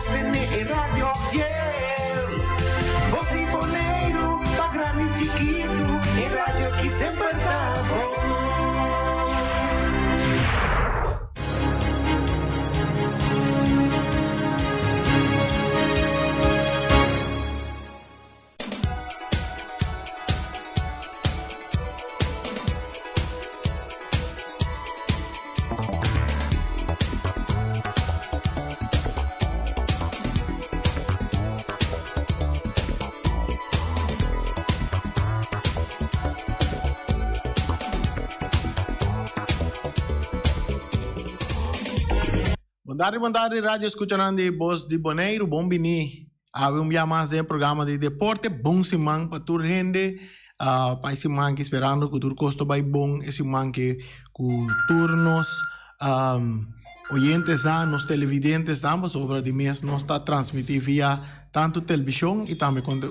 tene e radio fiel. Bos di Boneiru, pa grandi i chikitu, e radio ki semper ta bon. Bon tardi, bon tardi radio escuchanan di Bos di Boneiru. Bon bini awe un bia mas den e programa di deporte. Bon siman pa tur hende. Ah, pa e siman ki sperando ku tur kos ta bai bon. E siman ki ku tur nos um, oyentesnan, nos televidentesnan, pasobra di mes nos ta transmití via tantu televishon i tambe kon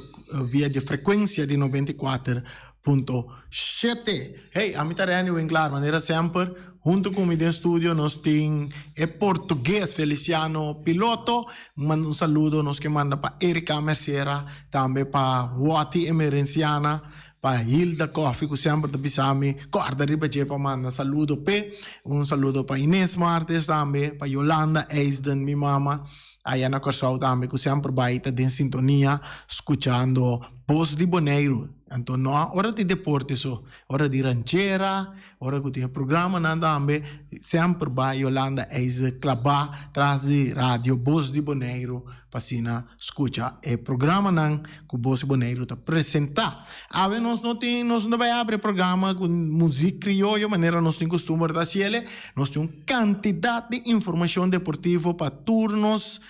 via di frekuensia di 94.7. Hey, ami ta Renny Winklaar, manera semper, huntu ku mi den studio nos tin e portugues Feliciano Piloto. Manda un saludo nos ke manda pa Erika Mercera, tambe pa Watty Emerenciana, pa Hilda Coffie ku semper ta bisa mi kòrda riba dje pa manda saludo p'e. Un saludo pa Ines Martes tambe, pa Yolanda Eisden, mi mama aya na Kòrsou tambe ku semper bai ta den sintonia skuchando Bos di Boneiru. Anto no ora di deporte so, ora di ranchera, ora ku tin e programanan tambe, semper bai Yolanda Eisden klabá tras di radio Bos di Boneiru pa asina skucha e programanan ku Bos di Boneiru ta presentá. Awe nos no tin, nos no ta bai abri e programa ku muzik krioyo manera nos tin kustumber ta hasiel. Nos tin un kantidat di informashon deportivo pa tur nos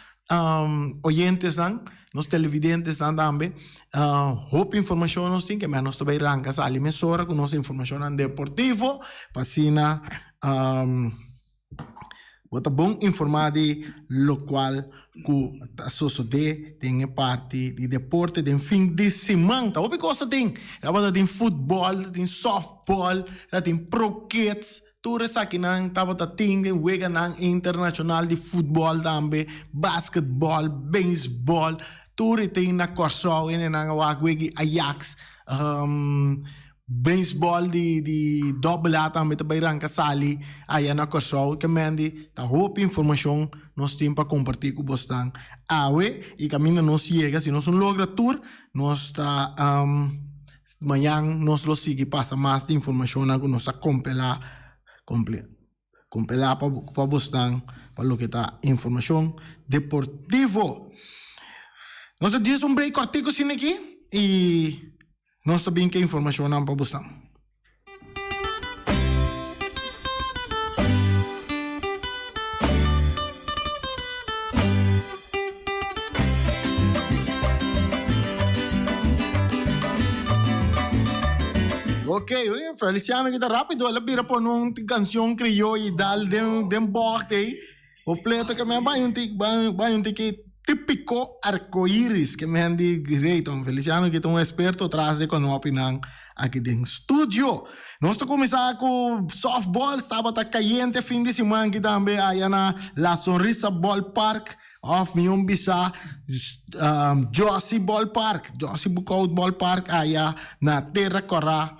oyentesnan, nos televidentesnan tambe. Hopi informashon nos tin ke nos ta bai ranka sali mesora ku nos informashonnan deportivo pa asina bo ta bon informá di lokual ku ta sosodé den e parti di deporte den fin di siman. Ta hopi kos ta tin. Tabata tin futbòl, ta tin sòftbòl, ta tin pro kids. Tur esakinan tabata tin den weganan internashonal di futbòl tambe, basketbòl, beisbòl, tur e tin na Kòrsou hendenan a wak wega Ajax, beisbòl di di dòbel A tambe ta bai ranka sali aya na Kòrsou. Ke men di ta hopi informashon nos tin pa kompartí ku bosnan awe i kaminda nos yega si nos no logra tur nos ta. Mañan nos lo sigui pasa mas di informashonnan ku nos a kompelá kompelá pa pa bosnan pa loke ta informashon deportivo. Nos ta djis un break kòrtiku asina aki i nos ta bin ku e informashonnan pa bosnan. Ok, oye, Feliciano kita rápido, el a bira pone un canción criollo y dal den, den bocht ei. Completo que me bai un tik, bai, bai un tiki típico arcoiris que me han di great. Feliciano kita un experto tras de konopinan aki den studio. Nos ta kuminsá ku softball, tabata kayente fin di siman aki tambe aya na La Sonrisa Ballpark òf mihó bisa Jossy Ballpark, Jossy Boekhoudt Ballpark aya na Tera Kòrá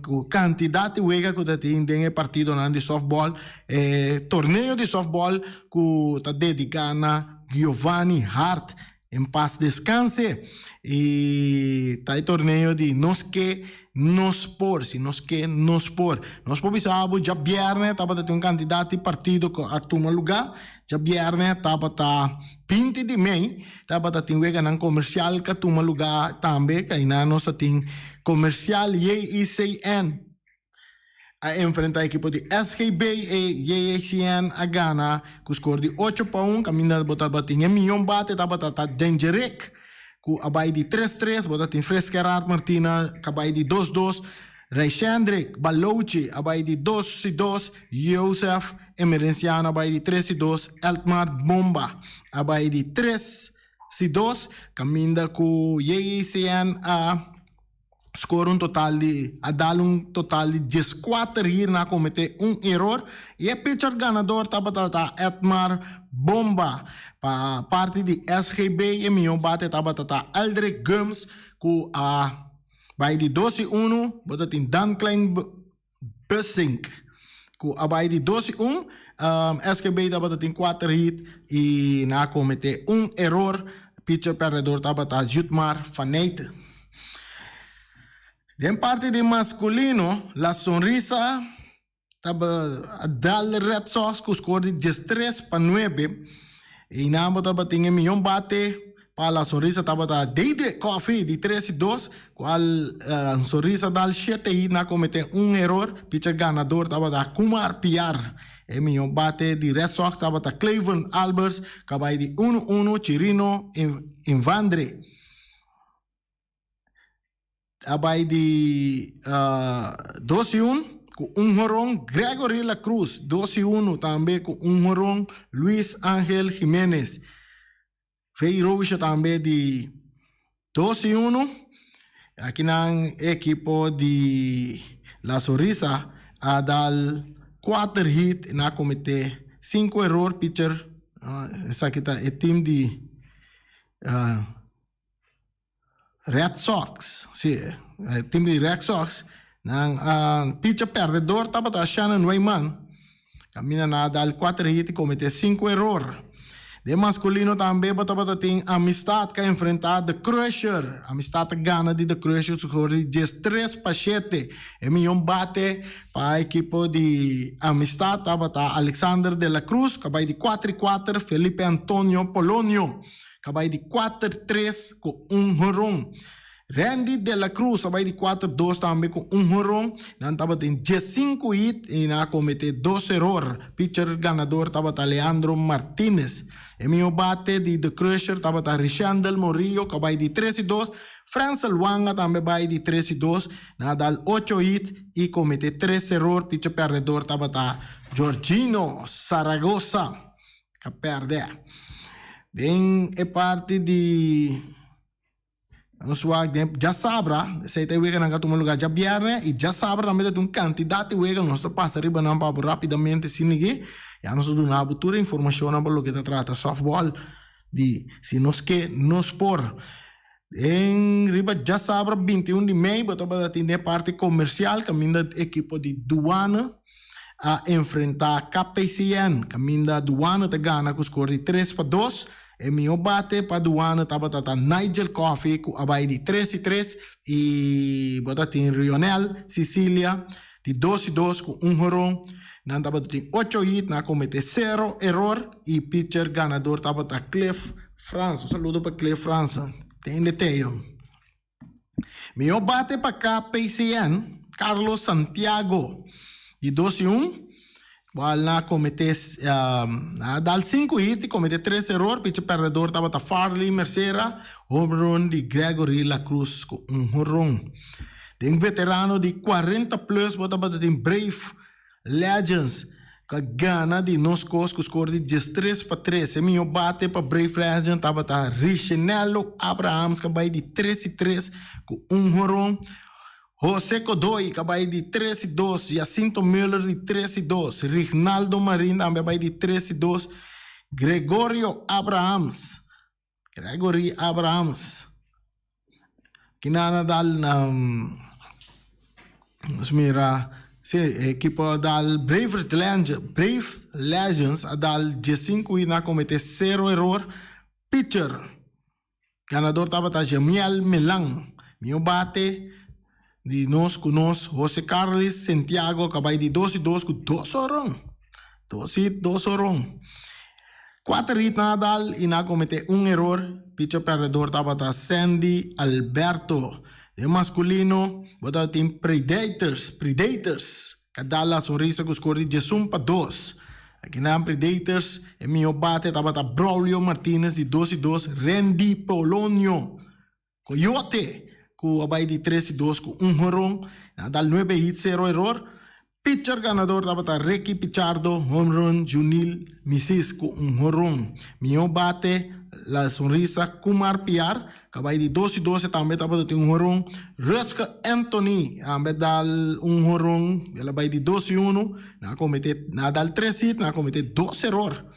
ku kantidat di wega ku ta tin den e partidonan di softball. E torneo di softball ku ta dediká na Giovanni Hart. En pas descanse. Y ta e torneo di nos ke, nos por. Si nos ke, nos por. Nos por bisa bo djabierne tabata tin un cantidad di partido cu a tuma lugar. Djabierne tabata binti di mei, tabata tin weganan comercial cu a tuma lugar tambe. Cainan nos a tin Comercial JICN. A enfrenta ekipo di SGB e JHCN a gana ku skor di ocho pa un kaminda bo tabatin e mion bate tabata ta Dangerek ku a bai di tres tres bo ta tin Fres Gerard Martina ku a bai di dos dos Rayshendrick Balochi a bai di dos i dos Joseph Emerenciano a bai di tres i dos Eltmar Bomba a bai di tres i dos kaminda ku JHCN a. Score un total di a dal un total di dieskuater hit nan a komete un eror i e pitcher ganador tabata ta Edmar Bomba. Pa parti di SGB e mihó bate tabata ta Eldrick Gumbs ku a bai di dos i unu, bo ta tin Dan Klein Bussink ku a bai di dos i un. SGB tabata tin kuater hit i nan a komete un eror. Pitcher pèrdedor tabata Jutmar Faneyte. Den parti di maskulino, La Sonrisa ta dal Red Sox ku skor di diestres pa nuebe. Einan bo tabatin e mihó bate pa La Sonrisa tabata Deidre Coffey di tres i dos, kual La Sonrisa dal shete hit na kometé un eror. Picher ganador tabata Kumar Piar. E mihó bate di Red Sox tabata Cleveland Albers, kabai di unu unu Chirino Invandre. A bai di dos i un ku un horon Gregory La Cruz, dos i unu tambe ku un horon Luis Angel Jimenez. Vey Roosje tambe di dos i unu. Akinan e ekipo di La Sonrisa a dal kuater hit i a komete sinku eror. Pitcher esaki ta e team di Red Sox, si, e team di Red Sox, nan a pitcher perdedor tabata Shannon Wayman, kaminda nan a dal kuater hit i kometé sinku eror. Den maskulino tambe bo tabata tin Amistad ka enfrentá The Crusher. Amistad a gana di The Crusher su skor di diestres pa shete. E miyon bate pa ekipo di Amistad tabata Alexander de la Cruz, ka bai di kuater i kuater, Felipe Antonio Polonio. Ka bai di kuater tres ku un horon. Randy de la Cruz a bai di kuater dos tambe ku un horon. Nan tabatin diesinku hit i nan a komete dos eror. Pitcher ganador tabata Leandro Martinez. E mihó bate di The Crusher tabata Rishandel Morillo ku a bai di tres i dos. Fransel Wanga tambe bai di tres i dos. Nan a dal ocho hit i komete tres eror. Pitcher pèrdedor tabata Georgino Zaragoza. Ka pèrdè. Den e parti di nos wak den djasabra, esei ta e weganan ku a tuma lugá djabièrnè i djasabra tambe ta tin un kantidat di wega, nos ta pasa riba nan pa bo rápidamente sinigi, ya nos ta duna bo tur e informashonnan pa loke ta trata sòftbòl di si nos ke nos por. Den riba djasabra 21 di mei bo tabata tin den e parti komersial kaminda ekipo di Duana a enfrentá KPCN kaminda Duana ta gana ku skor di tres pa dos. E mihó bate pa Duana tabata ta Nigel Coffey ku a bai di tres i tres i bo ta tin Rionel Cicilia di dos i dos ku un horon. Nan tabata tin ocho hit, nan a kometé sero eror i pitcher ganador tabata Cliff Frans. Un saludo pa Cliff Frans. Tende Teo. Mihó bate pa KPCN, Carlos Santiago di dos i un, cual nan a kometé nan a dal sinku hit i kometé tres eror. Pitcher pèrdedor tabata Farley Mercera, home run di Gregory La Cruz ku un horon. Den veterano di cuarenta plus bo tabata tin Brave Legends cu a gana di Nos Cos cu score di diestres pa tres. E miho bate pa Brave Legends tabata Richenello Abrahams cu a bay di tres y tres cu un horon. Jose Godoy cu a bay di tres y dos, Jacinto Muller di tres y dos, Rignaldo Marin tambe a bay di tres y dos, Gregorio Abrahams. Gregory Abrahams kinan a dal nos mira si e ekipo a dal Brave Brave Legends a dal diesinku i nan a komete sero eror pitcher ganador tabata Jemiel Milan mihó bate di nos ku nos Jose Carlis Santiago ka bai di dos i dos ku dos oron dos hit dos oron kuater hit nan a dal i nan a komete un eror picher pèrdedor tabata Sandy Alberto den maskulino bo tabatin Predators Predators ka dal La Sonrisa ku skor di diesun pa dos akinan Predators e mihó bate tabata Braulio Martinez di dos i dos Randy Polonio Coyote ku a bai di tres i dos ku un horon, a dal nuebe hit sero eror. Pitcher ganador tabata Ricky Pichardo, home run, Junil Misis ku un horon. Mihó bate La Sonrisa Kumar Piar. Kabay di 2 i 12 tambe tabata tin un horon. Rutske Anthony tambe dal un horon. El a bay di 2 i 1. Nan a komete, nan a dal tres hit, nan a komete dos eror.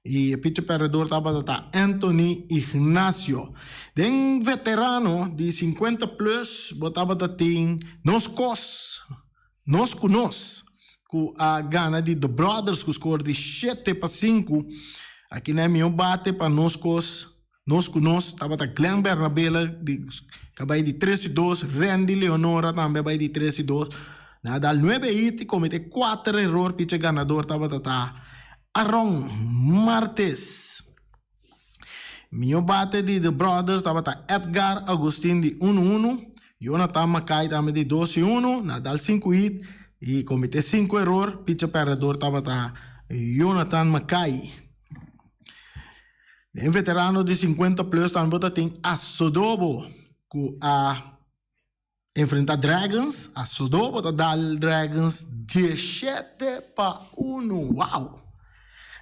I e pitcher perdedor tabata ta Anthony Ignacio. Den veterano di 50 plus bo tabata tin Nos Kos, Nos Ku Nos, ku a gana di The Brothers ku skor di 7-5. Aki nan e mihó bate pa Nos Kos, Nos Ku Nos tabata Glenn Bernabela di ku a bai di 3 i 2, Randy Leonora tambe a bai di 3 i 2. Nan a dal nuebe hit i komete kuater eror. Pitcher ganador tabata ta Aaron Martes. Mihó bate di The Brothers tabata Edgar Augustin di unu unu, Jonathan Mackay tambe di dos i unu, nan a dal sinku hit i komete sinku eror. Pitcher pèrdedor tabata Jonathan Mackay. Den veterano di 50 plus tambe bo ta tin Asodobo ku a enfrenta Dragons. Asodobo ta dal Dragons 17-1. Wow!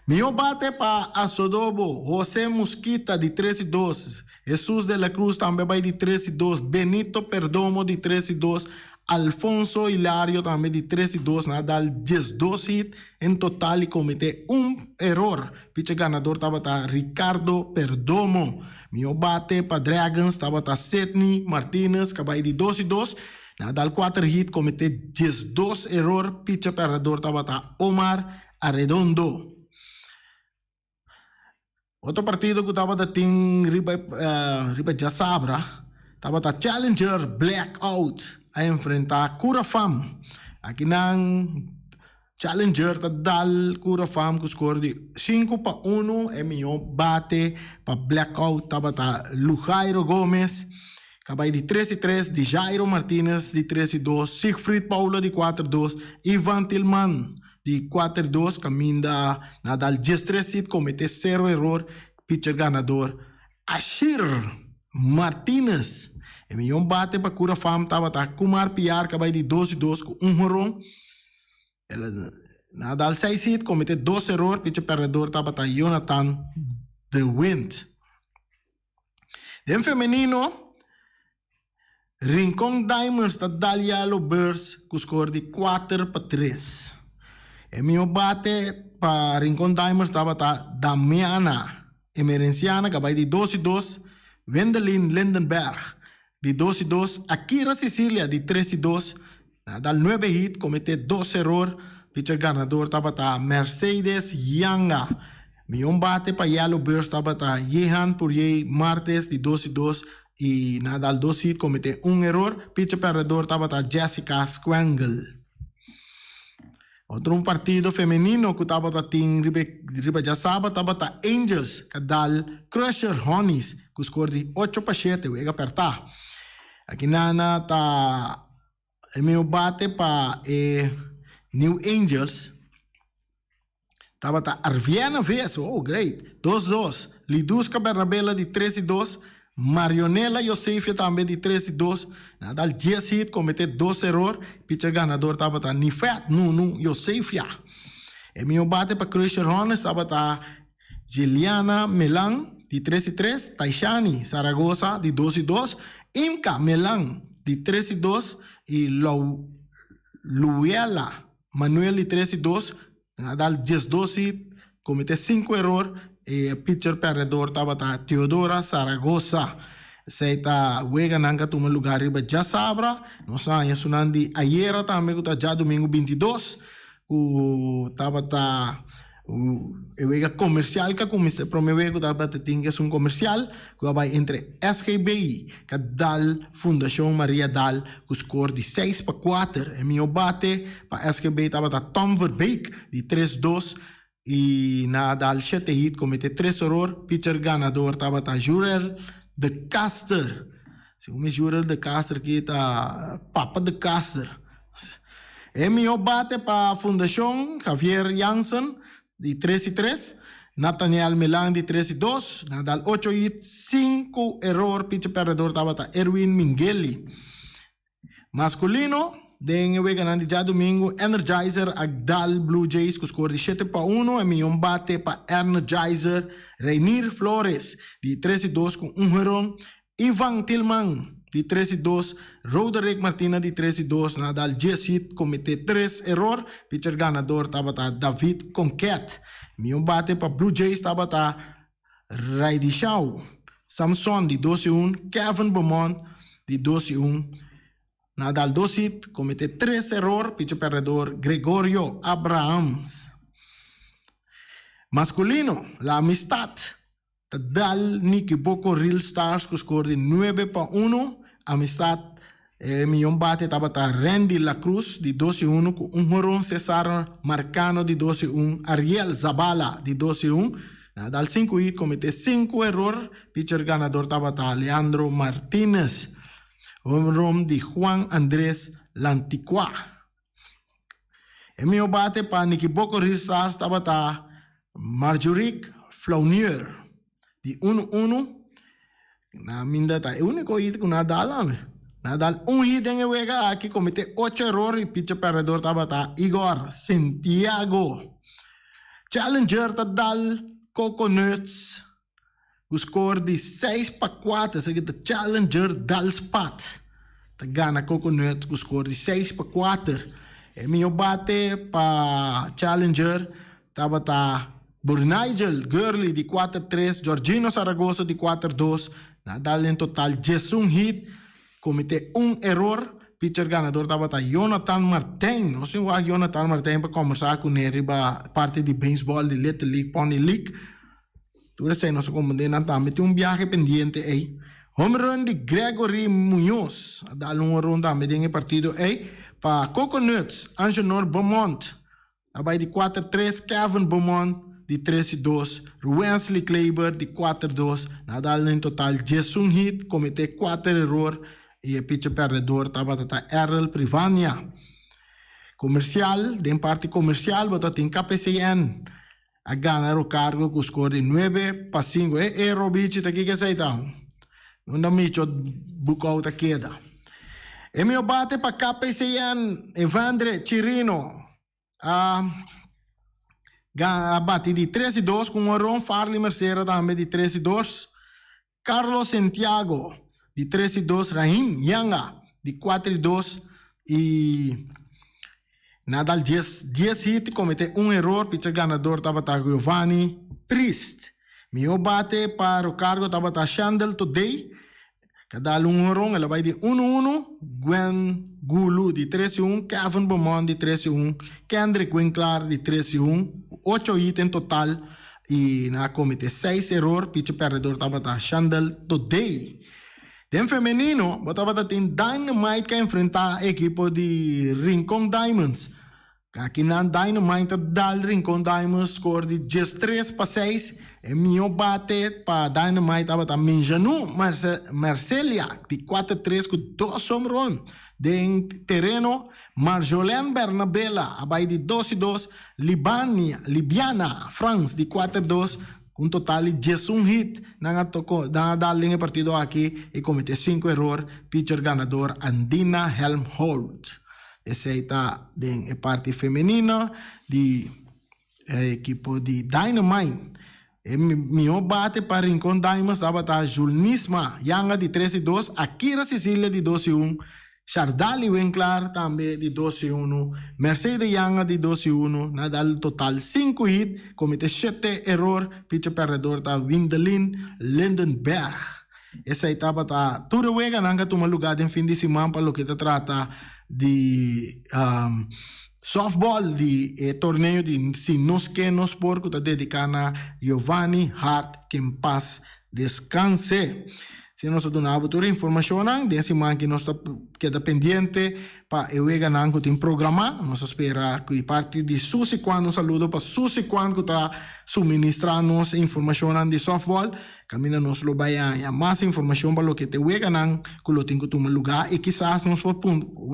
Mihó bate pa Asodobo, Jose Mosquita di 3 i 2, Jesus de la Cruz tambe bai di 3 i 2, Benito Perdomo di 3 i 2, Alfonso Hilario tambe di 3 i 2. Nan a dal 12 hit en total i komete un eror. Picher ganador tabata Ricardo Perdomo. Mihó bate pa Dragons tabata Sidney Martinez ka bai di 2 i 2. Nan a dal kuater hit, komete 12 eror. Picher pèrdedor tabata Omar Arredondo. Otro partido ku tabata tin riba riba djasabra tabata Challenger Blackout a enfrentá Curafam. Aki nan Challenger ta dal Curafam ku skor di 5-1. E mihó bate pa Blackout tabata Lujairo Gomez ka bai di 3-3, Dijairo Martinez di 3-2, Siegfried Paulo di 4-2, Ivan Tilman di 4-2 kaminda nan a dal 13 hit komete sero eror. Pitcher ganador Ashir Martinez. E mihó bate pa Curafam tabata Kumar Piar ka bai di 2-2 ku un horon. Nan a dal 6 hit komete 2 eror. Pitcher pèrdedor tabata Jonathan de Wind. Den femenino, Rincon Diamonds ta dal Yellow Birds ku skor di 4-3. E mihó bate pa Rincon Diamonds tabata Damiana Emerenciana ku a bai di 2-2, Wendelin Lindenberg di 2-2, Akira Cecilia di 3-2. Nan a dal nuebe hit, komete dos eror. Pitcher ganador tabata Mercedes Yanga. Mihó bate pa Yellow Birds tabata Jehan Puriey Martes di 2-2 i nan a dal dos hit, komete un eror. Pitcher pèrdedor tabata Jessica Squangle. Otro un partido femenino ku tabata tin riba riba djasaba tabata Angels ka dal Crusher Honeys ku skor di 8-7, wega pèrtá. Aki nana ta e mihó bate pa e New Angels tabata Arviena Ves, oh great, 2-2, Liduska Bernabela di 3-2, Marionela Josefia tambe di 3-2, nan a dal 10 hit, komete 2 eror. Pitcher ganador tabata Nifet Nunu Josefia. E mihó bate pa Crusher Hornets tabata Giliana Melan di 3-3, Taishani Zaragoza di 2-2, Imka Melan di 3-2 i Luella Manuel di 3-2. Nan a dal 12 hit, komete 5 eror. E pitcher pèrdedor tabata Teodora Zaragoza. Esei ta weganan ku a tuma lugá riba djasabra. Nos a haña esunnan di ayera tambe ku ta djadumingu 22 ku tabata e wega komersial ku a kuminsá. E promé wega ku tabata tin esun komersial ku a bai entre SGB ku a dal Fundashon Maria Dal ku skor di 6-4. E mihó bate pa SGB tabata Tom Verbeek di 3-2 i nan a dal shete hit, komete tres eror. Pitcher ganador tabata Jurel de Caster. Segun mi Jurel de Caster aki ta Papa de Caster. E mihó bate pa Fundashon, Javier Jansen di 3-3, Nathaniel Melan di 3-2, nan a dal ocho hit, sinku eror. Pitcher pèrdedor tabata Erwin Mingeli. Maskulino, den e weganan di djadumingu, Energizer a dal Blue Jays ku skor di 7-1. E mihó bate pa Energizer, Reinier Flores di 3-2 ku un horon. Ivan Tilman di 3 i 2, Roderick Martina di 3 i 2, nan a dal 10 hit, komete 3 eror. Pitcher ganador tabata David Conquet. Mihó bate pa Blue Jays tabata Raidishau Samson di 2 i 1, Kevin Beaumont di 2 i 1. Nan a dal 2 hit, komete 3 eror. Pitcher pèrdèdor Gregorio Abrahams. Maskulino, La Amistad ta dal Nikiboko Real Stars ku skor di 9-1. Amistad e miyon bate tabata Randy La Cruz di 2-1 ku un horon, Cesar Marcano di 2-1, Ariel Zabala di 2-1. Nan a dal 5 hit, komete 5 eror. Pitcher ganador tabata Leandro Martinez. Homerun di Juan Andres Lantigua. E mihó bate pa Nikiboko Real Stars tabata Marjorie Flaunier di unu unu. Na minda ta e úniko hit ku nan a dal ame. Nan a dal un hit den e wega aki, komete ocho eror i picher pèrdèdor tabata Igor Santiago. Challenger ta dal Coconuts Ku skor di 6-4, esaki ta Challenger Dalspat ta gana Coconut ku skor di 6-4. E mihó bate pa Challenger tabata Burnigel Gurley di 4-3, Georgino Zaragoza di 4-2. Nan a dal en total 11 hit, komete un eror. Pitcher ganador tabata Jonathan Martijn. Nos tin wak Jonathan Martijn pa kombersá kuné riba parti di beisbòl di Little League, Pony League. Tur esei nos a komprendé nan tambe tin un biahe pendiente ei. Home run di Gregory Muñoz a dal un horon tambe den e partido ei. Pa Coconuts, Angenor Beaumont a bai di 4-3, Kevin Beaumont di 3-2, Ruwensley Kleber di 4-2. Nan a dal en total 11 hit, kometé 4 eror i e pitcher pèrdèdor tabata ta Errol Privania. Komersial, Den parti komersial bo ta tin KPCN. A gana Rocargo cu score di 9-5. E e Robichi ta kiko esey ta? Unda Micho Bucau ta keda? E mihor bate pa KPCN, Evandre Chirino a a bati di 3-2 cu un horon. Farley Mercera tambe di 3-2. Carlos Santiago di 3-2, Rahim Yanga di 4-2 y Nadal 10 hit y comete un error. Pitcher ganador tabata Giovanni Priest. Mihor bate pa Rocargo tabata Shandel Today, que a dal un horon, el a bay di 1-1. Gwen Gulu di 3-1, Kevin Beaumont di 3-1, Kendrick Winklar di 3-1, 8 hit en total. I nan a komete seis eror, pichi pèrdèdor tabata Shandel Todey. Den femenino, bo tabata tin Dynamite ka enfrentá e ekipo di Rincon Diamonds. Aki nan Dynamite a dal Rincon Diamonds skor di 13-6. E mihó bate pa Dynamite tabata Minjanu Marcelia di 4-3 ku dos home run. Den tereno, Marjolaine Bernabela a bai di 2-2, Libania, Libiana, Frans di 4-2, ku un total di 11 hit. Nan a toko, nan a dal den e partido aki i komete 5 eror. Pitcher ganador Andina Helmholt. Esei ta den e parti femenino di e ekipo di Dynamite. E mihó bate pa Rincon Diamonds tabata Julnisma Yanga di 3-2, Akira Cecilia di 2-1, Shardali Winklar tambe di 2-1, Mercedes Yanga di 2-1. Nan a dal total 5 hit, komete 7 eror. Pitcher pèrdèdor ta Windelin Lindenberg. Esei tabata tur e weganan ku a tuma lugá den fin di siman pa loke ta trata di sòftbòl di e torneo di Si Nos Ke Nos Por ku ta dediká na Giovanni Hart ke en pas deskanse. Si nos ta duna bo tur e informashonnan den siman ki nos ta keda pendiente pa e weganan ku tin programá. Nos ta spera ku di parti di Susi Kwan un saludo pa Susi Kwan ku ta suministrá nos e informashonnan di sòftbòl. Kaminda nos lo bai haña mas informashon pa loke ta e weganan ku lo tin ku tuma lugá i kisas nos por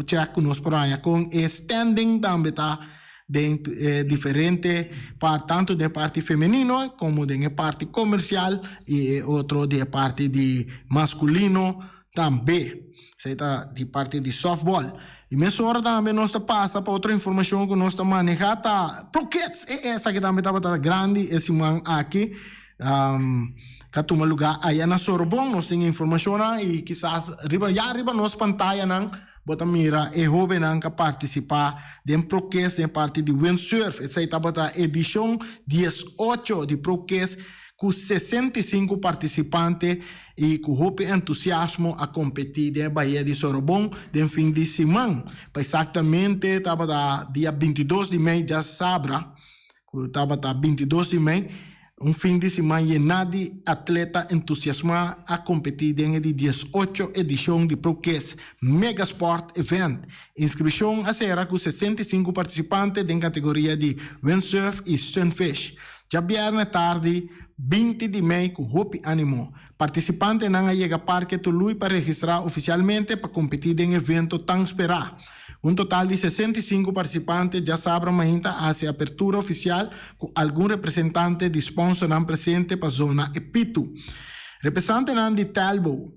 chèk ku nos por haña kon e standing tambe ta den e diferente part tantu den e parti femenino komo den e parti komersial i e otro di e parti di maskulino tambe. Esei ta di parti di sòftbòl. I mesora tambe nos ta pasa pa otro informashon ku nos ta manehá ta Pro Kids! E esaki tambe tabata grandi e siman aki. Ka tuma lugá aya na Sorobon. Nos tin informashonnan i kisas riba ya riba nos pantayanan bo ta mira e hóbennan ka partisipá den Prokes den parti di windsurf. Esei tabata edishon 18 di Prokes ku 65 partisipante i ku hopi entusiasmo a kompetí den e bahia di Sorobon den fin di siman. Pa eksaktamente tabata dia 22 di mei djasabra ku tabata 22 di mei. Un fin di siman yená di atleta entusiasmá a kompetí den e di 18 edishon di ProKids Mega Sport Event. Inskripshon a sera ku 65 partisipante den kategoria di windsurf i sunfish. Djabièrnè tardi, 20 di mei ku hopi ánimo, partisipantenan a yega Parke Tului pa registrá ofisialmente pa kompetí den evento tan sperá. Un total di 65 partisipante djasabra mainta a hasi apertura ofisial ku algun representante di sponsornan presente pa zona e pitu. Represantenan di Telbo,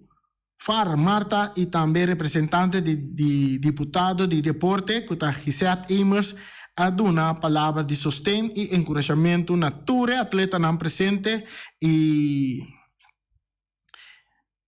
Far, Marta i tambe representante di di diputado di deporte ku ta Gisette Emers a duna palabra di sosten i enkurashamentu na tur e atletanan presente i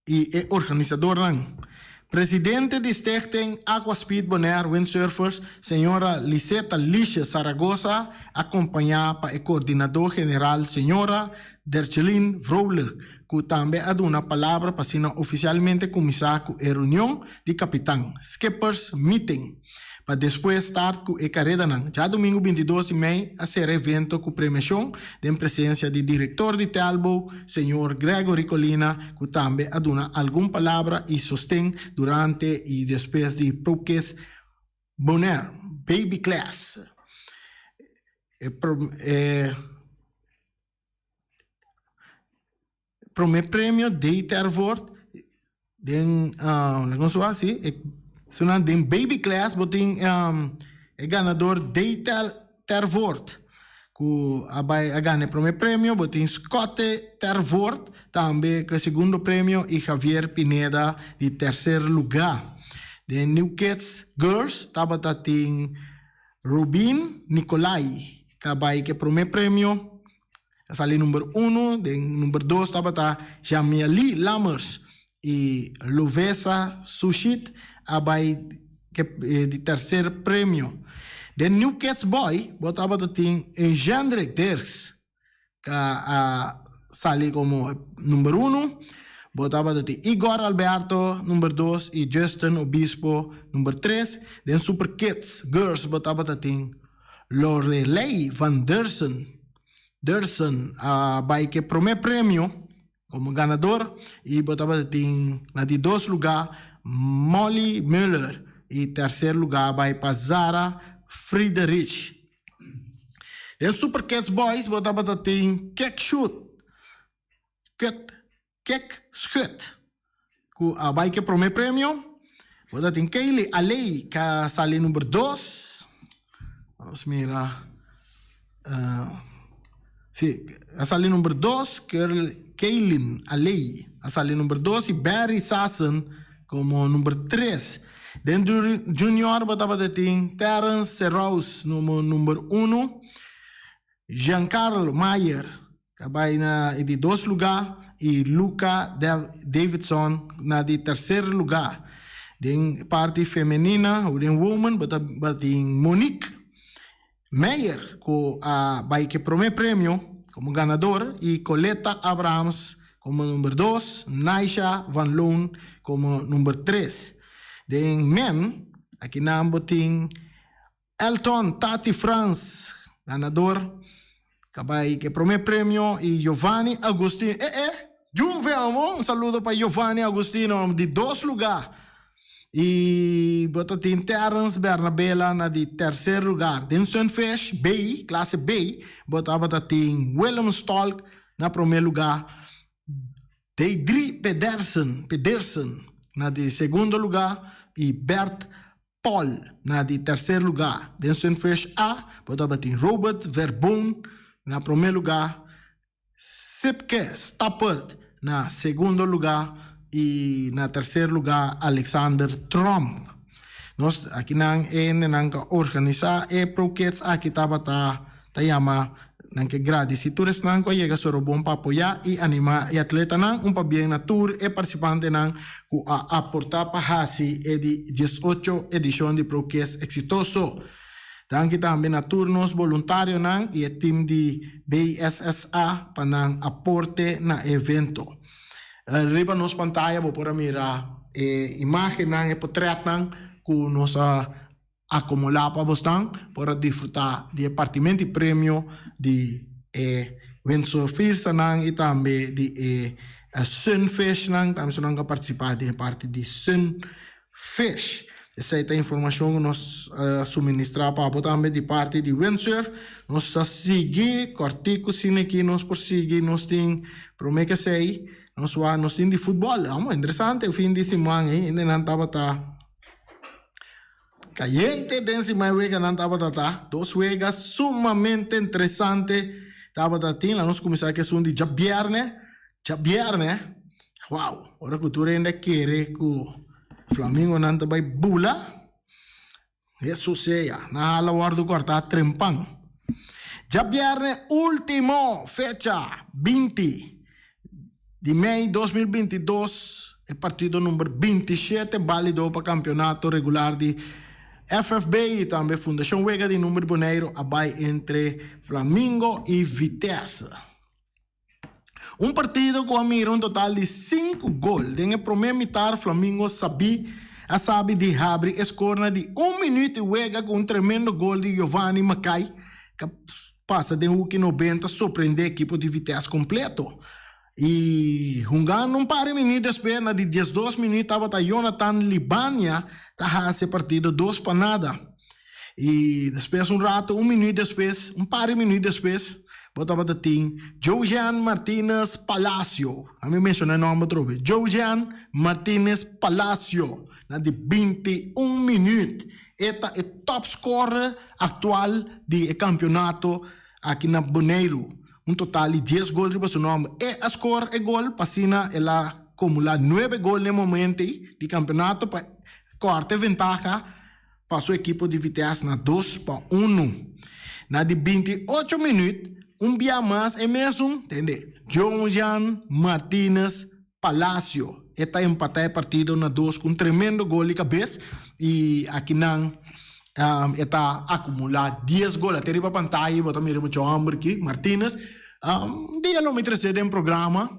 i e organisadornan. Presidente di Stichting Aquaspeed Bonaire Windsurfers, señora Liseta Lisje Zaragoza, akompañá pa e koordinadó general señora Dercheline Vrolijk, ku tambe a duna palabra pa asina ofisialmente kuminsá ku e reunion di kapitan, Skippers Meeting. Pa despues start ku e karedanan. Djadumingu 22 di mei a sera evento ku premiashon den presensia di direktor di Telbo, señor Gregory Colina, ku tambe a duna algun palabra i sosten durante i despues di ProKids Bonaire Baby Class. E promé premio Day Tervoort den laga nos wak si esunnan den baby class bo tin e ganador Day Tervoort ku a bai a gana e promé premio. Bo tin Scotte Tervoort tambe ku e segundo premio i Javier Pineda di terser lugá. Den New Kids Girls tabata tin Rubin Nicolai ku a bai ku e promé premio. A sali number uno, den number dos tabata Jamialy Lammers i Lovesa Sushit a bai ke di tercer premio. Den New Kids Boy bo tabata tin Eugendre Dirks ka a sali komo number uno, bo tabata tin Igor Alberto number dos i Justin Obispo number tres. Den Super Kids Girls bo tabata tin Lorelei van Deursen Deursen a bai ku e promé premio komo ganador i bo tabata tin na di dos lugá Molly Muller i terser lugá a bai pa Zara Friederich. Den Super Cats Boys bo tabata tin Kek Shut Kut Kek Schut ku a bai ku e promé premio. Bo ta tin Kaylee Aley ku a sali number dos. Nos mira si a sali number dos Kaylin Aley a sali number dos i Barry Sassen komo number tres. Den junior bo tabata tin Terrence Serous number uno, Giancarlo Mayer Ta bai na e di dos lugá i Luca Davidson na di terser lugá. Den parti femenina o den women bo ta tin Monique Meijer ku a bai ku e promé premio komo ganador i Coletta Abrahams komo number dos, Naisha van Loon komo number tres. Den men akinan bo tin Elton Tati Frans, ganador, ta bai ku e promé premio i Giovanni Agustino, eh eh, Juve amo, un saludo pa Giovanni Agustino di dos lugá i bo ta tin Terrence Bernabela na di terser lugar. Den Sunfish B, klase B, bo tabata tin Willem Stolk na promé lugá, Deidri Pedersen, Pedersen na di segundo lugá i Bert Paul na di terser lugá. Den Sunfish A bo tabatin Robert Verboon na promé lugá, Sipke Stappert na segundo lugá i na terser lugá Alexander Tromp. Nos akinan e hendenan ku a organisá e Pro Kids aki tabata ta yama. Nan ke gradisí tur esnan ku a yega Sorobon pa apoyá i animá e atletanan. Un pabien na tur e partisipantenan ku a aportá pa hasi e di diesocho edishon di Pro Kids eksitoso. Danki tambe na tur nos boluntarionan i e tim di BSSA pa nan aporte na e evento. Riba nos pantaya bo por a mira e imágennan, e potrètnan ku nos a akumulá pa bosnan por a disfrutá di e partimento di premio di e windsurfistanan i tambe di e sunfishnan, tambe esnan ku a partisipá den e parti di sunfish. Esei ta informashon ku nos a suministrá pa bo tambe di parti di windsurf. Nos ta sigui kòrtiku asina aki nos por sigui nos tin promé ku esei nos wak nos tin di futbòl. Amo interesante e fin di siman ei hendenan tabata Cayente den si mai weganan tabata ta. Dos wega sumamente interesante tabata tin. La nos cuminsa cu esun di djabierne. Djabierne, wow, ora cu tur hende a kere cu Flamingonan ta bay bula, Hesus sea, nan hala wordo corta trempan. Djabierne ultimo fecha 20 di mei 2022, e partido number 27 balido pa campeonato regular di FFB y tambe Fundacion Wega di Number Boneiro a bay entre Flamingo y Vitesse. Un partido cu a mira un total di sinku gol. Den e prome mitar Flamingo sabi a sabi di habri e score na di un minuut y wega cu un tremendo gol di Giovanni Mackay ca pasa den huki 90 sorprende ekipo di Vitesse completo. Y hungando un par di minuut despues na di 12 minuut tabata Jonathan Libania ta haci e partido dos pa nada. Y despues un rato, un minuut despues, un par di minuut despues, bo tabata tin Jojean Martinez Palacio. A mi menciona e nomber atrobe. Jojean Martinez Palacio na di 21 minuut. E ta e top scorer actual di e campeonato aki na Boneiru. Un total di dies gol riba su nomber. E a score e gol pa asina el a acumula nuebe gol na e momento ei di campeonato pa corta e ventaha pa su ekipo di Vitesse na 2-1. Na di 28 minuut, un bia mas e mesun, tende, Johan Martinez Palacio e ta empata e partido na dos ku un tremendo gol di kabes i akinan e ta akumulá dies gol. Ate riba pantaya bo ta mira mucha hòmber aki, Martinez. Un dia lo mi trese den programa,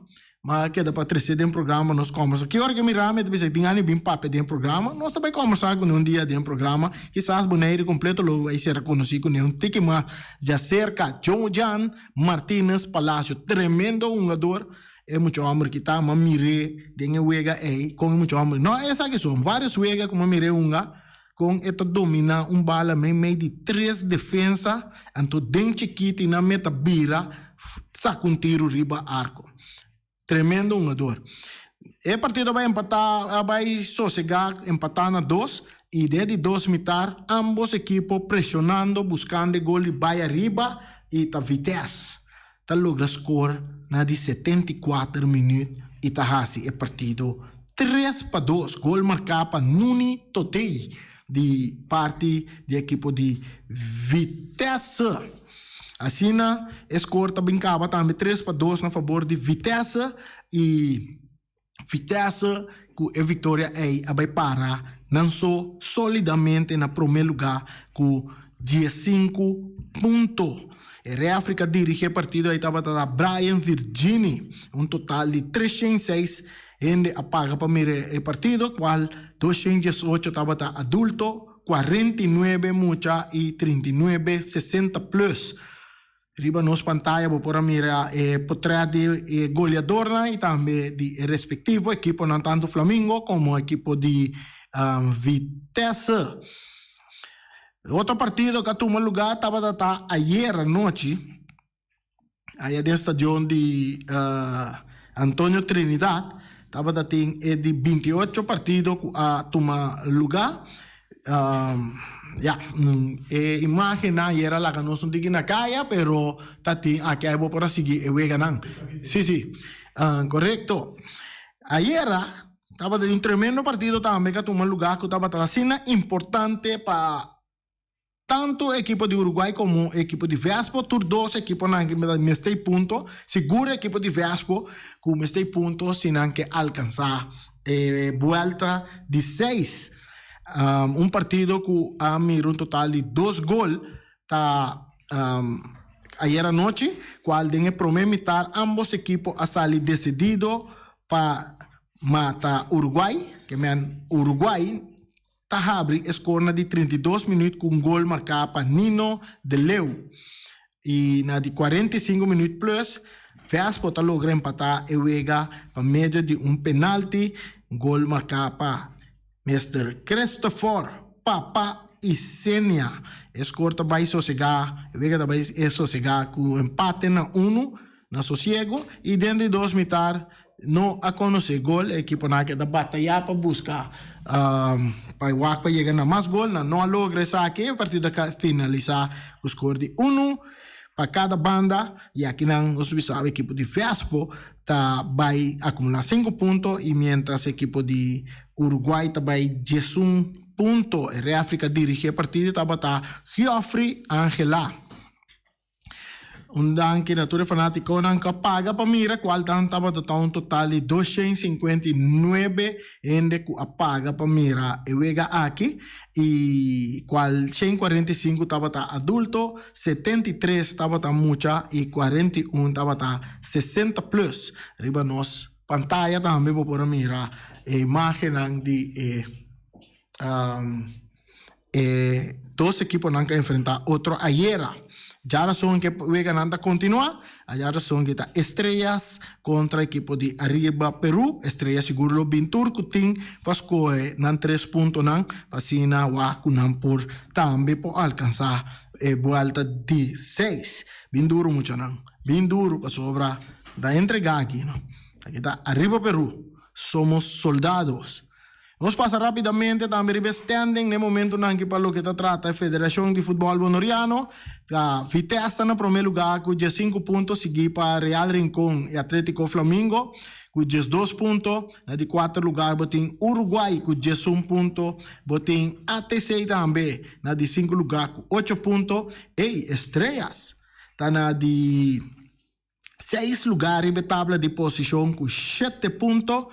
mi a keda pa trese den programa nos kòmbersa. Ki ora ku mi rami e ta bisa tin gana di bin papia den programa, nos ta bai kòmbersá kuné un dia den programa. Kisas Bonaire kompleto lo bai ser konosí kuné un tiki mas djaserka. Jojan Martinez Palacio, tremendo hungador. E mucha homber ki ta, m'a mir'é den e wega ei kon e mucha homber, no esaki so, varios wega ku m'a mir'é hunga, kon e ta dominá un bala meimei di tres defensa, anto den chikiti nan meta bira saka un tiru riba arko. Tremendo hungador. E partido a bai empatá, a bai sosegá empatá na dos i den di dos mitar ambos ekipo preshonando buskando e gol di bai ariba i ta Vitesse ta logra score na di 74 minuut y ta haci e partido 3-2. Gol marca pa Nuni Totey di parti di ekipo di Vitesse. Asina e score ta bin caba tambe 3-2 na fabor di Vitesse y Vitesse cu e victoria ey a bay para nan so solidamente na prome lugar cu 15 punto. E refri cu a dirigi e partido ey tabata ta Brian Virgini. Un total di 306 hende a paga pa mira e partido, cual 218 tabata adulto, 49 mucha y 39 60 plus. Riba nos pantaya bo por a mira e potret di e goleadornan y tambe di e respectivo ekiponan tanto Flamingo como ekipo di Vitesse. Otro partido cu a tuma lugar tabata ta ayer anochi aya den stadion di Antonio Trinidad tabata tin e di 28 partido cu a tuma lugar. Ya, e imagennan yera laga nos un tiki na kaya, pero ta tin aki ai bo por a sigui e weganan. Sí, sí, korekto. Ayera tabata un tremendo partido tambe ku a tuma lugá ku tabata asina importante pa. Tantu ekipo di Uruguay komo ekipo di Vespo, tur dos ekiponan ki mester e punto, sigur ekipo di Vespo ku mester e punto si nan ke alkansá e buelta di seis. Un partido ku a mira un total di dos gol ta ayer anochi, kual den e promé mitar ambos ekipo a sali desidido pa mata Uruguay, ke men Uruguay ta habri e skor na di 32 minuut ku un gol marká pa Nino de Leeuw. I na di 45 minuut plus, Vespo ta logra empatá e wega pa medio di un penalti, gol marká pa Mister Christopher Papa Isenia. E skor ta bai sosegá, e wega ta bai sosegá ku empate na unu na sosiego i den di dos mitar no a konosé gol. E ekiponan a keda batayá pa buska pa e wak pa yega na mas gol. Nan no a logra esaki. E partido a finalisá ku skor di unu pa kada banda i akinan nos bisa e ekipo di Vespo ta bai akumulá sinku punto i miéntras e ekipo di Uruguay ta bai 11 punto. E rèfri ku a dirigí e partido tabata Geoffrey Angela. Un danki na tur e fanatikonan ku a paga pa mira kual tan tabata ta un total di 259 hende ku a paga pa mira e wega aki i kual 145 tabata adulto, 73 tabata mucha i 41 tabata 60 plus. Riba nos pantaya tambe bo por a mira e imagennan di e E dos ekiponan ka enfrentá otro ayera. Djarason ke weganan ta kontinuá. Djarason ke ta Estrellas kontra ekipo di Arriba Peru. Estrellas sigur lo bin tur ku tin pa skohe nan tres puntonan pa asina wak ku nan por tambe por alkansá e buelta di seis. Bin duru muchanan, bin duru pasobra ta entregá aki no. Aki ta Arriba Peru, somos soldados. Nos pasa rapidamente tambe riba e standing na e momentonan aki pa loke ta trata e Federacion di Futbol Bonoriano. Ta Vitesse ta na prome lugar cu 15 punto, sigui pa Real Rincon y Atletico Flamingo cu 12 punto. Na di cuater lugar bo tin Uruguay cu 11 punto. Bo tin ATC tambe na di cinco lugar cu 8 punto. Ey, Estrellas ta na di Seis lugar riba e tabla di posishon ku shete punto.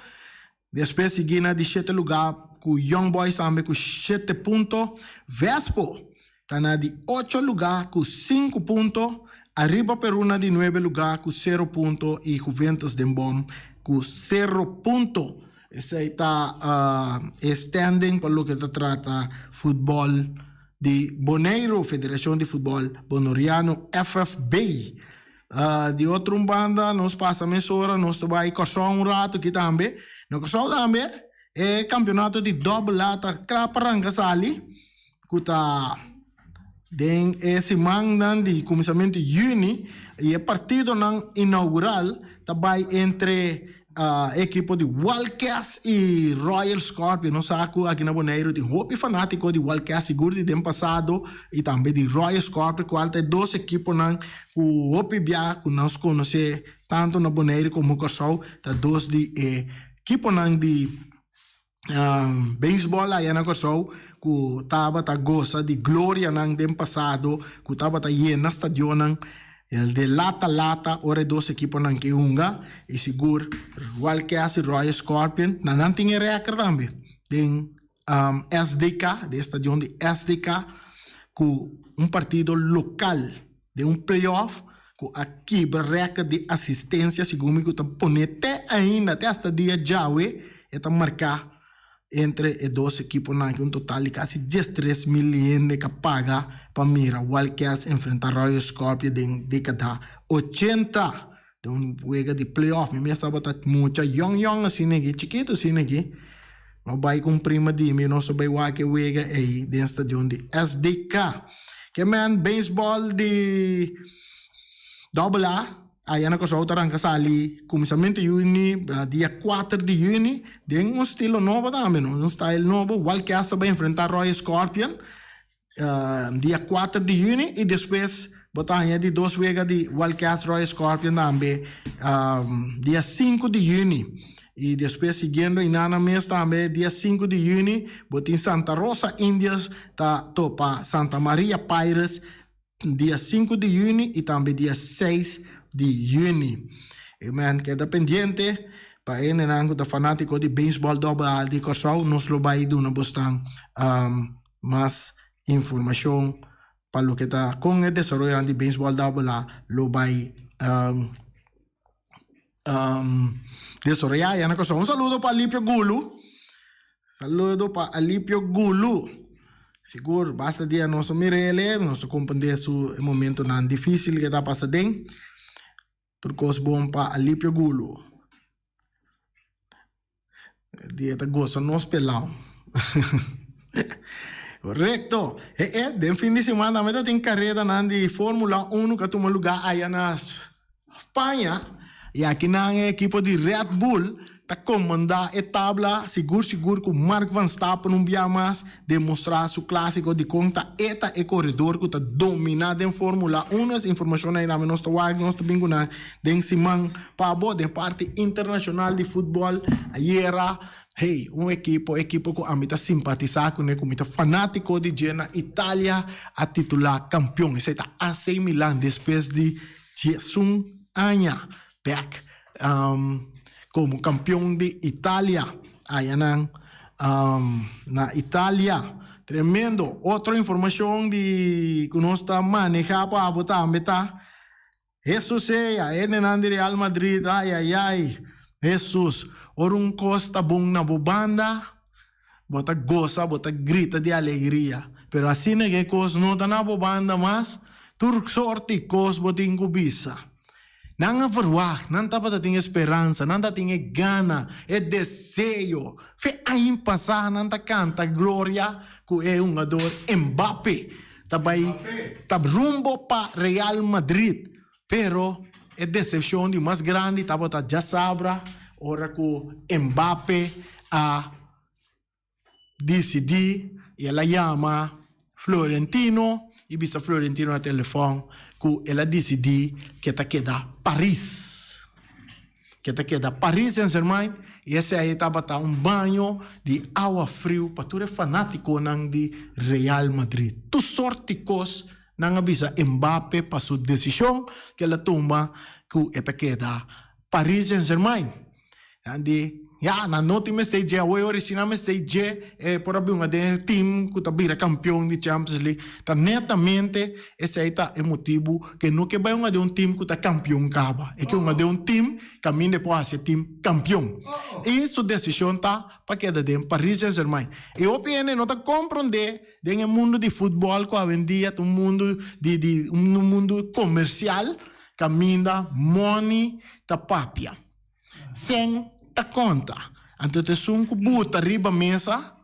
Despues sigui na di shete lugar ku Young Boys tambe ku shete punto. Vespo ta na di ocho lugar ku sinku punto. Ariba Peru na di nuebe lugar ku sero punto i Juventus den bom ku sero punto. Esei ta e standing pa loke ta trata futbòl di Boneiru, Federashon di Futbòl Bonoriano, FFB. Di otro un banda nos pasa mesora nos ta bai Kòrsou un ratu aki tambe. Na Kòrsou tambe e kampionato di dòbel A ta kla pa ranka sali ku ta den e simannan di kuminsamentu di yüni i e partidonan inougural ta bai entre E ekipo di Wildcats i Royal Scorpion. Nos sa ku aki na Boneiru tin hopi fanátiko di Wildcats, sigur di den pasado, i tambe di Royal Scorpion, kual ta e dos ekiponan ku hopi bia ku nos konosé tantu na Boneiru komo Kòrsou, ta dos di e ekiponan di Beisbòl aya na Kòrsou ku tabata gosa di glorianan den pasado ku tabata yena stadionnan de lata lata ora e dos ekiponan ke hunga i sigur Wildcats i Royal Scorpion na nan tin e rèkòrt tambe den SDK den e stadion di SDK ku un partido lokal den un playoff ku a kibra rèkòrt di asistensia segun mi ku ta pone te ainda te hasta dia djawe e ta marká entre e dos ekiponan aki un total di kasi 13,000 hende ku a paga pa mira Wildcats enfrentá Royal Scorpio den dékada 80 den un wega di playoff. Mi mes tabata mucha yòn yòn asina aki chikitu asina aki mi a bai ku un prima di mi nos a bai wak e wega ei den stadion di SDK. Ke men beisbòl di Dòbel A aya na Kòrsou ta ranka sali kuminsamentu yüni, dia kuater di yüni den un stilo nobo tambe no, un style nobo. Wildcats ta bai enfrentá Royal Scorpion dia kuater di yüni i despues bo ta haña di dos wega di Wildcats Royal Scorpion tambe dia sinku di yüni. I despues siguiendo inana mes tambe dia sinku di yüni bo tin Santa Rosa Indians ta topa Santa Maria Pirates dia sinku di yüni i tambe dia seis di yüni. Amen. Keda pendiente pa e hendenan ku ta fanátiko di beisbòl dòbel A di Kòrsou nos lo bai duna bosnan mas informashon pa loke ta kon e desaroyonan di beisbòl dòbel A lo bai Desaroyá ya na Kòrsou. Un saludo pa Alipio Gulu. Saludo pa Alipio Gulu. Sigur, basta dia nos ta mira el, nos ta komprendé su e momentonan difísil ke ta pasa den. Tur kos bon pa Alipio Gulu. Dia ta gosa nos pelao. Correcto. E e, den fin di semana tambe ta tin caredanan di Formula Uno cu a tuma lugar aya na Spaña. Y akinan e ekipo di Red Bull ta comanda e tabla sigur sigur cu Mark Verstappen un bia mas demostra su clasico di con ta e ta e corredor cu ta domina den Formula Uno. Es informacionnan ei tambe nos ta wak, nos ta bin cu nan Den siman pa bo den parti internashonal di futbòl ayera, hey, un ekipo, ekipo ku ami ta simpatisá kuné, ku mi ta fanátiko di dje na Italia a titulá kampion. Esei ta AC Milan despues di diesun aña bèk komo kampion di Italia. Ayanan na Italia. Tremendo. Otro informashon di ku nos ta manehá pa abo tambe ta. Hesus ey, a hendenan di Real Madrid, ay ay ay, Hesus, ora un kos ta bon na bo banda, bo ta gosa, bo ta grita di alegria, pero asina ke kos no ta na bo banda mas, tur sorti kos bo tin ku bisa. Nan a verwagt, nan tabata tin e speransa, nan ta tin e gana, e deseo. Fe aña pasá nan ta kanta gloria ku e hungador Mbappe. Ta bai ta rumbo pa Real Madrid, pero e decepcion di mas grandi tabata djasabra ora cu Mbappe a dicidi y el a yama Florentino y bisa Florentino na telefon cu el a dicidi cu e ta keda Paris. Ke ta keda Paris Saint-Germain y esei tabata un baño di awa friu pa tur e fanaticonan di Real Madrid. Tur sort di cos nan a bisa Mbappe pa su decision ke el a tuma cu e ta keda Paris Saint-Germain. Nan di, ya, nan no tin mester dje awe ora si nan mester dje e por a bin den e team cu ta bira campeon di Champions League. Ta netamente esei ta e motibu ke no ke bai hunga den un team ku ta kampion kaba. E ke hunga den un team kaminda e por hasi e team kampion. I su desishon ta pa keda den Paris Saint Germain. E hopi hende no ta komprondé den e mundu di futbòl ku awendia ta un mundu di di un mundu komersial kaminda money ta papia. Sèn ta konta. Anto ta esun ku buta riba mesa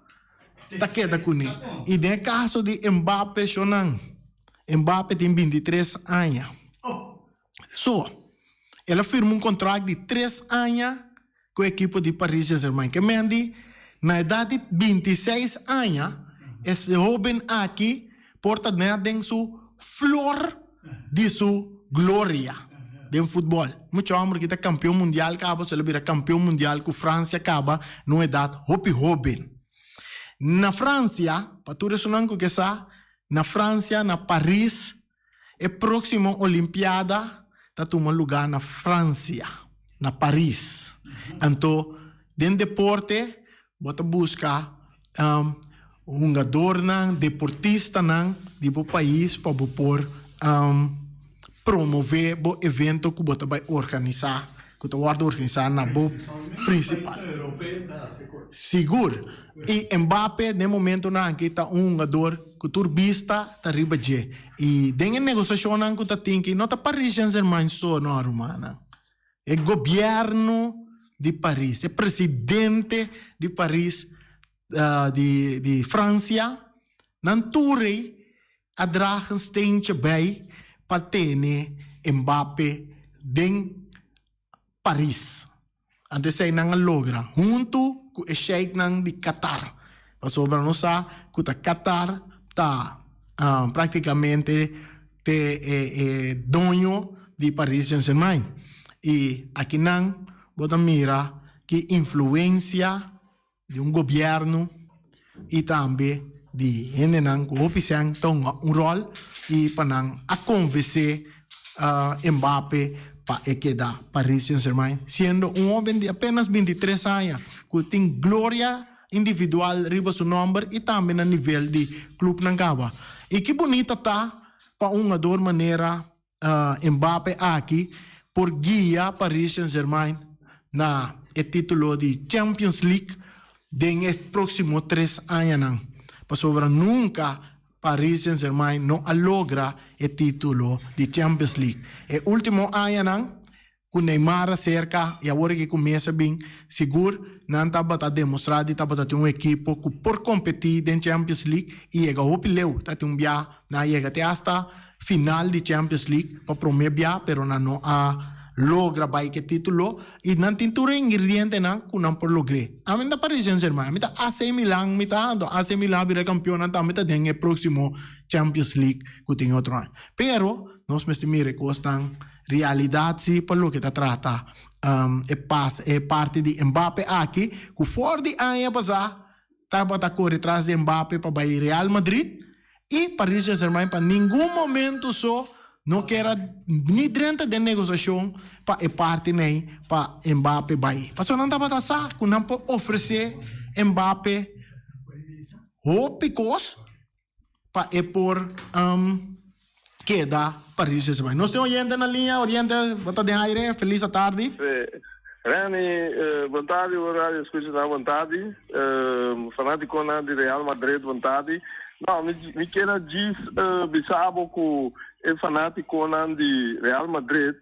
ta keda kuné. I den e kaso di Mbappe shonnan, Mbappe tin bintitres aña. So, el a firma un kontrakt di tres aña ku e ekipo di Paris Saint-Germain. Ke men di, na edat di bintiseis aña, e hóben aki por ta nèt den su flor di su gloria den futbòl. Mucha hòmber ki ta kampion mundial kaba, so el a bira kampion mundial ku Fransia kaba na un edat hopi hóben. Na Fransia, pa tur esunnan ku ke sa, na Fransia, na Paris, e próksimo Olimpiada ta tuma lugá na Fransia, na Paris. Anto, den deporte bo ta buska hungadornan, deportistanan di bo pais pa bo por promove bo evento ku bo ta bai organisá, ku ta wòrdu organisá na bo prinsipal. Sigur. I Mbappe den momentonan aki ta un hungador ku tur bista ta riba dje. I den e negosiashonnan ku ta tin ki no ta Paris Saint-Germain so no rumannan. E gobièrnu di Paris, e presidente di Paris di di Fransia, nan tur ei a draga un steentje bij pa tene Mbappe den Paris. Anto esei nan a logra huntu ku e sheiknan di Qatar, pasobra nos sa ku ta Qatar ta praktikamente te e doño di Paris Saint Germain. I akinan bo ta mira. ki influensia di un gobièrnu i tambe di hendenan ku hopi sèn ta hunga un ròl i pa nan a konvensé Mbappe pa e keda Paris Saint-Germain siendo un hóben di apenas bintitres aña ku tin gloria individual riba su nòmber i tambe na nivel di klupnan kaba. I ki bunita ta pa un hungador manera Mbappe aki por guia Paris Saint-Germain na e titulo di Champions League den e proximo tres añanan, pasobra nunca Paris Saint-Germain no a logra e titulo di Champions League. E ultimo añanan Ku Neymar a serka i awor aki ku Messi a bin, sigur nan tabata demostrá di tabata tin un ekipo ku por kompetí den Champions League i yega hopi leu. Ta tin un bia nan a yega te asta final di Champions League pa promé bia, pero nan no a logra bai ku e título i nan tin tur e ingredientenan ku nan por logr'é. Ami no ta Paris Saint-Germain, ami ta AC Milan, mi ta anto AC Milan a bira kampeon, nan tambe ta den e próksimo Champions League ku tin otro aña. Pero nos mester mira e kosnan. Realidad si pa loke ta trata e pas e parti di Mbappe aki ku for di aña pasá tabata kore tras di Mbappe pa bai Real Madrid i Paris Saint Germain pa ningun momento so no kier a ni drenta den negosiashon pa e parti nei pa Mbappe bai pasobra nan tabata sa ku nan por ofresé Mbappe hopi kos pa e por keda Paris Saint-Germain. Nos tin oyente na liña, oyente bo ta den aire, feliz atardi. Sí. Reni, bon tardi, bo radio escucha bon tardi. Fanaticonan di Real Madrid, bon tardi. No, mi, mi kier a djis bisa bo cu e fanaticonan di Real Madrid,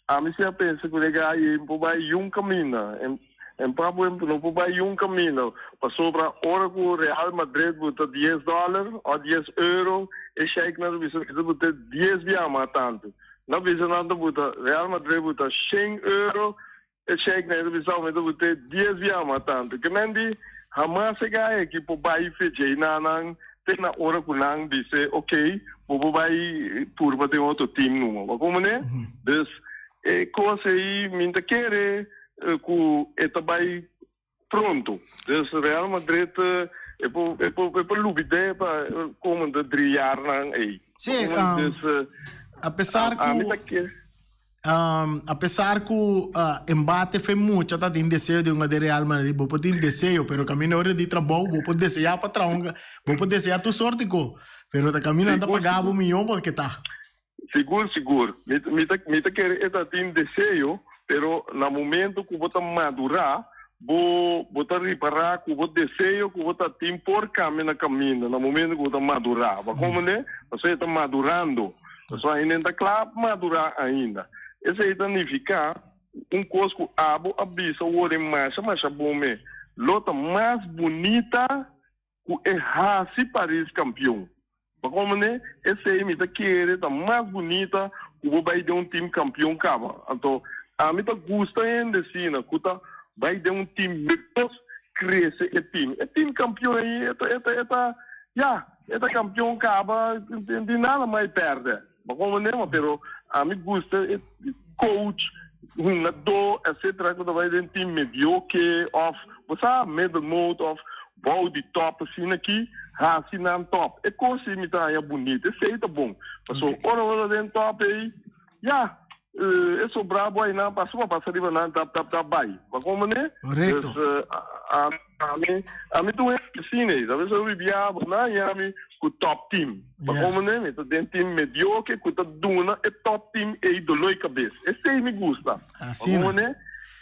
ami si a pensa cu e gai ei por bai yun caminda. En papu en no por bai yun camino, pasobra ora cu Real Madrid buta dies dollar o dies euro, e sheiknan ta bisa ta buta dies bia mas tanto. Nan bisa nan ta buta Real Madrid buta shen euro, e sheiknan ta bisa mi ta buta dies bia mas tanto. Ke men di hamas e gaya aki por bai fechei na nan te na ora cu nan bisa ok, bo por bai purba den otro team numa. Bo comprende? Dus e cos ei mi ta kere ku e ta bai pronto. Dus Real Madrid e por e por e por lubid'é pa komende dri yarnan ei. Sí, um, a pesar ku a, a, ke a pesar ku embate fe mucha ta tin deseo di hunga den Real Madrid, bo por tin deseo, pero kaminda ora di trabou bo por deseá pa traha un, bo por deseá tur sorti ko, pero ta kaminda nan ta paga bo miyon porque ta. Sigur, sigur. Mi, mi ta, mi ta kere e ta tin deseo, pero na momento ku bo ta madurá, bo, bo ta ripará ku bo deseo ku bo ta tin por kambia na kaminda, na momento ku bo ta madurá. Bo a komprendé? Pasobra e ta madurando. Pasobra ainda e no ta kla pa madurá ainda. Esei ta nifiká un kos ku abo a bisa wor e masha masha bon me. Lo ta mas bunita ku e hasi Paris kampion. Pa komprende esei mi ta kere ta mas bunita ku bo bai den un tim kampion kaba. Anto ami ta gusta hende asina ku ta bai den un tim menos krese e tim. E tim kampion ei e ta e ta e ta ya e ta kampion kaba di nada mas e pèrdè. Pa komprende ma pero ami gusta e coach, hungadó etcetera ku ta bai den tim medioke òf bo sa middelmoot òf bou di top asina aki hasi nan top. E kos ei mi ta haña bunita, esei ta bon. Pasobra ora bo ta den top ei ya e sobrá bo ainan pasa bo a pasa riba nan tap tap tap bai. Bo a komprende? Korekto. Dus ami ami ta un hende asina ei. Ta bes mi bia bo nan haña mi ku top team. Pa komo ne mi ta den team medioke ku ta duna e top team ei doloi kabes. Esei mi gusta. Pa komo ne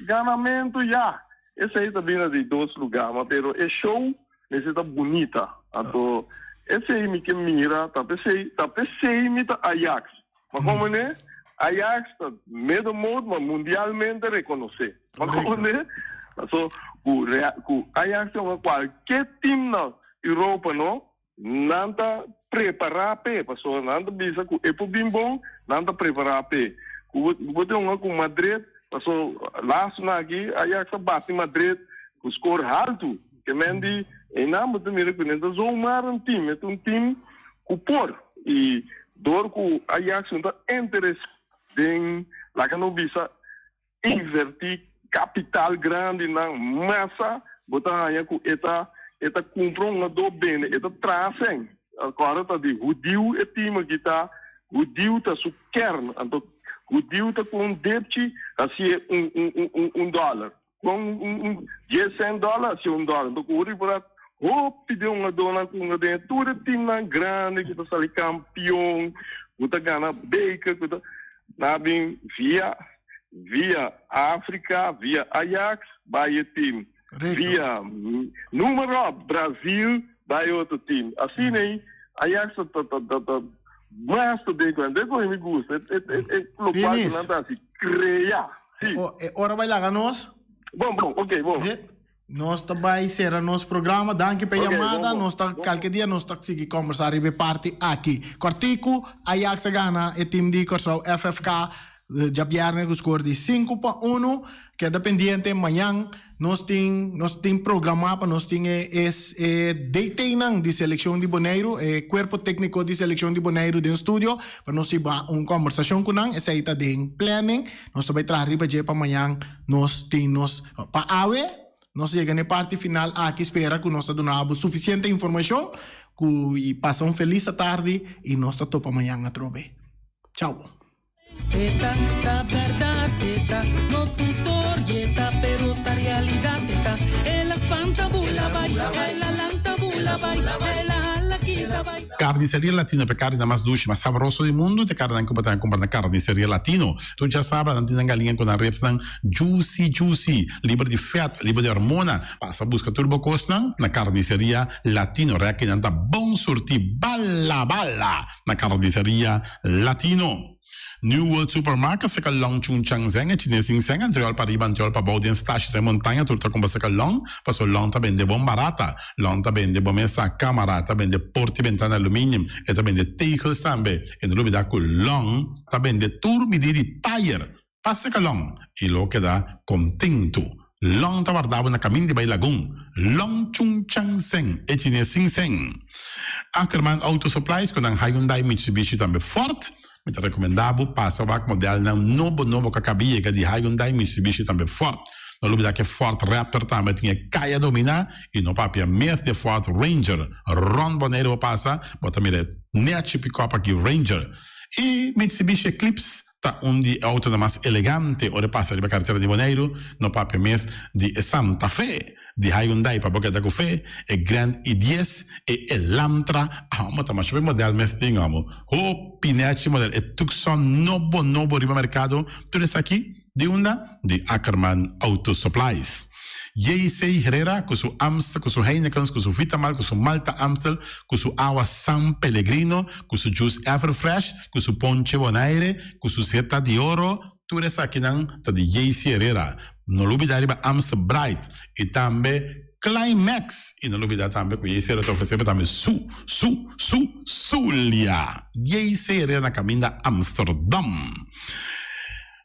ganamentu ya esei ta bini di dos luga ma pero e show mester ta bunita. Anto esei mi ke mira ta p'esei ta p'esei mi ta Ajax. Pa komo ne Ajax ta middelmoot ma mundialmente rekonosé. Pa komo ne paso ku ku Ajax ta hunga kualke team na Europa no Nan ta prepará p'e, pasobra nan ta bisa ku e por bin bon, nan ta prepará p'e. Ku bo tin hunga ku Madrid, pasobra lastunan aki Ajax a bati Madrid ku skor haltu. Ke men di einan bo ta mira ku nan ta zomaar un tim, e ta un tim ku por. I dor ku Ajax no ta interesá den, laga no bisa, invertí. kapital grandinan masa, bo ta haña ku e ta e ta kumpra un hungadó bende, e ta traha sèn. Kòrda ta di hudiu e tim aki ta, hudiu ta su kern, anto hudiu ta ku un depchi hasié un un un un dòler. Con un dies cent dollar haci un dollar. Enton cu ori por a hopi den hungadornan cu hunga den tur e teamnan grandi cu ta sali campeon, cu ta gana beker, cu ta nan a bin via via Africa, via Ajax bay e team. Via noem maar op, Brazil bay otro team. Asina ey Ajax ta ta ta ta mas ta den cu nan. Den cu mi gusta e e e locual cu nan ta haci crea. Sí. E ora bai laga nos. Bon, bon, ok, bon. Sí. Nos ta bai sera nos programa. Danki pa e yamada. Nos ta kalke dia nos ta sigui kombersá riba e parti aki. Kòrtiku, Ajax a gana e tim di Kòrsou FFK djabièrnè ku skor di 5-1. Keda pendiente mañan nos tin nos tin programá pa nos tin e e DT-nan di selekshon di Boneiru, e kuerpo tékniko di selekshon di Boneiru den studio pa nos hiba un kòmbersashon ku nan. Esei ta den planning. Nos ta bai traha riba dje pa mañan nos tin nos pa awe nos yega na e parti final aki spera ku nos a duna bo sufisiente informashon ku i pasa un felis atardi i nos ta topa mañan atrobe. Chao. Carniceria Latino pa e carninan mas dushi, mas sabroso di mundu ta e carninan cu bo ta cumpra na Carniceria Latino. Tur djasabra nan tin nan galiña cu nan ribsnan juicy juicy, liber di vet, liber di hormona. Pasa busca tur bo cosnan na Carniceria Latino. Reki nan ta bon surti bala bala na Carniceria Latino. New World Supermarket seka long chun chang zeng e chines sin seng antriol pa riba antriol pa bou den stashi den montaña tur ta kumpra seka long paso long ta bende bon barata long ta bende bo mesa kamara ta bende porti bentana aluminium e ta bende tegels tambe e no lubida ku long ta bende tur midi di tayer pa seka long i lo keda kontentu long ta warda bo na kamin di bai lagun long chun chang seng e chines sin seng Ackerman Auto Supplies ku nan Hyundai Mitsubishi tambe Ford Mi ta rekomendá bo pasa wak modelnan nobo nobo ku a kaba yega di Hyundai, Mitsubishi tambe Ford. No lubidá ku e Ford Raptor tambe tin e kaya dominá i no papia mes di e Ford Ranger. Rònt Boneiru bo pasa, bo ta mira e nèchi pikòp aki Ranger. I Mitsubishi Eclipse ta un di e outonan mas elegante ora e pasa riba karetera di Boneiru, no papia mes di e Santa Fe. Di Hyundai pa bo keda ku fe, e Grand i dies, e Elantra, amo ta masha be model mes tin amo. Hopi nechi model, e Tucson nobo nobo riba merkado, tur esaki di unda? Di Ackerman Auto Supplies. JC Herrera ku su Amstel, ku su Heinekens, ku su Vitamal, ku su Malta Amstel, ku su awa San Pellegrino, ku su juice Everfresh, ku su ponche Bonaire, ku su seta di oro, Tur esakinan ta di JC Herrera. No lubida riba Amstel Bright y tambe Climax. Y no lubida tambe cu JC Herrera ta ofrece bo tambe su, su, su, Zulia. JC Herrera na caminda Amsterdam.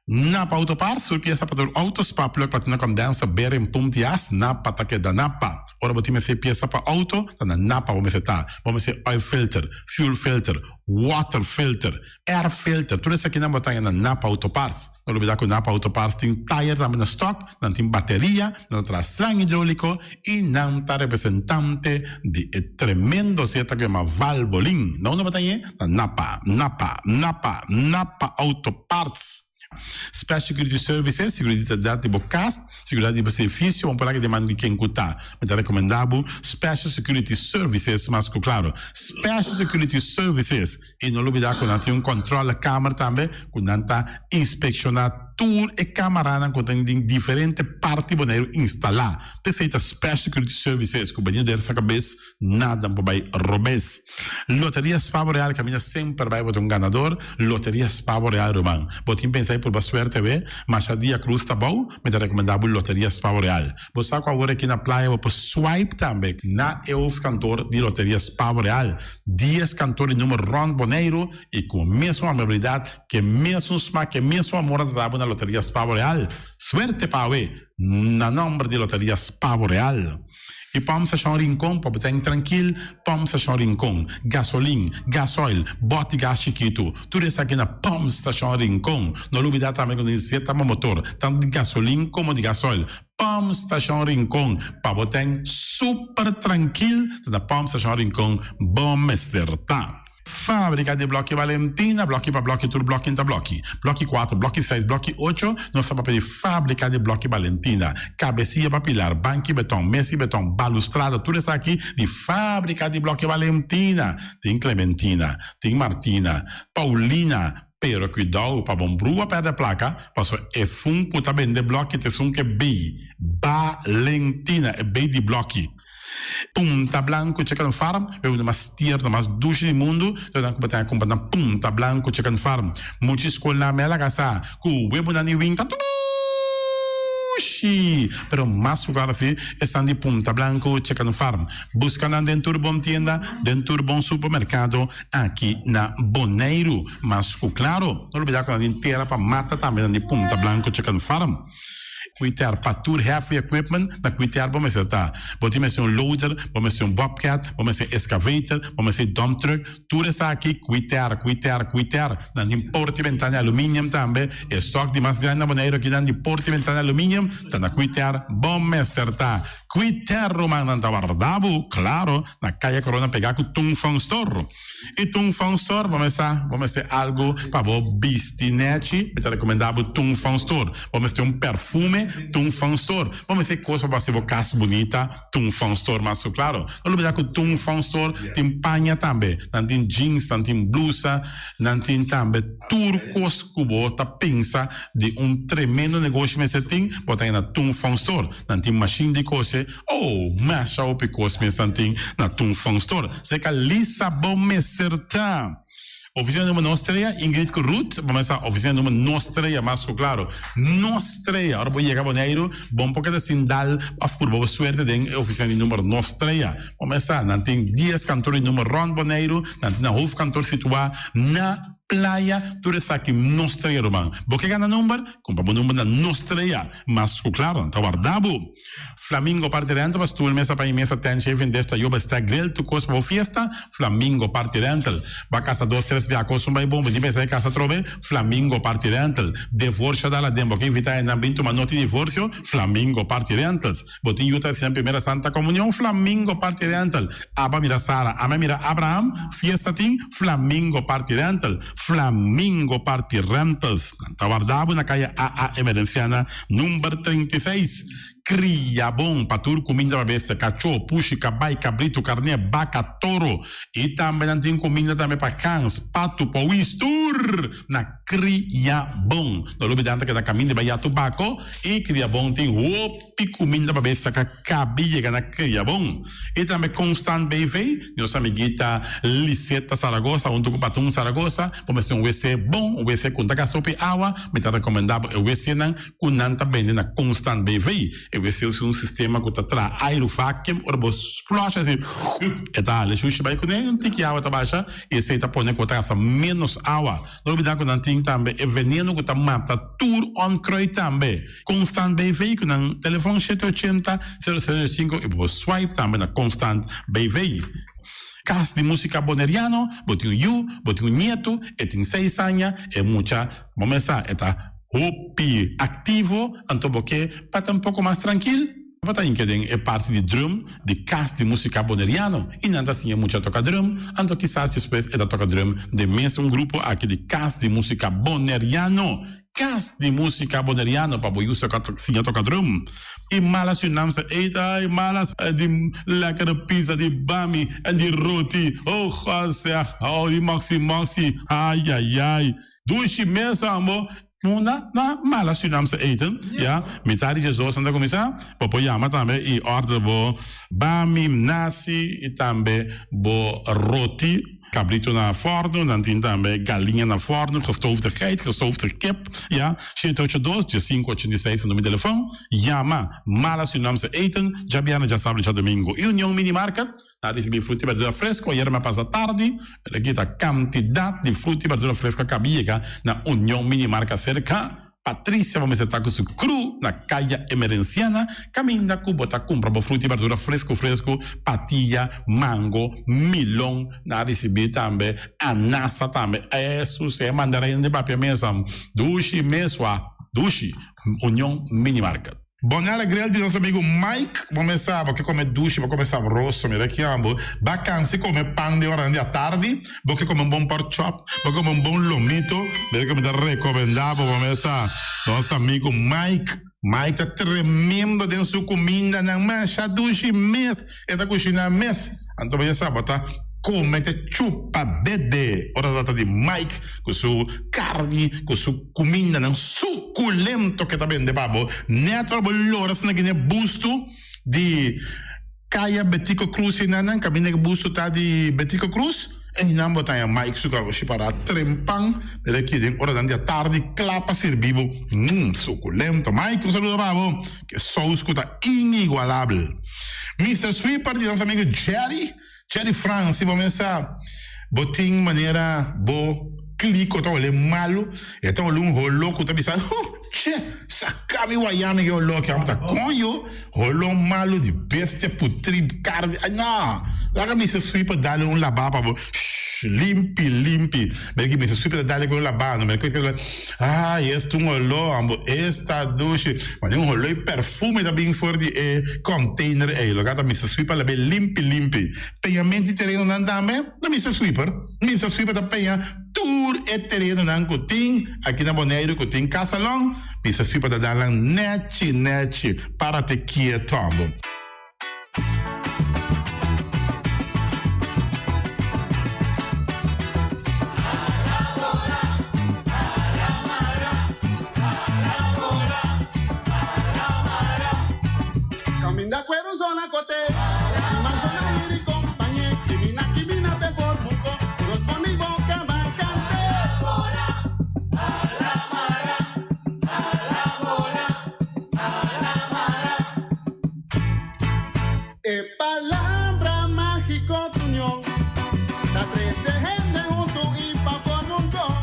Napa Auto Parts, tur pieza pa tur auto, spark plug, platina condenser, bearing, pump di as, Napa ta keda Napa. Ora bo tin mester pieza pa auto, ta na Napa bo mester ta. Bo mester oil filter, fuel filter, water filter, Air filter, tur esakinan bo ta haña na Napa Auto Parts. No lubida ku Napa Auto Parts tin tayer tambe na stock, nan tin bateria, nan ta traha slang hidroliko i nan ta representante di e tremendo seta ku yama Valvoline. Na unda bo ta hañ'e? Na Napa, Napa, Napa, Napa Auto Parts. Special Security Services, Seguridat di bo kas, seguridat di bo servisio, bo por laga den man di ken ku ta. Mi ta rekomendá bo Special Security Services mas ku klaro. Special Security Services. I no lubidá ku nan tin un kòntròlekamer tambe ku nan ta inspekshoná tur e kamaranan ku tin den diferente parti Boneiru instalá. P'esei ta Special Security Services ku bini der sa kabes nada por bai robes. Loteria Spavo Real kaminda semper bai bo ta un ganador. Loteria Spavo Real ruman. Bo tin pensa di purba suerte awe? Masha dia krus ta bou, mi ta rekomendá bo Loteria Spavo Real. Bo sa ku awor aki na playa bo por swipe tambe na e hoofdkantoor di Loteria Spavo Real. Dies kantoor di numer rònt Boneiru i ku mesun amabilidat, ku e mesun smak, ku e mesun amor a trata bo na Loteria Spavo Real. Suerte pa awe! Na nòmber di Loteria Spavo Real. I Pump Station Rincon pa bo ta trankil, Pump Station Rincon, gasolin, gasoil, bòt di gas chikitu, tur esaki na Pump Station Rincon. No lubidá tambe ku nos zeta pa motor, tantu di gasolin komo di gasoil. Pump Station Rincon, pa bo ta super trankil, ta na Pump Station Rincon bo mester ta. Fábrika di Blòki Valentina, blòki pa blòki, tur blòki ta blòki. Blòki kuater, blòki seis, blòki ocho, nos ta papia di Fábrika di Blòki Valentina. Kabesia pa pilar, banki beton, mesa di beton, balustrada, tur esaki di Fábrika di Blòki Valentina. Tin Clementina, tin Martina, Paulina, pero kuidou pa bon brua pèrdè plaka, pasobra e fun ku ta bende blòki ta esun ku e bei Valentina, e bei di blòki. Punta Blanco Chicken Farm, e uno mas tierno, mas dushi di mundu, lo nan ku bo ta kumpra na Punta Blanco Chicken Farm. Mucha skolnan me a laga sa ku webonan di win ta dushi, pero mas ku klaro si esnan di Punta Blanco Chicken Farm. Buska nan den tur bon tienda, den tur bon supermerkado aki na Boneiru. Mas ku klaro, no lubida ku nan tin tera pa mata tambe nan di Punta Blanco Chicken Farm. Cuiter pa tur heavy equipment na cuiter bo mester ta. Bo tin mester un loader, bo mester un bobcat, bo mester excavator, bo mester dump truck, tur esaki cuiter, cuiter, cuiter. Nan tin porta y bentana aluminium tambe. E stock di mas grandi na Boneiru akinan di porta y bentana aluminium ta na cuiter bo mester ta. Cuiter rumannan ta warda bo, claro, na Caya Corona pega cu Tung Fong Store. I Tung Fong Store, bo mester bo mester algu pa bo bisti nechi, mi ta rekomendá bo Tung Fong Store. Bo mester un perfume, Tung Fong Store. Bo mester kos pa bo hasi bo kas bunita, Tung Fong Store mas ku klaro. No lubidá ku Tung Fong Store tin paña tambe. Nan tin jeans, nan tin blusa, nan tin tambe tur kos ku bo ta pensa di un tremendo negoshi mester tin, bo ta haña na Tung Fong Store. Nan tin mashin di kose. Oh, masha hopi kos mes nan tin na Tung Fong Store. Seka Lisa bo mester ta. Oficina number nos trea, Ingrid ku Ruth, bo mester oficina number nos trea, mas ku klaro. Nos trea, ora bo yega Boneiru, bon por keda sin dal of purba bo suerte den e oficina di number nos trea. Bo mester sa, nan tin dies kantor di number rond Boneiru, nan tin nan hoofdkantoor situa na Playa, tur esaki nos trea ruman. Bo ke gana number? Kumpra bo number na nos trea. Mas ku klaro, nan ta warda bo. Flamingo Party Rental pa stoel, mesa pa mesa, tent, shaving dish, tayo, bestek, grill, tur kos pa bo fiesta. Flamingo Party Rental. Ba kasa dos tres bia kos un bai bon, bo tin pensa e kasa atrobe. Flamingo Party Rental. Devorsio dal aden, bo ke invita hendenan bin tuma noti divorsio. Flamingo Party Rentals. Bo tin yu ta hasi nan primera Santa Comunion. Flamingo Party Rental. Aba mira Sara, ama mira Abraham, fiesta tin. Flamingo Party Rental. Flamingo Party Rentals. Nan ta warda bo na kaya AA Emerenciana number 36. Kria bon pa tur kuminda pa bestia, kachó, pushi, kabai, kabritu, karné, baka, toro. I tambe nan tin kuminda tambe pa gans, patu, powis, tur na Kria Bon. No lubida nan ta keda kaminda bai ya tubako i Kria Bon tin hopi kuminda pa bestia ka kabi yega na Kria Bon. I tambe Constant BV, nos amiguita Liseta Zaragoza huntu ku Patun Zaragoza, bo mester un wc bon, un wc ku no ta gasta hopi awa, mi ta rekomendá bo e wcnan ku nan ta bende na Constant BV. E wc usa un sistema ku ta traha airu vacuum, ora bo flush asi e ta hala e shushi bai kuné, un tiki awa ta basha i esei ta pone ku bo ta gasta ménos awa. No olbidá ku nan tin tambe e veneno ku ta mata tur onkruid tambe. Constant BV ku nan telefon shete ochenta, sero sero sinku i bo por swipe tambe na Constant BV. Kas di Musika Boneriano, bo tin un yu, bo tin un nietu, e tin seis aña, e mucha, bo mes sa, e ta hopi aktivo, anto bo ke pa ta un poko mas trankil, bo ta hinka den e parti di drum di Kas di Musika Boneriano i nan ta siña mucha toka drum, anto kisas despues e ta toka drum den mes un grupo aki di Kas di Musika Boneriano. Kas di Musika Boneriano pa bo yusa siña toka drum. I mala Surinaamse eten, ai malas di lekkere pizza di bami en di roti, oh God zeg, oh di moxi moxi, ai ai ai. Dushi mes ambo. Munda na mala Surinaamse eten, ya, mitad di diesdos nan ta kuminsá, bo por yama tambe i order bo bami, nasi i tambe bo roti, kabritu na fòrnu, nan tin tambe galiña na fòrnu, gestoofde geit, gestoofde kip, ya, shete ocho dos, diesinku ochenta i seis ta numero di telefòn, yama mala Surinaamse eten, djabièrnè, djasabra i djadumingu. I Union Mini Market. Na ricibi fruta y berdura fresco ayer mi a pasa tardi, pero aki ta cantidad di fruta y berdura fresco a caba yega na Union Mini Marca cerca. Patricia bo mester ta ku su crew na Kaya Emerenciana kaminda ku bo ta kumpra bo fruta i berdura fresku fresku, patia, mango, milon, nan a risibí tambe anasa tambe. Esus e mandarin di papia mesa dushi mesua dushi Union Mini Market. Bonella Grill di nos amigo Mike, bo mes sa bo ke come dushi, bo come sabroso, mira ki ambo, ba cansi come pan den oranan di atardi, bo ke come un bon pork chop, bo ke come un bon lomito, mira ki mi ta recomenda bo, bo mes sa, nos amigo Mike, Mike ta tremendo den su cumindanan, masha dushi mes e ta cushina mes. Anto bo ya sa bo ta come te chupa dede ora ta trata di Mike cu su carni cu su cumindanan suculento ke ta bende pa bo. Net ora bo lora asina gine busto di Caya Betico Cruz enanan caminda ke busto ta di Betico Cruz einan bo ta haña Mike su garoshi para trempan mira aki den oranan di atardi cla pa sirbi bo. Mmm suculento Mike un saludo pa bo. Ke sous ku ta inigualabel. Mister Sweeper di nos amigo Jerry, Jerry Frans, si bo mes sa bo tin manera bo kliko ta hole malu, e ta hole un holo ku ta bisa, huh, che, saka mi waya mi ke holo aki, amo ta koño, holo malu di bestia putri karni, ay no, laga Mister Sweeper dale un laba pa bo, shh, limpi, limpi. Mira ki mester sweep ta dale ku un labano. Mira ku ah yes tu un oló ambo esta dushi. Mane un oló y perfume ta bin for di e container ey. Loke ta mester sweep a labe limpi limpi. Peñamento di terenonan tambe na mester sweeper. Mester sweeper ta peña tur e terenonan ku tin aki na Boneiru ku tin Casalon. Mester sweeper ta dal nan nechi nechi. Parate kieto ambo. Caminda cuero zona cote, manzona iri compañe, kimina kimina pe formuco, los poni boca bacante. E palabra mágiko t'union ta trese hende huntu i pa forma un don.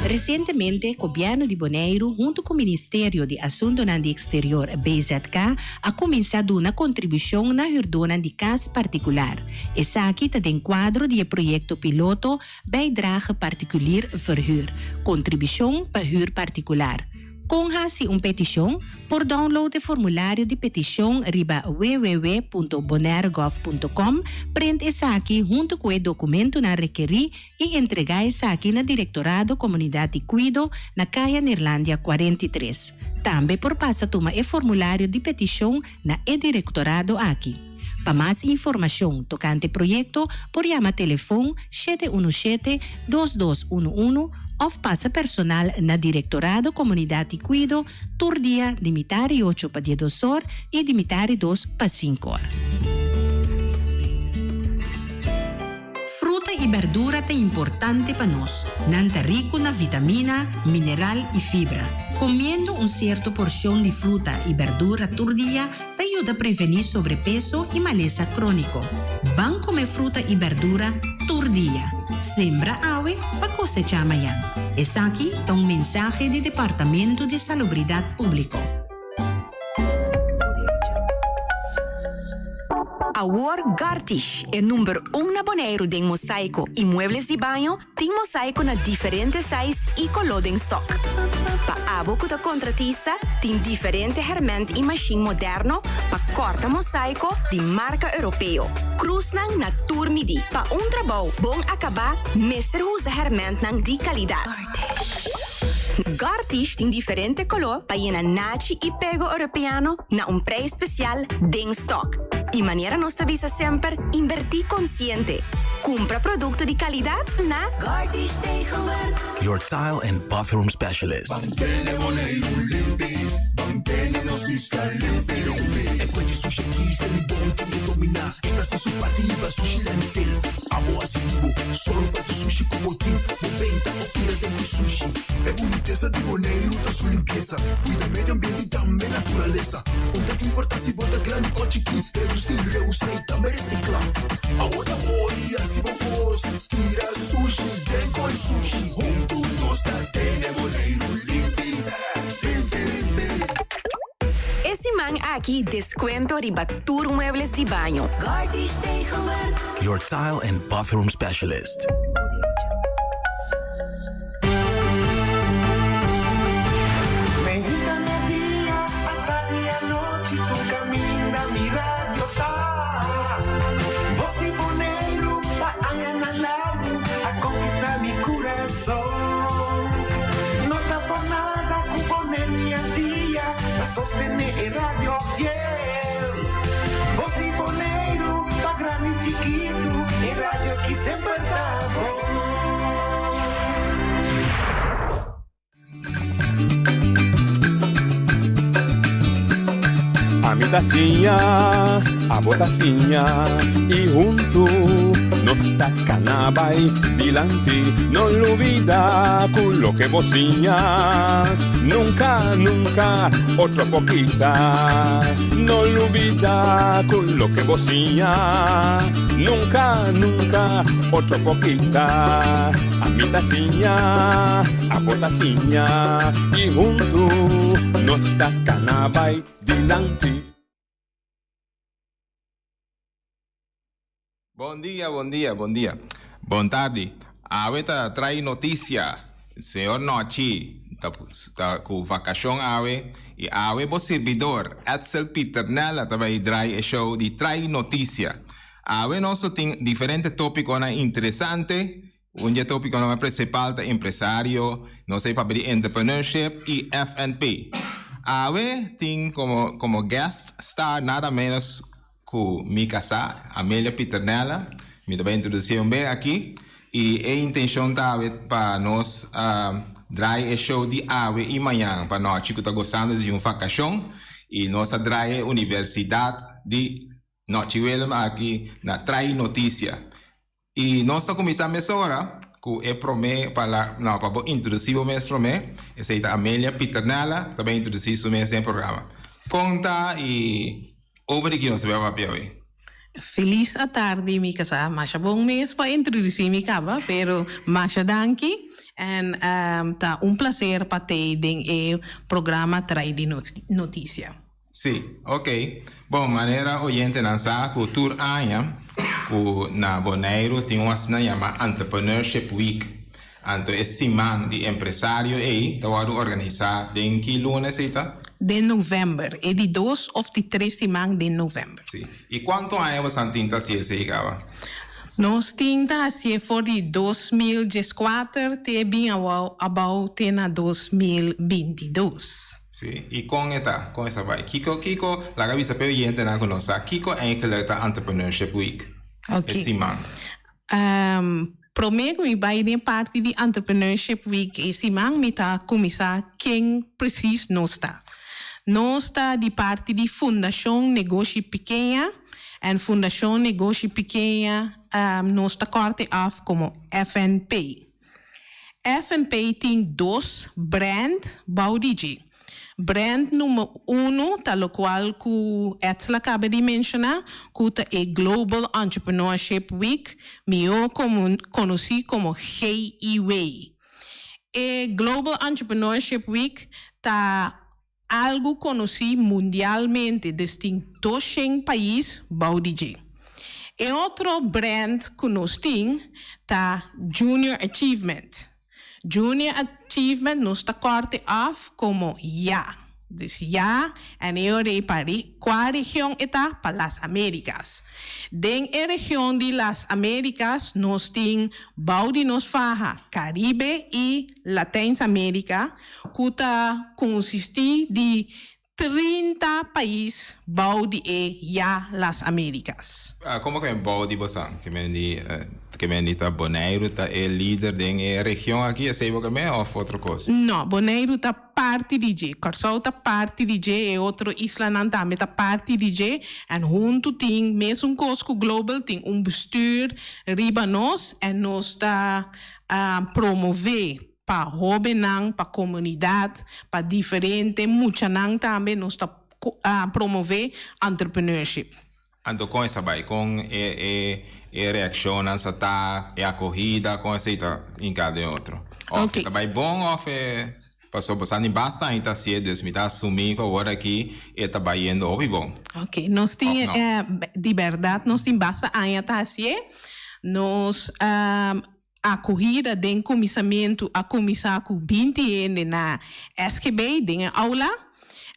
Resientemente Gobièrnu di Boneiru huntu ku Ministerio di Asuntunan di Eksterior, BZK, a kuminsá duna kontribushon na hürdónan di kas partikular. Esaki ta den kuadro di e proyekto piloto Bijdrage Particulier Verhuur, Kontribushon pa hür partikular. Kon hasi un petishon? Por download e formulario di petishon riba www.bonairegov.com, print esaki huntu ku e dokumentunan rekerí i entregá esaki na Direktorado Komunidat di Kuido na Kaya Neerlandia 43. Tambe por pasa tuma e formulario di petishon na e direktorado aki. Pa mas informashon tokante proyekto por yama telefon 717 2211 òf pasa personal na Direktorado Komunidat di Kuido tur dia di mitari ocho pa diesdos or i di mitari dos pa sinku or. Fruta i berdura ta importante pa nos. Nan ta riku na vitamina, mineral i fibra. Komiendo un sierto porshon di fruta i berdura tur dia ta yuda prevení sobrepeso i malesa króniko. Ban kome fruta i berdura tur dia. Sembra awe pa kosechá mañan. Esaki ta un mensahe di Departamento di Salubridat Públiko. Awor Gartish, e number un na Boneiru den mosaiko i muebles di baño, tin mosaiko na diferente size i koló den stok. Pa abo ku ta kontratista, tin diferente hèrmènt i mashin moderno pa kòrta mosaiko di marka europeo. Krusnan na tur midí. Pa un trabou bon akabá mester usa hèrmèntnan di kalidat. Gartish tin diferente koló pa yena nachi i pego europeano na un prijs spesial den stok. I manera nos ta bisa semper, inbertí konsiente. Kumpra produkto di kalidat na Gartish Tegelwerk. Your tile and bathroom specialist. Mantene Boneiru limpi, mantene nos isla limpi limpi. E fuente sushi aki sali bon tin ke dominá. E ta hasi su parti liba sushi landfill. Abo hasi di bo, solo pa tu sushi ku bo tin. Bo benta o tira den ku sushi. E bunitesa di Boneiru ta su limpiesa. Kuida medio ambiente i tambe naturalesa. Un ta importá si bo ta grandi o chikí, redusí, reusá i tambe resiklá. Awor ta hori hasi bo kos, tira sushi den koi sushi. Huntu nos ta. aki deskuento riba tur muebles di baño. Gartish Tegelwerk. Your tile and bathroom specialist. Meinta media, atardi anochi, tur caminda mi radio ta. Voz di Boneiru pa añanan largu a conquista mi curason. No ta por nada cu Boneiru y Antia ta sostene e radio fiel. Voz di Boneiru pa grandi y chikitu, e radio aki semper ta bon. Ami ta siña, abo ta siña y huntu nos ta cana bay dilanti. No lubida cu loke bo siña nunca, nunca otro por kita. No lubida cu loke bo siña nunca, nunca otro por kita. Ami ta siña, abo ta siña y huntu nos ta cana bay dilanti. Bon dia, bon dia, bon dia. Bon tardi. Awe ta trai noticia. Señor Nochi ta ta cu vacacion awe y awe bo sirbidor Edsel Pieternella ta bay drai e show di Trai Noticia. Awe nos lo tin diferente topiconan interesante. Un di e topiconan mas principal ta empresario, nos ta papia di entrepreneurship y FNP. Awe tin como como guest star nada menos cu mi casa, Amelia Pieternella. Mi ta bay introduci un be aki y e intencion ta awe pa nos draai e show di awe y mañan pa nochi cu ta gozando di un vacacion y nos a draai e universidad di Nochi Willem aki na Trai Noticia. Y nos ta cuminsa mesora cu e prome pa la, no, pa bo introduci bo mes prome. Esey ta Amelia Pieternella ta bay introduci su mes den e programa. Con ta y over di ki nos ta bay papia hoy? Feliz atardi mi casa. Masha bon mes pa introduci mi caba, pero masha danki en ta un placer pa tey den e programa Trai di Noticia. Sí, ok. Bon, manera oyentenan sa ku tur aña ku na Boneiru tin un asina yama Entrepreneurship Week. Anto e siman di empresario ei ta wòrdu organisá den ki luna esei ta? Den novèmber, e di dos òf di tres siman den novèmber. Sí. I kuantu aña bosan tin ta hasi esei kaba? Nos tin ta hasié for di 2014 te bin awou abou te na 2022. Sí, i kon e ta? Kon esa bai? Kiko, kiko, laga bisa p'e oyentenan ku no sa, kiko eigenlijk ta Entrepreneurship Week? Oké. E siman. Promé ku mi bai den parti di Entrepreneurship Week e siman, mi ta kuminsá ken presis nos ta. Nos ta di parti di Fundashon Negoshi Pikeña, en Fundashon Negoshi Pikeña nos ta kòrte af komo FNP. FNP tin dos brand bou di dje. Brand number uno ta locual cu Edsel a caba di menciona, cu ta e Global Entrepreneurship Week, miho conoci como GEW. E Global Entrepreneurship Week ta algo conoci mundialmente, dus tin 200 pais bou di dje. E otro brand cu nos tin ta Junior Achievement. Junior Achievement nos ta corte af como ya. Dus ya en e ora ei pa cua region e ta? Pa Las Americas. Den e region di Las Americas nos tin bou di nos faha Caribe y Latijns America ku ta konsistí di 30 pais bou di e ya Las Americas. Komo ku e bou di bosan? Ke men di ke men di ta Boneiru ta e lider den e region aki, esei bo ke men òf otro kos? No, Boneiru ta parti di dje, Kòrsou ta parti di dje, e otro islanan tambe ta parti di dje, en huntu tin mesun kos ku Global, tin un bestuur riba nos en nos ta promové Pa hóbennan, pa komunidat, pa diferente muchanan tambe nos ta promové entrepreneurship. Anto kon esa bai? Kon e e e reakshonnan sa ta, e akohida, kon esei ta hinká den otro? Òf e ta bai bon òf e. Paso bo sa ni basta aña ta hacié, dus mi ta asumí cu awor aki e ta bayendo hopi bon. Ok, nos tin, Of no? di berdad nos tin basta aña ta hacié. Nos acogida den cuminsamentu a cuminsa cu binti hende na SGB den e aula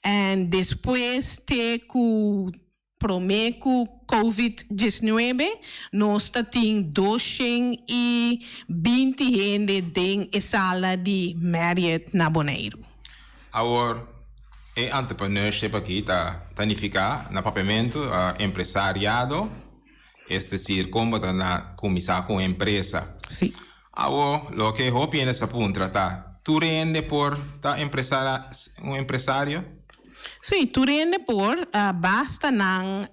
en despues te cu Promé ku Covid 19 nos ta tin 220 hende den e sala di Marriott na Boneiru. Awor, e entrepreneurship aki ta ta nifiká na papiamentu empresariado, es desir kon bo ta na kuminsá ku un empresa. Sí. Awor, loke hopi hende sa puntra ta, tur hende por ta empresara un empresario? Sí, tur hende por, basta nan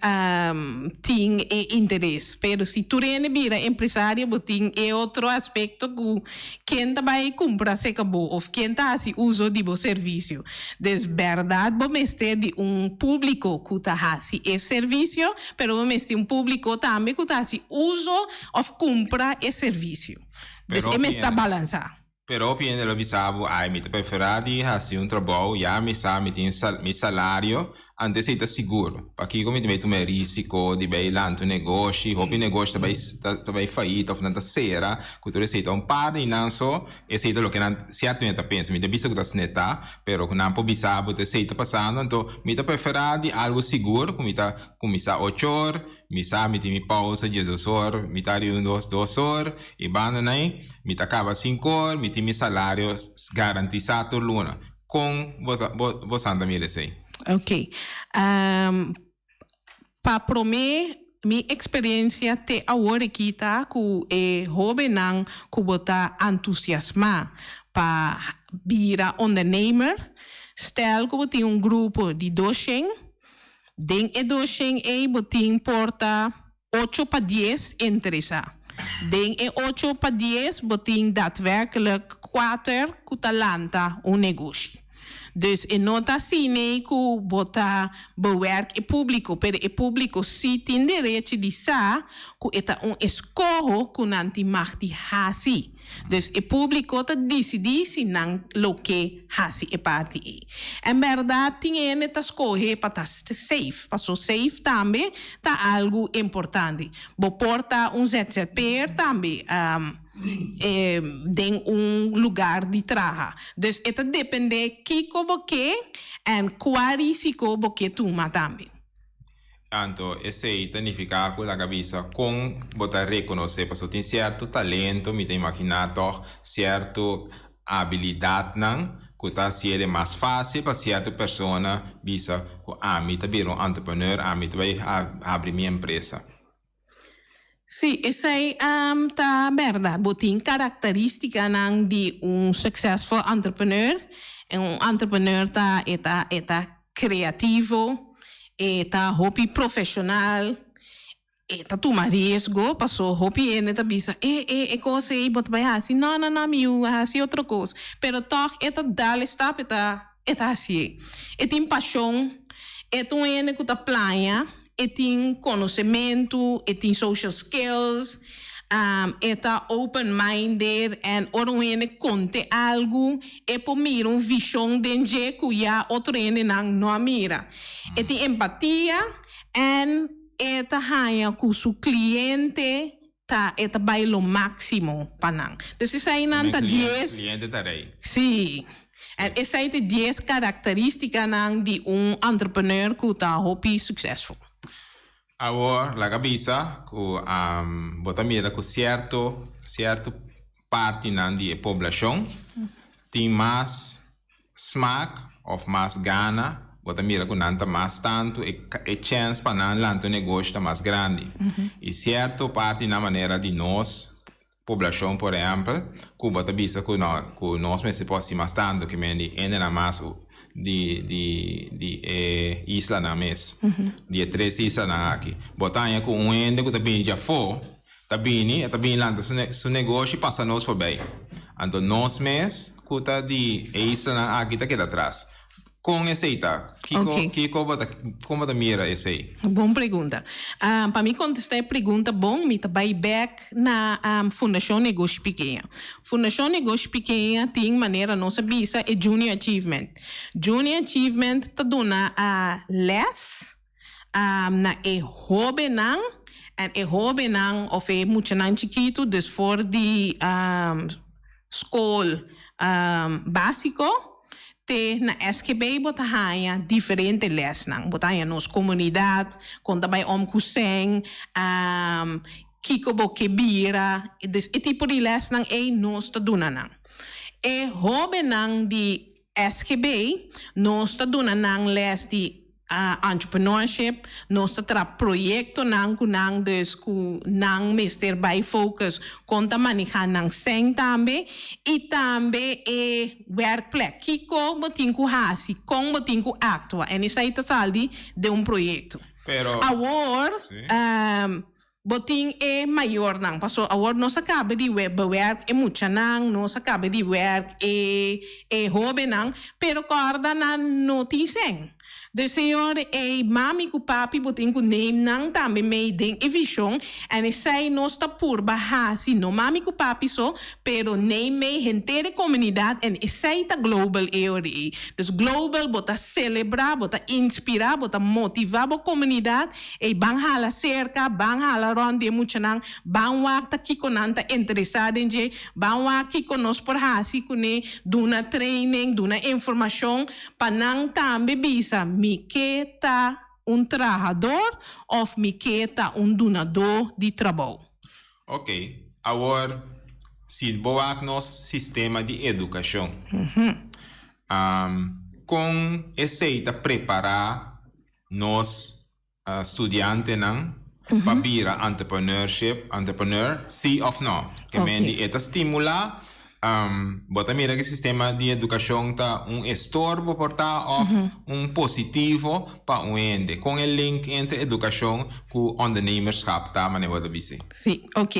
tin e interes. Pero si tur hende bira empresario bo tin e otro aspecto cu ken ta bay cumpra cerca bo of ken ta haci uso di bo servicio. Dus berdad bo mester di un publico cu ta haci e servicio, pero bo mester un publico tambe cu ta haci uso Of kumpra e servisio. Dus e mester ta balansá. Pero hopi hende lo bisa bo, ai, mi ta preferá di hasi un trabou, ya mi sa mi tin mi salario, anto esei ta sigur. Pakiko mi ta bai tuma e risiko di bai lanta un negoshi? Hopi negoshi ta bai ta bai fayit of nan ta sera, ku tur esei ta un par di nan so, esei ta loke nan siertamente ta pensa. Mi ta bisa ku ta snetá, pero ku nan por bisa bo ta esei ta pasando, anto mi ta preferá di algu sigur ku mi ta kuminsá ocho or, Mi sa mi tin mi pausa diesdos or, mi ta riba un dos dos or y banda nai mi ta caba cinco or, mi tin mi salario garantisa tur luna. Con bo ta bo bo santa mira esey? Ok. Pa prome mi experiencia te awor aki ta cu e hobennan cu bo ta antusiasma pa bira ondernemer, stel cu bo tin un grupo di doshen, Den e doshen ei bo tin por ta ocho pa dies interesá. Den e ocho pa dies bo tin daadwerkelijk kuater ku ta lanta un negoshi. Dus e no ta asina ku bo ta bewerk e públiko, pero e públiko sí tin derechi di sa ku e ta un eskoho ku nan tin mag di hasi. Dus e públiko ta disidí si nan lo ke hasi e parti ei. En bèrdat tin hende ta skohe pa ta safe, paso safe tambe ta algu importante. Bo por ta un ZZP'er tambe den un lugar di traha. Dus e ta dependé kiko bo ke en kua risiko bo ke tuma tambe. Anto esei ta nifiká ku laga bisa kon bo ta rekonosé, pasobra tin sierto talento, mi ta imaginá tòg, sierto abilidatnan ku ta hasiel e mas fásil pa sierto persona bisa ku ami ta bira un entrepreneur, ami ta bai habri mi empresa. Sí, esei ta bèrdat. Bo tin karakterístikanan di un successful entrepreneur. Un entrepreneur ta e ta e ta kreativo, e ta hopi profeshonal, e ta tuma riesgo, paso hopi hende ta bisa e e e kos ei bo ta bai hasi, no no no mi yu hasi otro kos. Pero tòg e ta dal e stap e ta e ta hasié. E tin pashon, e ta un hende ku ta plania. E tin konosementu, e tin social skills, e ta open minded en ora un hende konte algu e por mira un vishon den dje ku ya otro hendenan no a mira. E tin empatia en e ta haña ku su kliente ta e ta bai lo máksimo pa nan. Dus eseinan ta dies. Kliente ta rei. Sí. En esei ta dies karakterístikanan di un entrepreneur ku ta hopi suksesful. Awor laga bisa ku bo ta mira ku sierto sierto partinan di e poblashon tin mas smaak of mas gana, bo ta mira ku nan ta mas tantu e e chèns pa nan lanta un negoshi ta mas grandi. I sierto partinan manera di nos poblashon por ehèmpel ku bo ta bisa ku no ku nos mester por hasi mas tantu ke men di hendenan mas di di di e islanan mes, di e tres islanan aki. Bo ta haña ku un hende ku ta bini djafó Ta bini, e ta bini lanta su su negoshi pasa nos forbij. Anto nos mes ku ta di e islanan aki ta keda atras. Kon esei ta? Kiko Ok. kiko bo ta kon bo ta mira esei? Bon pregunta. Pa mi kontestá e pregunta bon, mi ta bai bèk na Fundashon Negoshi Pikeña. Fundashon Negoshi Pikeña tin manera nos a bisa e Junior Achievement. Junior Achievement ta duna lès na e hóbennan en e hóbennan òf e muchanan chikitu dus for di skol básiko te na SGB bo ta haña diferente lèsnan. Bo ta haña nos komunidat, kon ta bai om ku sèn, kiko bo ke bira. Dus e tipo di lèsnan ei nos ta duna nan. E hóbennan di SGB nos ta duna nan lès di entrepreneurship, nos ta traha proyectonan cu nan dus cu nan mester bay focus con ta maneha nan cen tambe y tambe e werkplek, kico bo tin cu haci, con bo tin cu actua en esey ta sali den un proyecto. Pero Awor Bo tin e mayornan, paso awor nos a caba di bewerk e muchanan, nos a caba di werk e e hobennan, pero corda nan no tin cen. Dus señor ey mami cu papi bo tin cu neem nan tambe mee den e vision en esey nos ta purba haci, no mami cu papi so, pero neem mee henter e comunidad en esey ta global e ora ey. Dus global bo ta celebra, bo ta inspira, bo ta motiva bo comunidad Ey ban hala serka, ban hala rond di e muchanan, ban wak ta kiko nan ta interesá den dje, ban wak kiko nos por hasi kuné, duna training, duna informashon pa nan tambe bisa mi ke ta un trahador òf mi ke ta un dunadó di trabou. Ok, awor si bo wak nos sistema di edukashon, kon esei ta prepará nos studiantenan pa bira entrepreneurship, entrepreneur, si of no? Ke men di e ta stimula, bo ta mira ku e sistema di edukashon ta un estorbo por ta of un positivo pa un hende? Kon e link entre edukashon ku ondernemerschap ta manera bo ta bisa? Si, ok.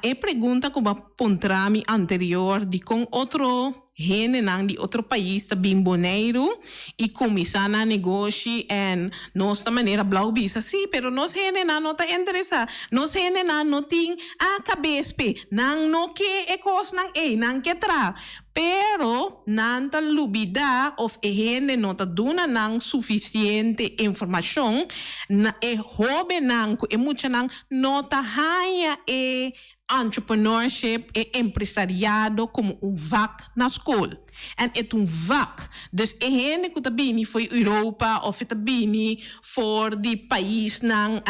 E pregunta ku bo a puntra mi anterior dikon otro Hendenan di otro pais ta bin Boneiru i kuminsá nan negoshi en nos ta manera blou bisa, sí, pero nos hendenan no ta interesá, nos hendenan no tin a kabes p'e, nan no ke e kosnan ei, nan ke traha. Pero nan ta lubidá òf e hende no ta duna nan sufisiente informashon, na e hóbennan ku e muchanan no ta haña e Entrepreneurship, e empresariado como un vak na school. En e ta un vak. Dus e hende cu ta bini fo'i Europa of e ta bini for di paisnan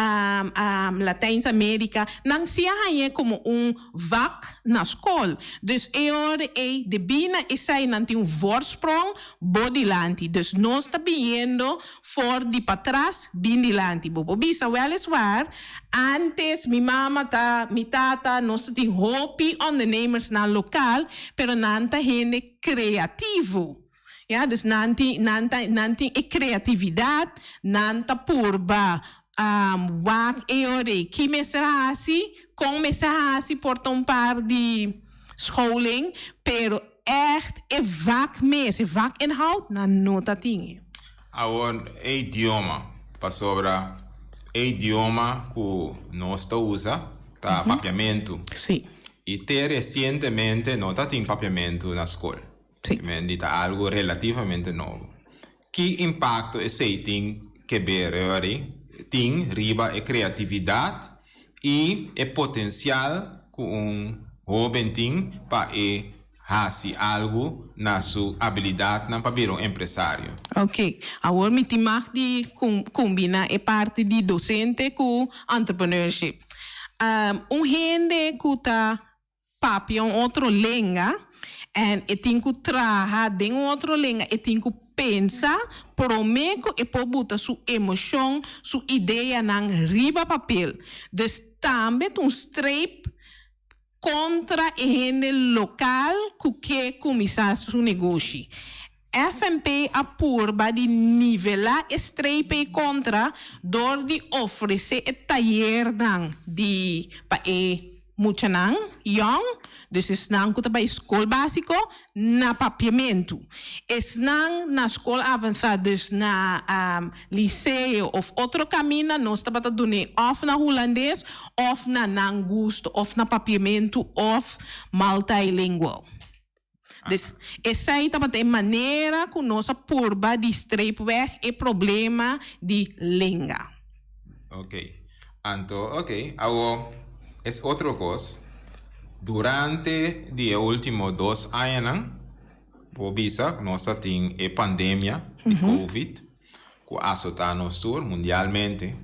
Latijns America, nan si a hañ'e como un vak na school. Dus e ora ey debí na esey nan tin un voorsprong bo dilanti. Dus nos ta biniendo For di patras bin dilanti. Bo por bisa weliswaar, antes mi mama ta, mi tata, nos ta tin hopi ondernemersnan lokaal, pero nan ta hende creativo. Ya, dus nan tin, nan ta, nan tin e creatividad, nan ta purba wak e ora ei ki mester hasi, kon mester hasi, por ta un par di scholing, pero Echt e vak mes, e vakinhoud, nan no ta tin e. Awor e idioma, pasobra e idioma ku nos ta usa ta papiamentu. Sí. I te resientemente no ta tin papiamentu na skol. Sí. Men di ta algu relativamente nobo. Ki impakto esei tin ke ber tin riba e kreatividat i e potensial ku un hóben tin pa e hasi algu na su abilidatnan pa bira un empresario? Ok, awor mi tin mag di kombina e parti di dosente ku entrepreneurship. Un hende ku ta papia un otro lenga en e tin ku traha den un otro lenga, e tin ku pensa promé ku e por buta su emoshon, su ideanan riba papel. Dus tambe ta un streep kontra e hende lokal ku ke kuminsá su negoshi. FNP a purba di nivelá e streep ei kontra dor di ofresé e tayernan di pa e. muchanan yòn, dus esnan ku ta bai skol básiko, na papiamentu. Esnan na skol avansá, dus na liseo òf otro kaminda, nos tabata dun'é òf na hulandes òf na nan gusto, òf na papiamentu òf multilingual. Dus esei tabata e manera ku nos a purba di streep weg e problema di lenga. Ok. Anto, ok, awo es otro kos. Durante di e ultimo dos añanan, bo bisa nos a tin e pandemia di Covid ku a asotá nos tur mundialmente.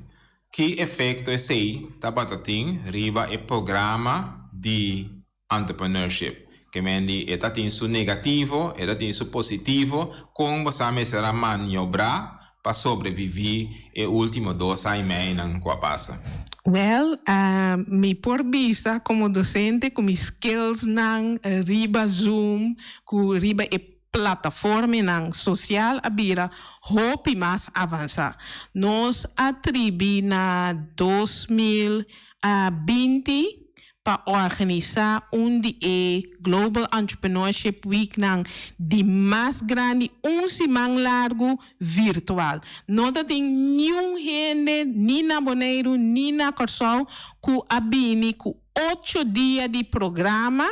Ki efekto esei tabata tin riba e programa di Entrepreneurship. Ke men di e ta tin su negativo, e ta tin su positivo, kon bo sa mester a maniobrá pa sobreviví e último dos aña i meinan ku a pasa? Wèl, mi por bisa komo dosente ku mi skillsnan riba Zoom, ku riba e plataformenan sosial a bira hopi mas avansá. Nos a tribi na 2020 pa organisá un di e Global Entrepreneurship Weeknan di mas grandi un siman largu virtual. No ta tin niun hende ni na Boneiru ni na Kòrsou ku a bini ku ocho dia di programa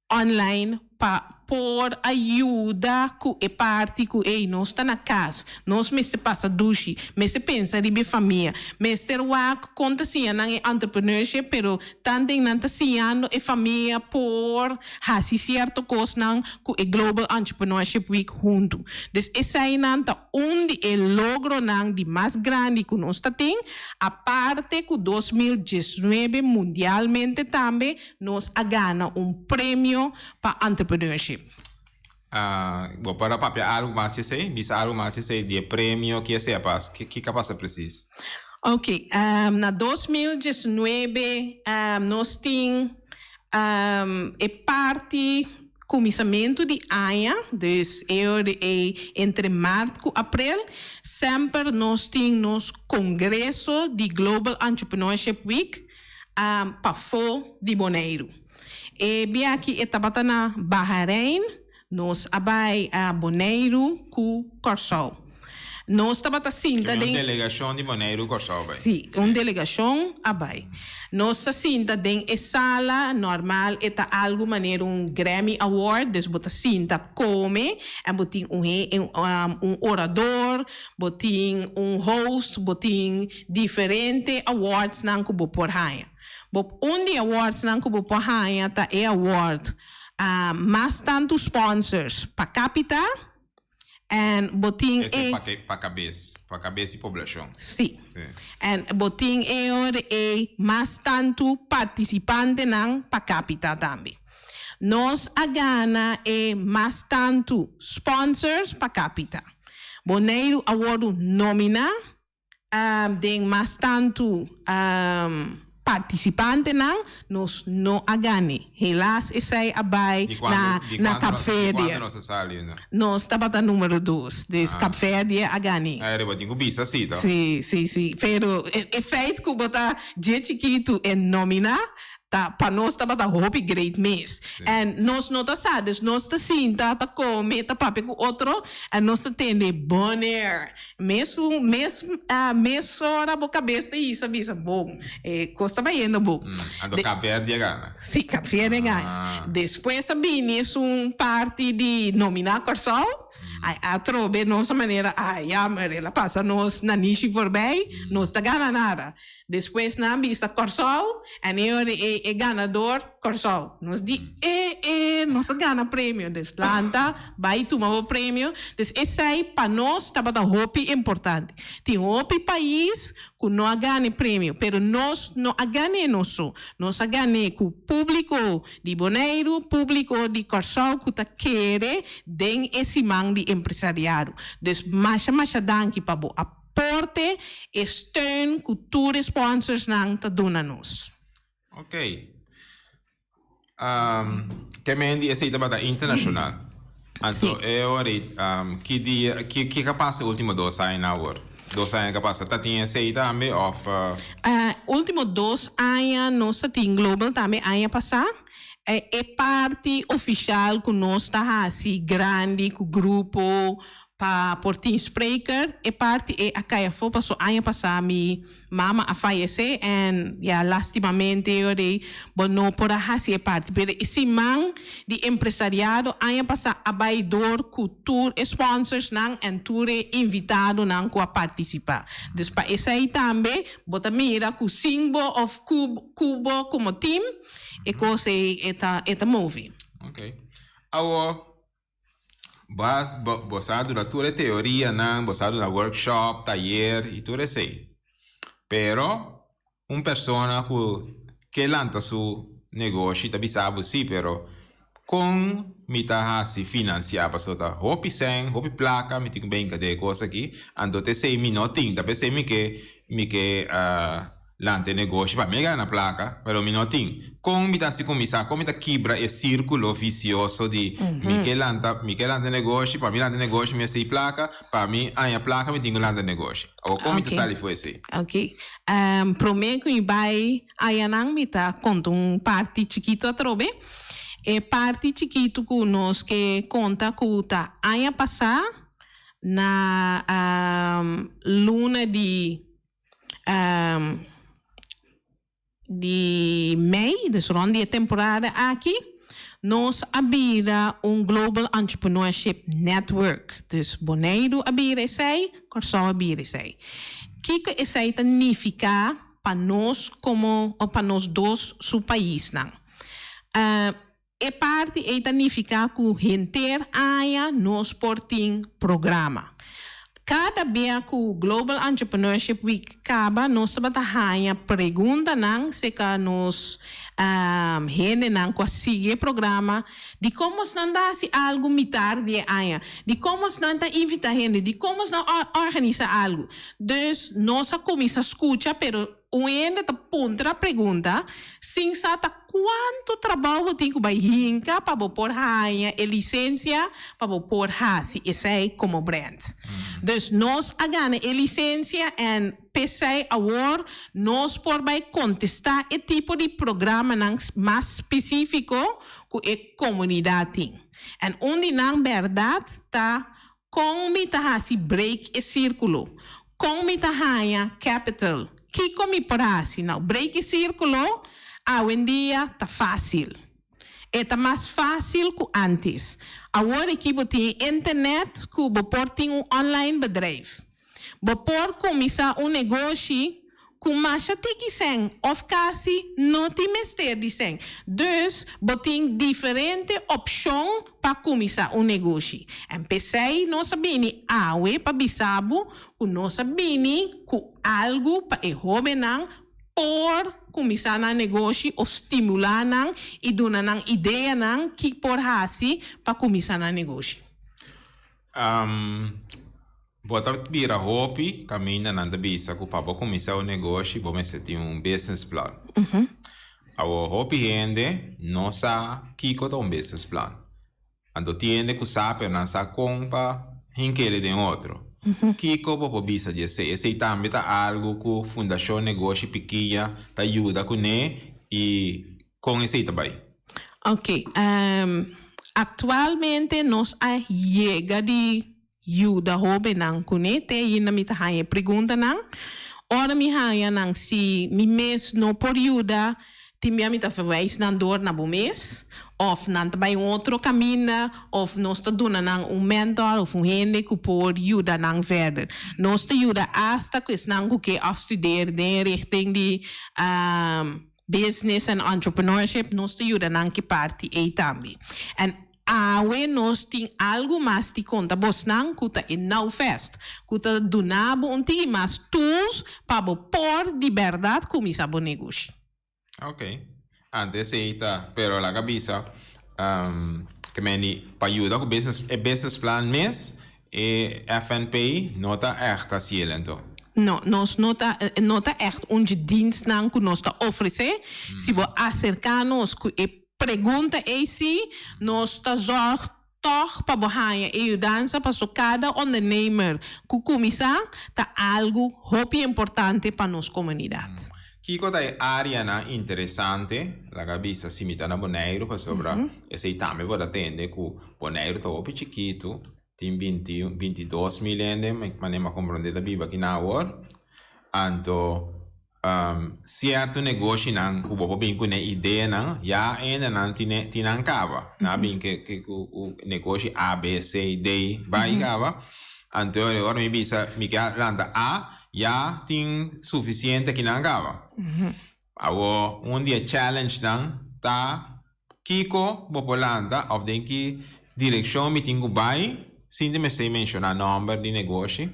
online pa por a yuda ku e parti ku ey nos ta na kas, nos mester pasa dushi, mester pensa riba e famia, mester wak kon ta siña nan e entrepreneurship pero tanten nan ta siñando e famia por hasi sierto kosnan ku e Global Entrepreneurship Week huntu. Dus eseinan ta un di e logronan di mas grandi ku nos ta tin, aparte ku 2019 mundialmente tambe Nos a gana un premio pa entrepreneurship. Bo por a papia algu mas di esei? Bisa algu mas di esei di e premio ki esei a pas? Kiko a pasa presis? Ok, na 2019 nos tin e parti kuminsamentu di aña, dus e ora ei entre mart ku aprel, semper nos tin nos kongreso di Global Entrepreneurship Week. pafó di Boneiru. E biaha e tabata na Bahrein, nos a bai Boneiru ku Kòrsou. Nos tabata sinta den. Un delegashon di Boneiru Kòrsou bai. Sí, un delegashon a bai. Nos ta sinta den e sala, normal e ta algu manera un Grammy Award, dus bo ta sinta kome en bo tin un un orador, bo tin un host, bo tin Diferente awardsnan ku bo por haña. Bo un di awardsnan ku bo por haña ta e award mas tantu sponsors pa kapita en bo tin e. Esei pa kabes, pa kabes di poblashon. Si. En bo tin e ora ei mas tantu partisipantenan pa kapita tambe. Nos a gana e mas tantu sponsors pa kapita. Boneiru a wordu nominá Den mas tantu partisipantenan nos no a gane. Helaas esei a bai na na Kap Verde. Di kuantu nos a sali? Nos tabata numero dos, dus Kap Verde a gane. Ay, bo tin ku bisa si to. Si, si, si. Pero e feit ku bo ta dje chikitu e nominá Ta pa nos tabata hopi great mes. En nos no ta sa, dus nos ta sinta, ta come, ta papia cu otro, en nos ta tende Bonaire. Mesun, mes, mesora bo cabes ta hisa bisa, bon, e cos ta bayendo bon. Anto Cap Verde a gana? Si, Cap Verde a gana. Despues a bini esun parti di nomina Corsou, ai atrobe nos a manera, ai jammer, el a pasa nos nanishi voorbij, nos ta gana nada. Despues nan bisa Kòrsou en e ora e e ganador Kòrsou. Nos di e e nos a gana premio. Dus lanta bai tuma bo premio. Dus esei pa nos tabata hopi importante. Tin hopi pais ku no a gana e premio, pero nos no a gan'é nos so. Nos a gan'é ku públiko di Boneiru, públiko di Kòrsou ku ta kere den e siman di empresariado. Dus masha masha danki pa bo. Porte e steun ku tur e sponsorsnan ta duna nos. Ok. Ke men di esei tabata internashonal. Anto e ora ei, ki dia, ki, kiko a pasa e ultimo dos añanan awor? Dos aña ku a pasa ta tin esei tambe òf? Último dos aña nos ta tin Global tambe aña pasá. E parti ofishal ku nos ta hasi grandi ku grupo pa por tin spreker, e parti ei a kai afó paso aña pasá mi mama a fayesé en ya lastimamente ora ei bo no por a hasi e parti. Pero e siman di empresariado aña pasá a bai dor ku tur e sponsorsnan en tur e invitadonan ku a partisipá. Dus pa esei tambe bo ta mira ku sin bo òf ku ku bo komo team e kos ei e ta e ta move. Ok. Awor Bas bo bo sa duna tur e teorianan, bo sa duna workshop, tayer i tur esei. Pero un persona ku ke lanta su negoshi ta bisa bo si, pero kon mi ta hasi finansiá pasobra ta hopi sèn, hopi plaka mi tin ku benka den e kos aki, anto ta esei mi no tin, ta p'esei mi ke mi ke Lanta e negoshi pa mi gana plaka, pero mi no tin. Kon mi ta hasi kuminsá? Kon mi ta kibra e sírkulo visioso di mi ke lanta, mi ke lanta e negoshi, pa mi lanta e negoshi mi mester di plaka, pa mi haña plaka mi tin ku lanta e negoshi. Awor kon mi ta sali for esei? Ok. Promé ku mi bai ayanan mi ta konta un parti chikitu atrobe. E parti chikitu ku nos ke konta ku ta aña pasá na luna di Di mei, dus rond di e temporada aki, nos a bira un Global Entrepreneurship Network. Dus Boneiru a bira esei, Kòrsou a bira esei. Kiko esei ta nifiká pa nos komo, pa nos dos su paisnan? E parti ei ta nifiká ku henter aña nos por tin programa. Kada bia ku Global Entrepreneurship Week kaba nos tabata haña preguntanan serka nos hendenan ku a sigui e programa di kon bosnan ta hasi algu mitar di e aña, di kon bosnan ta invitá hende, di kon bosnan organisá algu. Dus nos a kuminsá skucha pero Un hende ta puntra pregunta sin sa ta cuanto trabao bo tin cu bay hinca pa bo por haña e licencia pa bo por haci esey como brand. Dus nos a gana e licencia en p'esey awor nos por bay contesta e tipo di programanan mas specifico cu e comunidad tin. En un di nan berdad ta Kon mi ta hasi break e sirkulo? Kon mi ta haña capital? Kiko mi por hasi? Nou, break e sirkulo awendia ta fásil. E ta mas fásil ku ántes. Awor aki bo tin e internet ku bo por tin un online bedrijf. Bo por kuminsá un negoshi ku masha tiki sèn òf kasi no tin mester di sèn. Dus, bo tin diferente opshon pa kuminsá un negoshi. En p'esei nos a bini awe pa bisa bo ku nos a bini ku algu pa e hóbennan por kuminsá nan negoshi òf stimulá nan i duna nan ideanan ki por hasi pa kuminsá nan negoshi. Bo ta bira hopi kaminda nan ta bisa ku pa bo kuminsá un negoshi bo mester tin un business plan. Awor hopi hende no sa kiko ta un business plan. Anto tin hende ku sa pero nan sa kon pa hink'e den otro. Kiko bo por bisa di esei? Esei tambe ta algu ku Fundashon Negoshi Pikiña ta yuda kuné i kon esei ta bai? Ok, aktualmente nos a yega di yuda hóbennan kuné te ainda mi ta haña e preguntanan. Ora mi haña nan si mi mes no por yuda, tin bia mi ta verwijs nan dor na bo mes òf nan ta bai un otro kaminda òf nos ta duna nan un mentor òf un hende ku por yuda nan verder. Nos ta yuda asta ku esnan ku ke afstudeer den richting di Business and Entrepreneurship, nos ta yuda nan ki parti ei tambe. En awe nos tin algu mas di konta bosnan ku ta e Now Fest, ku ta duna bo un tiki mas tools pa bo por di bèrdat kuminsá bo negoshi. Ok. Antes ei ta, pero laga bisa ke meni pa yuda ku business, e business plan mes E FNP no ta ègt hasiel anto? No, nos no ta, no ta ègt un dje dienstnan ku nos ta ofresé. Si bo aserká nos ku e pregunta ei sí, nos ta zòrg. tòg pa bo haña e yudansa paso kada ondernemer ku kuminsá ta algu hopi importante pa nos komunidat. Kiko ta e áreanan interesante? Laga bisa si mi ta na Boneiru pasobra esei tambe bo ta tende ku Boneiru ta hopi chikitu, tin binti bintidos mil hende manera mi a komprondé ta biba aki na awor. Anto Cierto negoshinan cu bo por bin cu ne ideanan, ya hendenan tin tin nan caba. Nan a bin ke cu negoshi A, B, C, D bay caba. Anto ora mi bisa mi ke a lanta A, ya tin suficiente kinan caba. Awor un di e challengenan ta Kiko bo por lanta of den ki direccion mi tin cu bay sin ta mester menciona nomber di negoshi,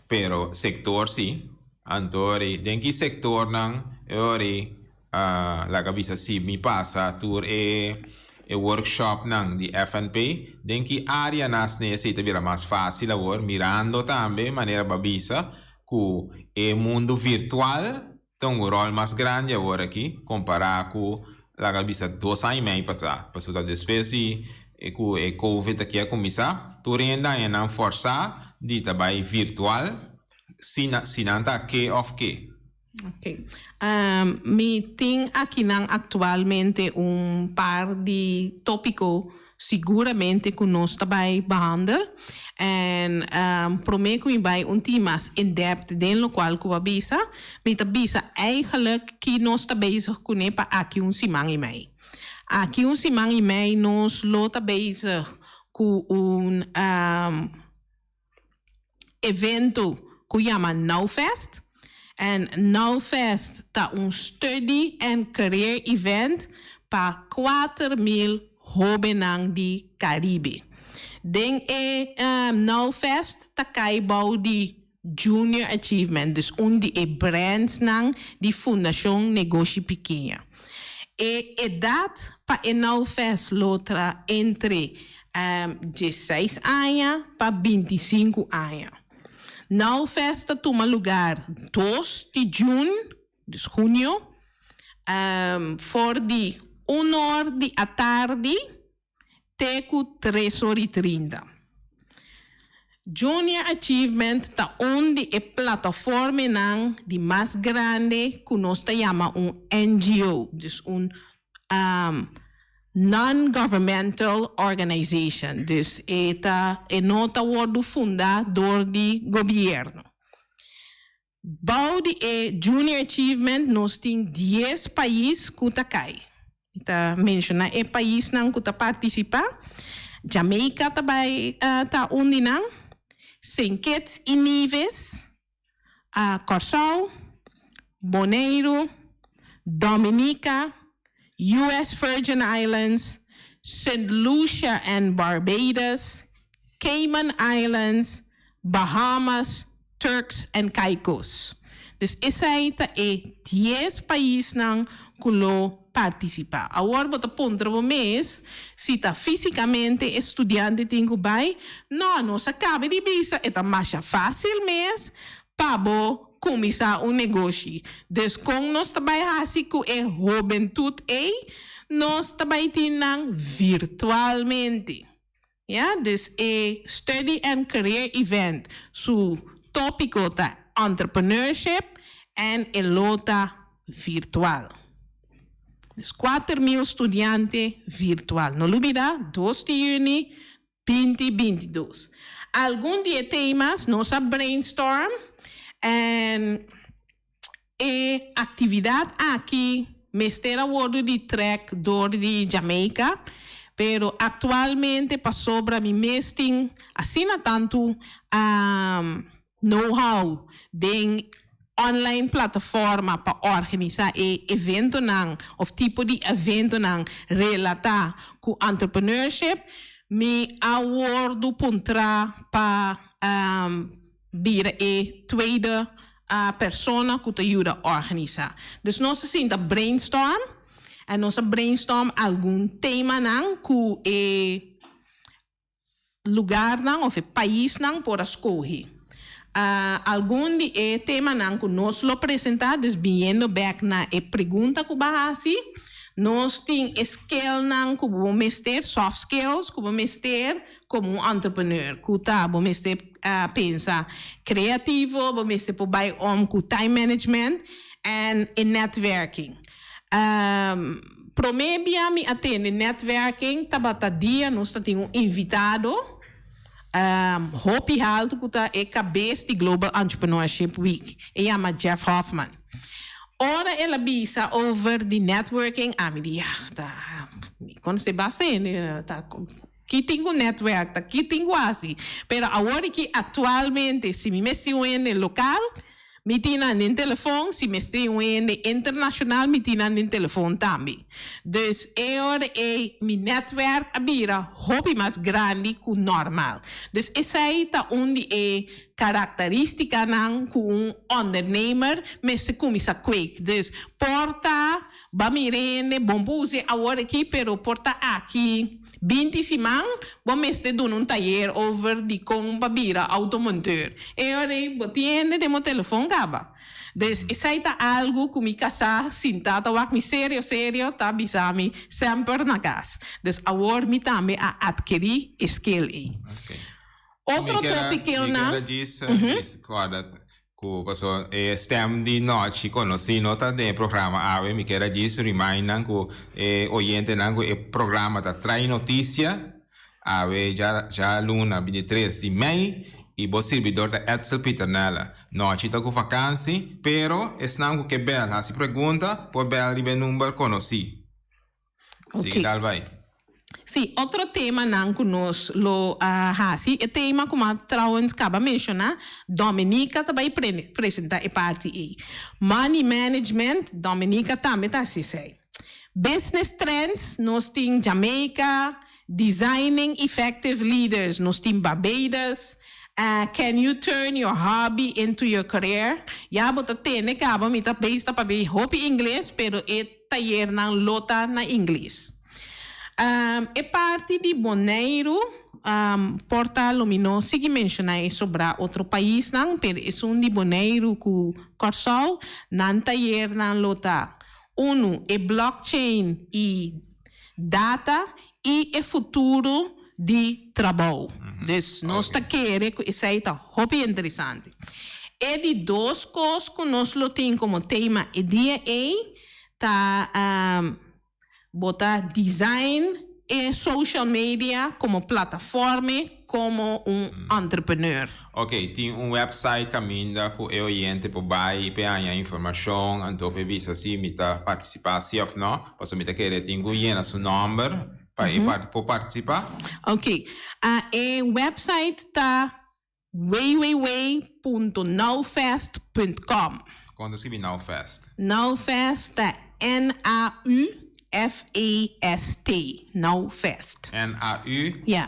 pero sector si. Anto ri den ki sectornan e ori laga bisa si mi pasa tur e e workshopnan di FNP, den ki areanan asina esey ta bira mas facil awor mirando tambe manera bo a bisa cu e mundo virtual Ta un ròl mas grandi awor aki kompará ku laga bisa dos aña i mei pasá. Pasobra despues di ku e covid aki a kuminsá, tur hende a nan fòrsá di ta bai virtual si si nan ta ke òf ke. Ok. Mi tin akinan aktualmente un par di tópiko Siguramente cu nos ta bay behandel en prome cu mi bay un tin mas in depth den locual cu bo a bisa, mi ta bisa eigenlijk ki nos ta bezig cune pa aki un siman y mei. Aki un siman y mei nos lo ta bezig cu un evento cu yama Nowfest. En Nowfest ta un study and career event pa 4000 hobennan di Caribe. Den e Nowfest ta cay bou di Junior Achievement, dus un di e brandsnan di Fundacion Negoshi Pikiña. E edad pa e Nowfest lo tra entre diesseis aña pa bintisinku aña. Nowfest ta tuma lugar dos di jun, dus junio, for di un or di atardi te ku tres or i trinta. Junior Achievement ta un di e plataformenan di mas grandi ku nos ta yama un NGO, dus un Non-Governmental Organization, dus e ta e no ta wordu funda dor di gobierno. Bou di e Junior Achievement nos tin dies pais ku ta kai. Mi ta menshona e paisnan ku ta partisipa, Jamaica ta bai ta un di nan, Saint Kitts i Nevis, Kòrsou, Boneiru, Dominica, US Virgin Islands, Sint Lucia and Barbados, Cayman Islands, Bahamas, Turks and Caicos. Dus esei ta e dies paisnan ku lo partisipá. Awor bo ta puntra bo mes si ta físikamente e studiante tin ku bai. No, nos a kaba di bisa e ta masha fásil mes pa bo kuminsá un negoshi. Dus kon nos ta bai hasi ku e hobentut ei? Nos ta bai tin nan virtualmente. Ya, dus e Study and Career Event su tópiko ta Entrepreneurship en e lo ta virtual. Dus 4000 studiante virtual. No lubida, dos di yüni binti 22. Algun di e temas nos a brainstorm en E actividad aki mester a wordo di trek door di Jamaica, pero actualmente pasobra mi mes tin asina tanto know how den online plataforma pa organisa e eventonan of tipo di eventonan relata cu entrepreneurship, mi a wordo puntra pa bira e tweede persona ku ta yuda organisá. Dus nos a sinta brainstorm en nos a brainstorm algun temanan ku e lugarnan of e paisnan por a skohe. Algun di e temanan ku nos lo presentá, dus biniendo bèk na e pregunta ku bo a hasi, nos tin e skillnan ku bo mester, soft skills, ku bo mester komo un entrepreneur, ku ta bo mester pensa kreativo, bo mester por bai om ku time management en e netwerking. Promé bia mi a tende netwerking tabata dia nos ta tin un invitado. Hopi haltu ku ta e kabes di Global Entrepreneurship Week. E yama Jeff Hoffman. Ora el a bisa over di networking, ami di, ya, ta, mi konosé basta hende, ta ki tin ku netwerk, ta ki tin ku hasi. Pero awor aki aktualmente si mi mester un hende lokal, Mi tin nan den telefon, si mester un hende internacional mi tin nan den telefon tambe. Dus e ora ei mi netwerk a bira hopi mas grandi ku normal. Dus esei ta un di e karakteristikanan ku un ondernemer mester kuminsá kweek. Dus por ta ba mira hende bon por usa e awor aki pero por ta aki 20 siman bo mester duna un tayer over di kon pa bira automonteur. E ora ei bo tin hende den bo telefon kaba. Dus esei ta algu ku mi kasá sintá ta wak mi serio serio ta bisa mi semper na kas. Dus awor mi tambe a atkerí e skill ei. Otro topikeonan. Mi kier a djis kòrda Ku paso e stem di nochi konosí no ta den e programa awe. Mi kier a djis remind nan ku e oyentenan ku e programa ta Trae Noticia awe dja djaluna 23 di mei i bo sirbidor ta Edsel Pieternella. Nochi ta ku vakansi pero esnan ku ke bel hasi pregunta por bel riba e number konosí. Sigui dal bai. Sí, otro temanan ku nos lo a hasi, e tema ku m'a trouwens kaba menshoná, Dominica ta bai presentá e parti ei. Money management, Dominica tambe ta hasi esei. Business trends, nos tin Jamaica, Designing effective leaders, nos tin Barbados, Can you turn your hobby into your career? Ya bo ta tende kaba mi ta bezig ta papia hopi ingles, pero e tayernan lo ta na ingles. E parti di Boneiru por ta lo mi no sigui menshoná e sobrá otro paisnan, pero esun di Boneiru ku Kòrsou nan tayernan lo ta, unu, e blockchain i data i e futuro di trabou. Dus nos ta kere ku esei ta hopi interesante. E di dos kos ku nos lo tin komo tema e dia ei ta bo ta design e social media komo plataforme komo un entrepreneur. Ok, tin un website kaminda ku e oyente por bai i por haña informashon, anto por bisa si mi ta partisipá si òf nò, pasobra mi ta kere tin ku yena su nòmber pa e por partisipá. Ok, e website ta www.nowfest punt com. Kon ta skibi Nowfest? Nowfest ta N-A-U-F-E-S-T, Nowfest. N-A-U-F-E-S-T.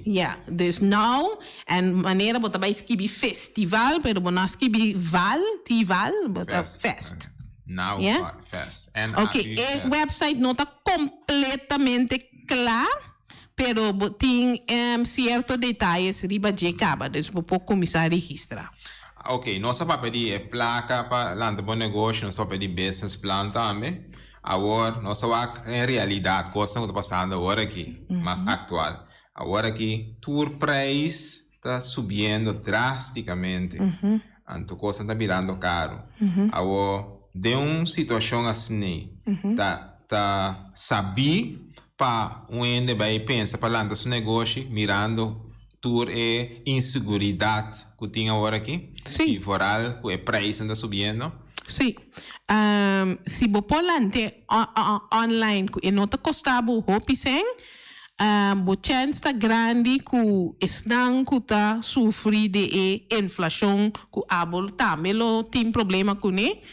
Ja, dus now, en manera bo ta bai skibi festival, pero bo no a skibi val, tival, bo ta fest. Now fest. N-A-U-Fest. Ok, e website no ta completamente kla, pero bo tin cierto detayes riba dje caba, dus bo por cuminsa registra. Ok, nos a papia di e placa pa lanta bo negoshi, nos a papia di business plan tambe. Awor nos a wak en realidad cosnan cu ta pasando awor aki, mas actual. Awor aki tur prijs ta subiendo drasticamente, anto cosnan ta birando caro. Awor den un situacion asina ta ta sabi pa un hende bay pensa pa lanta su negoshi mirando tur e inseguridat ku tin awor aki? Sí. I vooral ku e prijsnan ta subiendo? Sí. Si bo por lant'é online ku e no ta kosta bo hopi sèn, bo chèns ta grandi ku esnan ku ta sufri di e inflashon ku abo tambe lo tin problema kuné,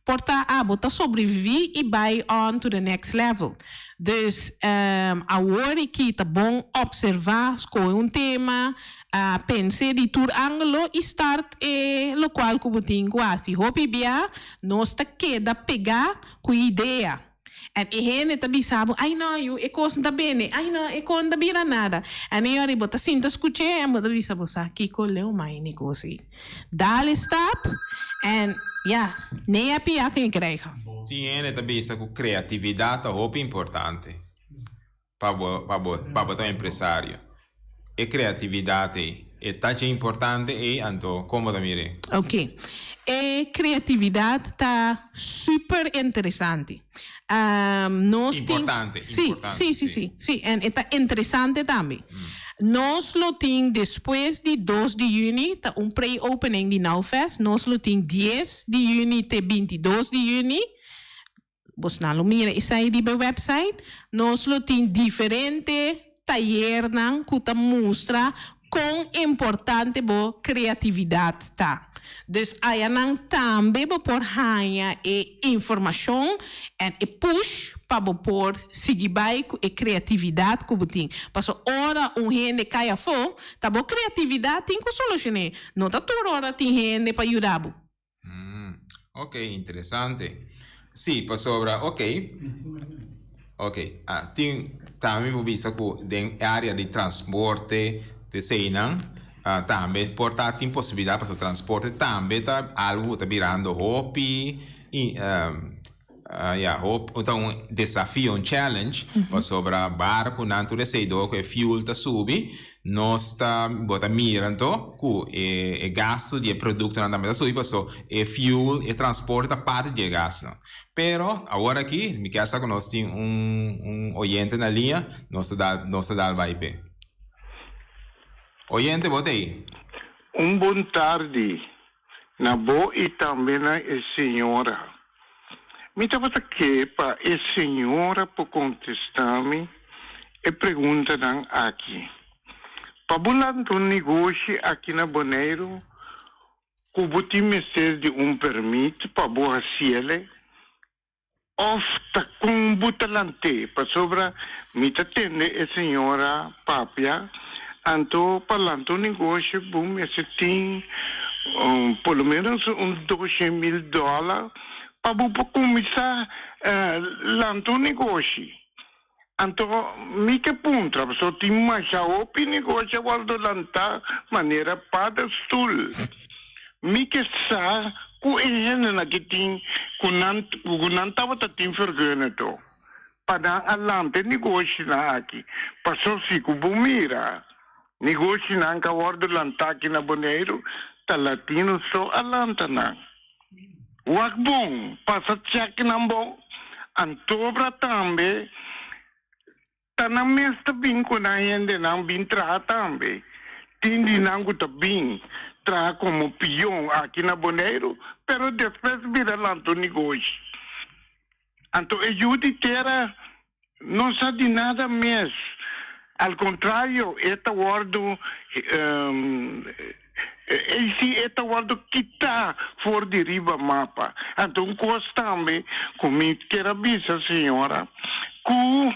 Por ta abo ta sobreviví i bai on to the next level. Dus awor aki ta bon observá, skohe un tema, pens'é di tur ángulo i start e lokual ku bo tin ku hasi. Hopi bia nos ta keda pegá ku idea. En e hende ta bisa bo, ai no yu, e kos no ta bini, ai no, e kos no ta bira nada. En e ora bo ta sinta skuch'é en bo ta bisa bo sa kiko leu mai ni kos ei. Dal e stap en ya, nee a pia kun je krijgen. Tin hende ta bisa ku kreatividat ta hopi importante pa bo pa bo pa bo ta un empresario. E kreatividat ei, e ta dje importante ei, anto kon bo ta mir'é? Ok. E kreatividat ta super interesante. Nos tin. Importante, Sí, importante, sí, sí, sí. sí, sí. En e ta interesante tambe. Nos lo tin despues di dos di yüni, ta un pre-opening di Nowfest. Nos lo tin dies di yüni te 22 di yüni. Bosnan lo mira esei riba e website. Nos lo tin diferente tayernan ku ta mustra kon importante bo kreatividat ta. Dus ayanan tambe bo por haña e informashon en e push pa bo por sigui bai ku e kreatividat ku bo tin. Pasobra ora un hende kai afó, ta bo kreatividat tin ku solushoné. No ta tur ora tin hende pa yuda bo. Ok, interesante. Sí, pasobra, ok. Ok, ah, tin, tambe bo bisa ku den área di transporte, teseinan, ah, tambe por ta tin posibilidat pasobra transporte tambe ta algu ku ta birando hopi i ya, hopi, ta un desafio, un challenge, pasobra barkunan tur esei dor ku e fuel ta subi, Nos ta bo ta mira anto ku e e gastu di e produktonan tambe ta subi paso e fuel, e transporte ta parti di e gastunan. Pero awor aki mi kier sa ku nos tin un un oyente na liña, nos ta dal nos ta dal bai p'e. Oyente bo ta ei? Un bon tardi na bo i tambe na e señora. Mi tabata ke pa e señora por kontestá mi e preguntanan aki. Pa bo lanta un negoshi aki na Boneiru ku bo tin mester di un permit pa bo hasiele? Of ta kon bo ta lant'é? Pasobra mi ta tende e señora papia, anto pa lanta un negoshi bo mester tin por lo menos un 200.000 dòler pa bo por kuminsá lanta un negoshi. Anto mi ke puntra, pasobra tin masha hopi negoshi a wòrdu lantá manera paddestoel. Mi ke sa ku e hendenan ki tin ku nan ku nan tabata tin vergunning to pa nan a lanta e negoshinan aki. Pasobra si ku bo mira negoshinan ku a wòrdu lantá aki na Boneiru ta latino so a lanta nan. Wak bon, pasa check nan bon. Antobra tambe ta nan mes ta bin ku nan hendenan bin traha tambe. Tin di nan ku ta bin traha komo pion aki na Boneiru, pero despues bira lanta un negoshi. Anto e yu di tera no sa di nada mes. Al kontrario, e ta wòrdu, ei si e ta wòrdu kitá for di riba mapa. Anto un kos tambe ku mi kier a bisa señora, ku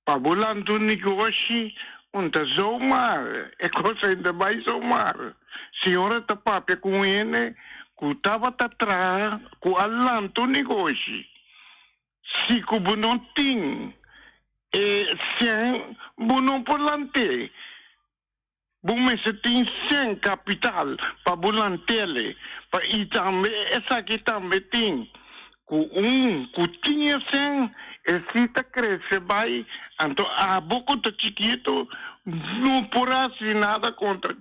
Pa bo lanta un negoshi un ta zomaar, e kos ei ta bai zomaar. Señora ta papia ku un hende ku tabata traha ku a lanta un negoshi. Si ku bo no tin e sèn bo no por lant'é. Bo mester tin sèn kapital pa bo lant'ele. Pa i tambe esaki tambe tin ku un ku tin e sèn e si ta krese bai anto abo ku ta chikitu no por hasi nada kontra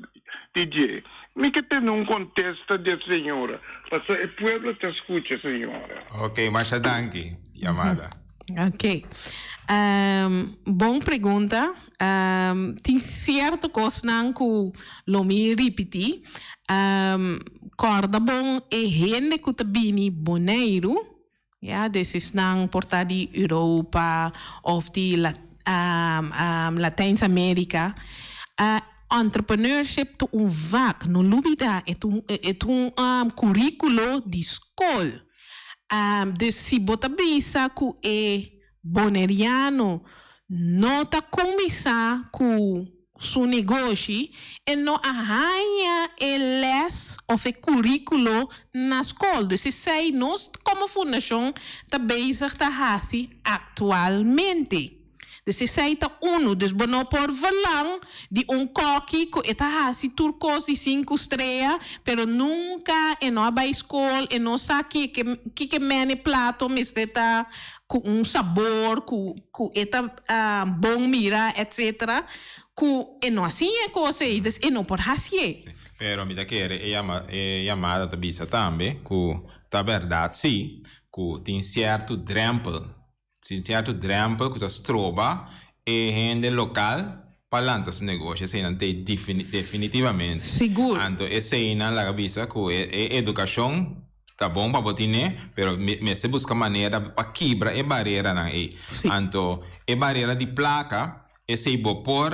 di dje. Mi ke tene un kontesta di e señora pasobra e pueblo ta skucha señora. Ok, masha danki yamada. Ok. Bon pregunta. Tin cierto cosnan cu lo mi ripiti. Corda bon e hende cu ta bini Boneiru, ya, dus esnan por ta di Europa of di Latijns America, entrepreneurship ta un vak, no lubida, e ta un curiculo di scol. Dus si bo ta bisa ku e boneriano no ta kuminsá ku su negoshi, e no a haña e les of e curriculo na scol. Dus esey nos como fundacion ta bezig ta haci actualmente. Dus esei ta unu. Dus bo no por verlang di un kòki ku e ta hasi tur kos di sinku strea, pero nunka e no a bai skol, e no sa ki kiko mene plato mester ta ku un sabor ku ku e ta bon mira etcetera, ku e no a siña e kos ei, dus e no por hasié. Pero mi ta kere e e yamada ta bisa tambe ku ta bèrdat si ku tin sierto drèmpel Tin sierto drempel ku ta stroba e hende lokal pa lanta su negoshi. Eseinan ta definitivamente. Sigur. Anto eseinan laga bisa ku e edukashon ta bon pa bo tine, pero mester buska manera pa kibra e bareranan ei. Anto e barera di plaka, esei bo por,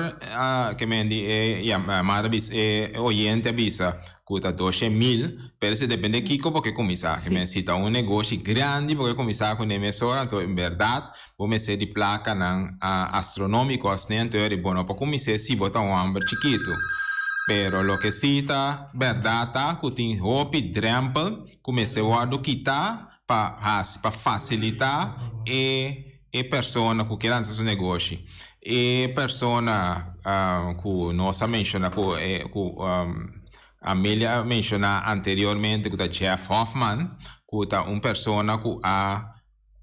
ke men di e yamada bisa, e oyente a bisa ku ta doshe mil, pero esei depende kiko bo ke kuminsá. Ke men si ta un negoshi grandi bo ke kuminsá kuné mesora, anto en bèrdat bo mester di plakanan astronómiko asina, anto eri bo no por kumins'é si bo ta un hòmber chikitu. Pero loke si ta bèrdat ta ku tin hopi drèmpel ku mester wòrdu kitá pa hasi, pa fasilitá e. E persona ku ke lansa su negoshi, e persona ku nos a menshoná ku ku Amelia a menshoná anteriormente ku ta Jeff Hoffman, ku ta un persona ku a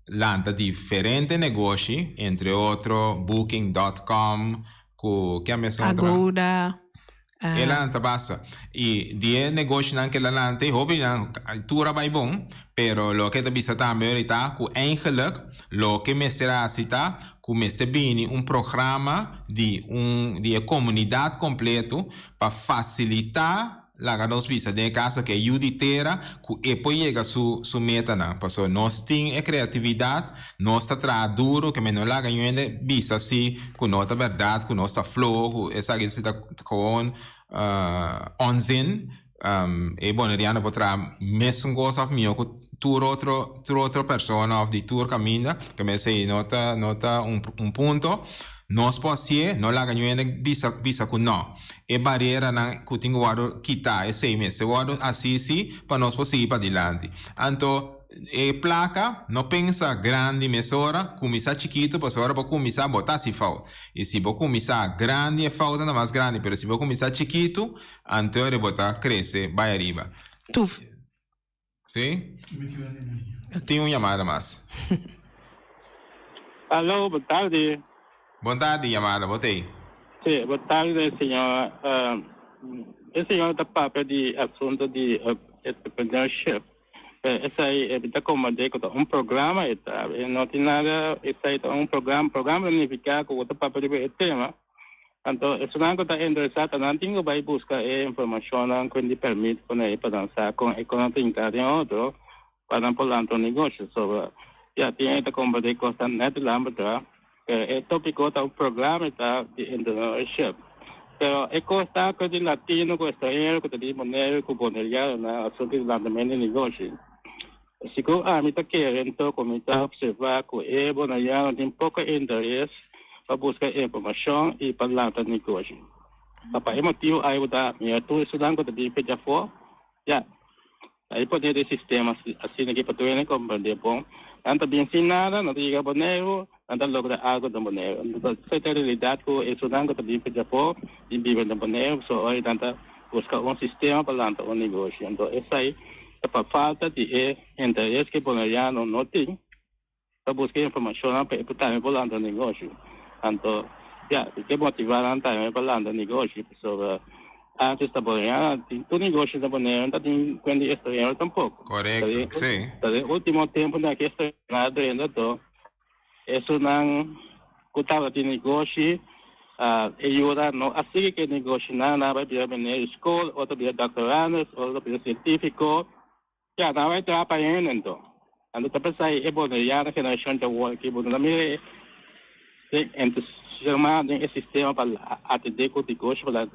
lanta diferente negoshi, entre otro Booking dot com ku ke a mes otro? Agoda. E lanta basta. I di e negoshinan ke la lanta e hopinan tur a bai bon, pero loke ta bisa tambe ora ta ku eigenlijk loke mester hasi ta ku mester bini un programa di un di e komunidat kompleto pa fasilitá laga nos bisa den e kaso aki e yu di tera ku e por yega su su metanan. Pasobra nos tin e kreatividat, nos ta traha duru ke men no laga yu hende bisa si ku no ta bèrdat ku nos ta floho ku esaki si ta gewoon onzin. E boneriano por traha mesun kos òf mihó ku tur otro tur otro persona òf di tur kaminda ke men esei no ta no ta un punto. Nos por hasié, no laga yu hende bisa bisa ku no. E bareranan ku tin ku wòrdu kitá, esei mester wòrdu hasí sí pa nos por sigui padilanti. Anto e plaka, no pensa grandi mesora, kuminsá chikitu pasobra ora bo kuminsá bo ta hasi fout. I si bo kuminsá grandi e foutnan ta mas grandi, pero si bo kuminsá chikitu, anto ora bo ta krese bai ariba. Tuf. Sí? Tin un yamada mas. Aló, bon tardi. Bon tardi, yamada, bo t'ei? Sí, bon tardi, señor. E señor ta papia di asunto di entrepreneurship. Esei mi ta komprendé ku ta un programa e ta. E no tin nada, esei ta un programa. Programa ta nifiká ku bo ta papia riba e tema. Anto esunnan ku ta interesá ta nan tin ku bai buska e informashonnan ku di pèrmit pone pa nan sa kon e kon ta hinká den otro pa nan por lanta un negoshi. So ya tin e ta komprendé kosnan nèt lan patrá. Pero e tópiko ta un programa ta di entrepreneurship. Pero e kos ta ku di latino ku estranhero ku ta di Boneiru ku bonerianonan asuntu di lantamentu di negoshi. Sigur ami ta kere anto ku mi ta opservá ku e boneriano tin poko interes pa buska informashon i pa lanta negoshi. Ta pa e motibu ai bo ta mira tur esunnan ku ta bin fecha afó, ya, Ahí pone den sistema asina ki pa tur hende comprende bon. Nan ta bin sin nada, nan ta yega Boneiru, nan ta logra algo den Boneiru. Esei ta e realidad cu esunnan cu ta bin for djafó bin biba den Boneiru, so ora nan ta busca un sistema pa lanta un negoshi. Anto esei ta pa falta di e interes cu e boneriano no tin. Ta buska informashonnan pa e por tambe por lanta negoshi. Anto, ya, si ke motivá nan tambe pa lanta negoshi, pasobra antes ta Boneiru, tin tur negoshi na Boneiru, no ta tin kuenta di estranhero tampoko. Korekto, si. Ta den último tempunan ku estranhero a drenta anto esunnan ku tabatin negoshi a e yuda no a sigui ku e negoshinan, nan a bai bira Boneiru skol, otro bira doktorandes, otro bira sientífiko. Ya, nan bai traha pa hende anto. Anto ta pensa e boneriano generashon djawor aki bo no ta mira e entusiasma den e sistema pa atendé ku negoshi pa nan.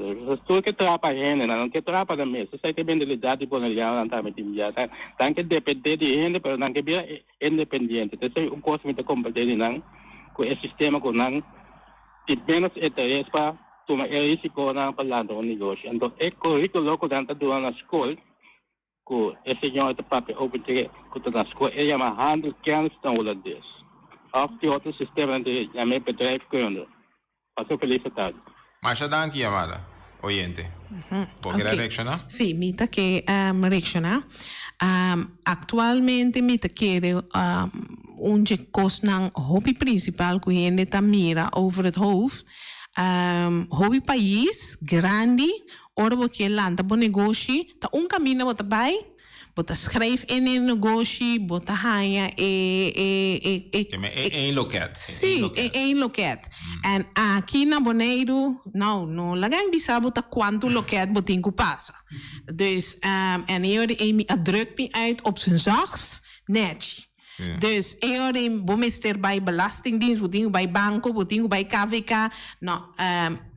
Tur ke traha pa hende, nan no ke traha pa nan mes. Esei ta e mentalidat di bonerianonan tambe tin bia. Nan ke dependé di hende pero nan ke bira independiente. Ta esei un kos mi ta komprendé di nan ku e sistema ku nan tin ménos interes pa. tuma e risikonan pa lanta un negoshi. Anto e curriculo ku nan ta duna na skol ku e señor ta papia over dje ku ta na skol e yama handelkennis na hulandes òf tin otro sistema nan ta yama e bedrijfkunde. Pasa un felis tardi. Masha danki yamada, oyente. Bo kere Ok. reakshoná? Sí, mi ta ke reakshoná. Aktualmente mi ta kere un dje kosnan hopi prinsipal ku hende ta mira over het hoofd. Hopi pais grandi ora bo ke lanta bo negoshi ta un kaminda bo ta bai, bo ta schrijf in e negoshi, bo ta haña e e e e Ke men e één loket. Sí, e één loket. En aki na Boneiru, nou, no laga mi bisa bo ta kuantu loket bo tin ku pasa. Dus, en e ora ei mi a druk mi uit op z'n zachts, nèchi. Dus e ora ei bo mester bai belastingdienst, bo tin ku bai banko, bo tin ku bai KVK. No,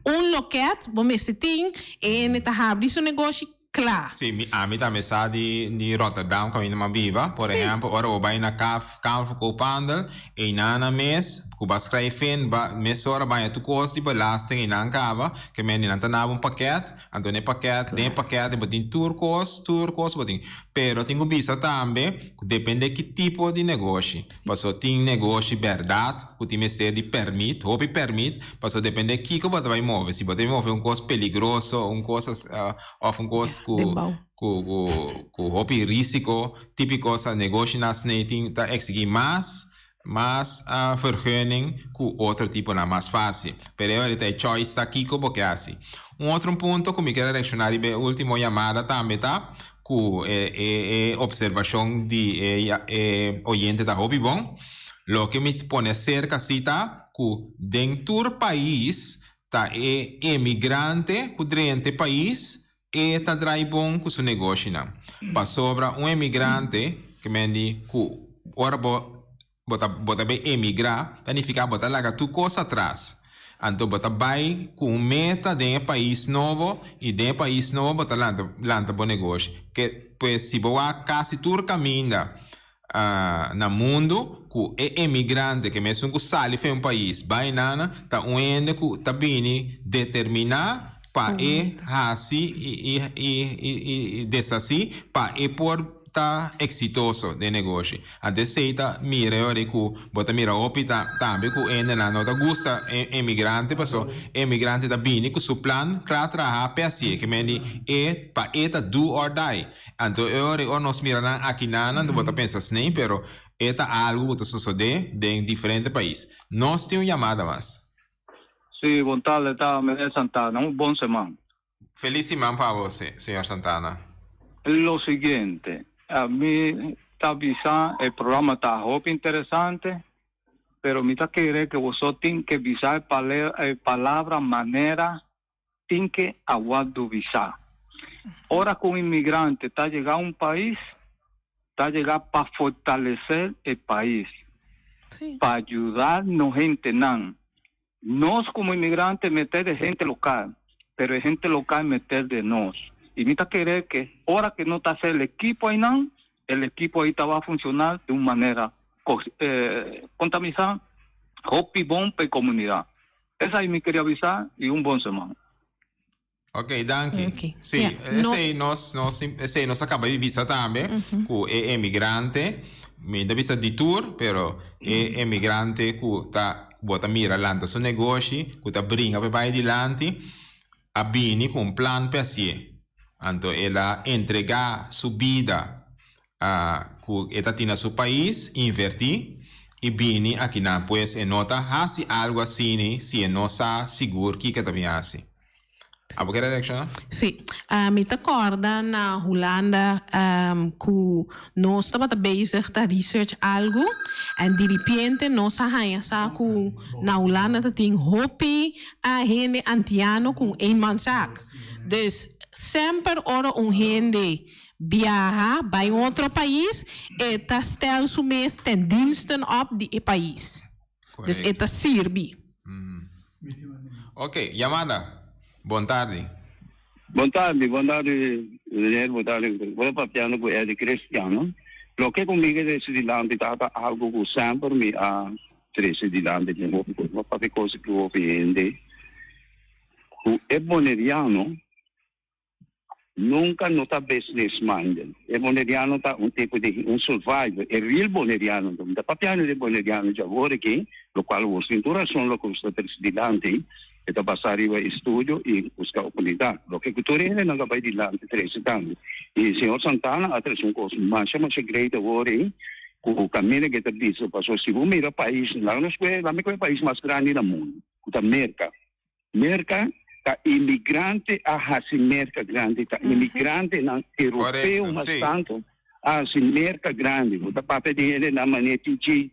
un loket bo mester tin, e hende ta habri su negoshi, kla. Sí, mi ami tambe sa di di Rotterdam kaminda mi a biba. Por ehèmpel, ora bo bai na Kaf Kamer van Koophandel, einan nan mes ku bo a skrijf in, ba mesora baña tur kos di belasting einan kaba, ke men di nan ta naba un pakèt, anto den e pakèt, den e pakèt bo tin tur kos, tur kos bo tin. Pero tin ku bisa tambe ku depende ki tipo di negoshi. Paso tin negoshi bèrdat ku tin mester di pèrmit, hopi pèrmit, paso depende kiko bo ta bai move. Si bo ta bai move un kos peligroso, un kos òf un kos ku ku ku hopi risiko, tipiko sa negoshinan asina tin ta eksigí mas mas vergunning ku otro tiponan mas fásil. Pero e ora ta e choice ta kiko bo ke hasi. Un otro punto ku mi kier a reakshoná riba e último yamada tambe ta ku e e e opservashon di e e oyente ta hopi bon. Loke mi pone serka si ta ku den tur pais ta e emigrante ku drenta e pais E ta drai bon ku su negoshinan. Pasobra un emigrante, ke men di ku ora bo bo ta bo ta bay emigrá, ta nifiká bo ta laga tur kos atras. Anto bo ta bai ku un meta den e pais nobo i den e pais nobo bo ta lanta lanta bo negoshi. Ke pues si bo wak kasi tur kaminda na mundu ku e emigrante ke mesun ku sali for un pais bai nana ta un hende ku ta bini determiná pa e hasi i deshasí pa e por ta eksitoso den negoshi. Anto esei ta mira e ora ku bo ta mira hopi ta tambe ku hendenan no ta gusta e emigrante paso e emigrante ta bini ku su plan kla traha p'e hasié ke men di e pa e ta do or die. Anto e ora ora nos mira nan aki nan anto bo ta pensa snei pero e ta algo ku ta sosode den diferente pais. Nos tin un yamada mas. Sí, bon tarde ta meneer Santana, un bon seman. Feliz siman pa bo señor Santana. Lo siguiente, mi ta bisa e programa ta hopi interesante, pero mi ta kere ke boso tin ke bisa e palabra manera tin ke a wòrdu bisá. Ora ku un inmigrante ta yega un pais, ta yega pa fortalesé e pais, pa yuda nos hentenan. Nos komo inmigrante mester de hente lokal, pero e hente lokal mester de nos. I mi ta kere ke ora ke nos ta hasi el ekipo einan, el ekipo ei ta bai funshoná di un manera kontamisá hopi bon pa e komunidat. Esai mi queria bisa y un bon semana. Ok, danki. Ok. Sí, Ja, no- esei nos, nos, esei nos a kaba di bisa tambe, ku e emigrante, mi ta bisa di tur, pero e emigrante ku ta, bo ta mira lanta su negoshi, ku ta bringa pa e bai dilanti, a bini ku un plan pa hasié. Anto el a entregá su bida ku e ta tin na su pais, invertí i bini akinan. Pues e no ta hasi algu asini si e no sa sigur kiko e ta bin hasi. Abo kere reakshoná? Sí. Mi ta kòrda na Hulanda ku nos tabata bezig ta research algu en diripiente nos a haña sa ku na Hulanda ta tin hopi hende antiano ku un eenmanszaak. Dus semper ora un hende Biaha bai un otro pais, e ta stel su mes ten diensten op di e pais. Dus e ta sirbi. Ok, yamada. Bon tardi. Bon tardi, bon tardi meneer, bon tardi. Bo ta papiando ku Eddie Christian, no? Loke ku mi ke trese dilanti ta ta algu ku semper mi a trese dilanti den hopi kos. Mi a papia kos ku hopi hende. Ku e boneriano nunka no ta business minded. E boneriano ta un tipo di un survivor. E real boneriano, mi ta papiando di boneriano djawor aki, lokual wos tin tur rason loke wos ta trese dilanti, e ta basa riba estudio i buska oportunidat. Loke ku tur hendenan ta bai dilanti trese tambe. I señor Santana a trese un kos masha masha great awor ei, ku kaminda ku e ta bisa, pasobra si bo mira pais, laga nos kue, laga mi kue pais mas grandi na mundu, ku ta Merka. Merka ta imigrante a hasi Merka grandi, ta imigrantenan europeo mas tantu a hasi Merka grandi. Bo ta papia di hendenan manera TJ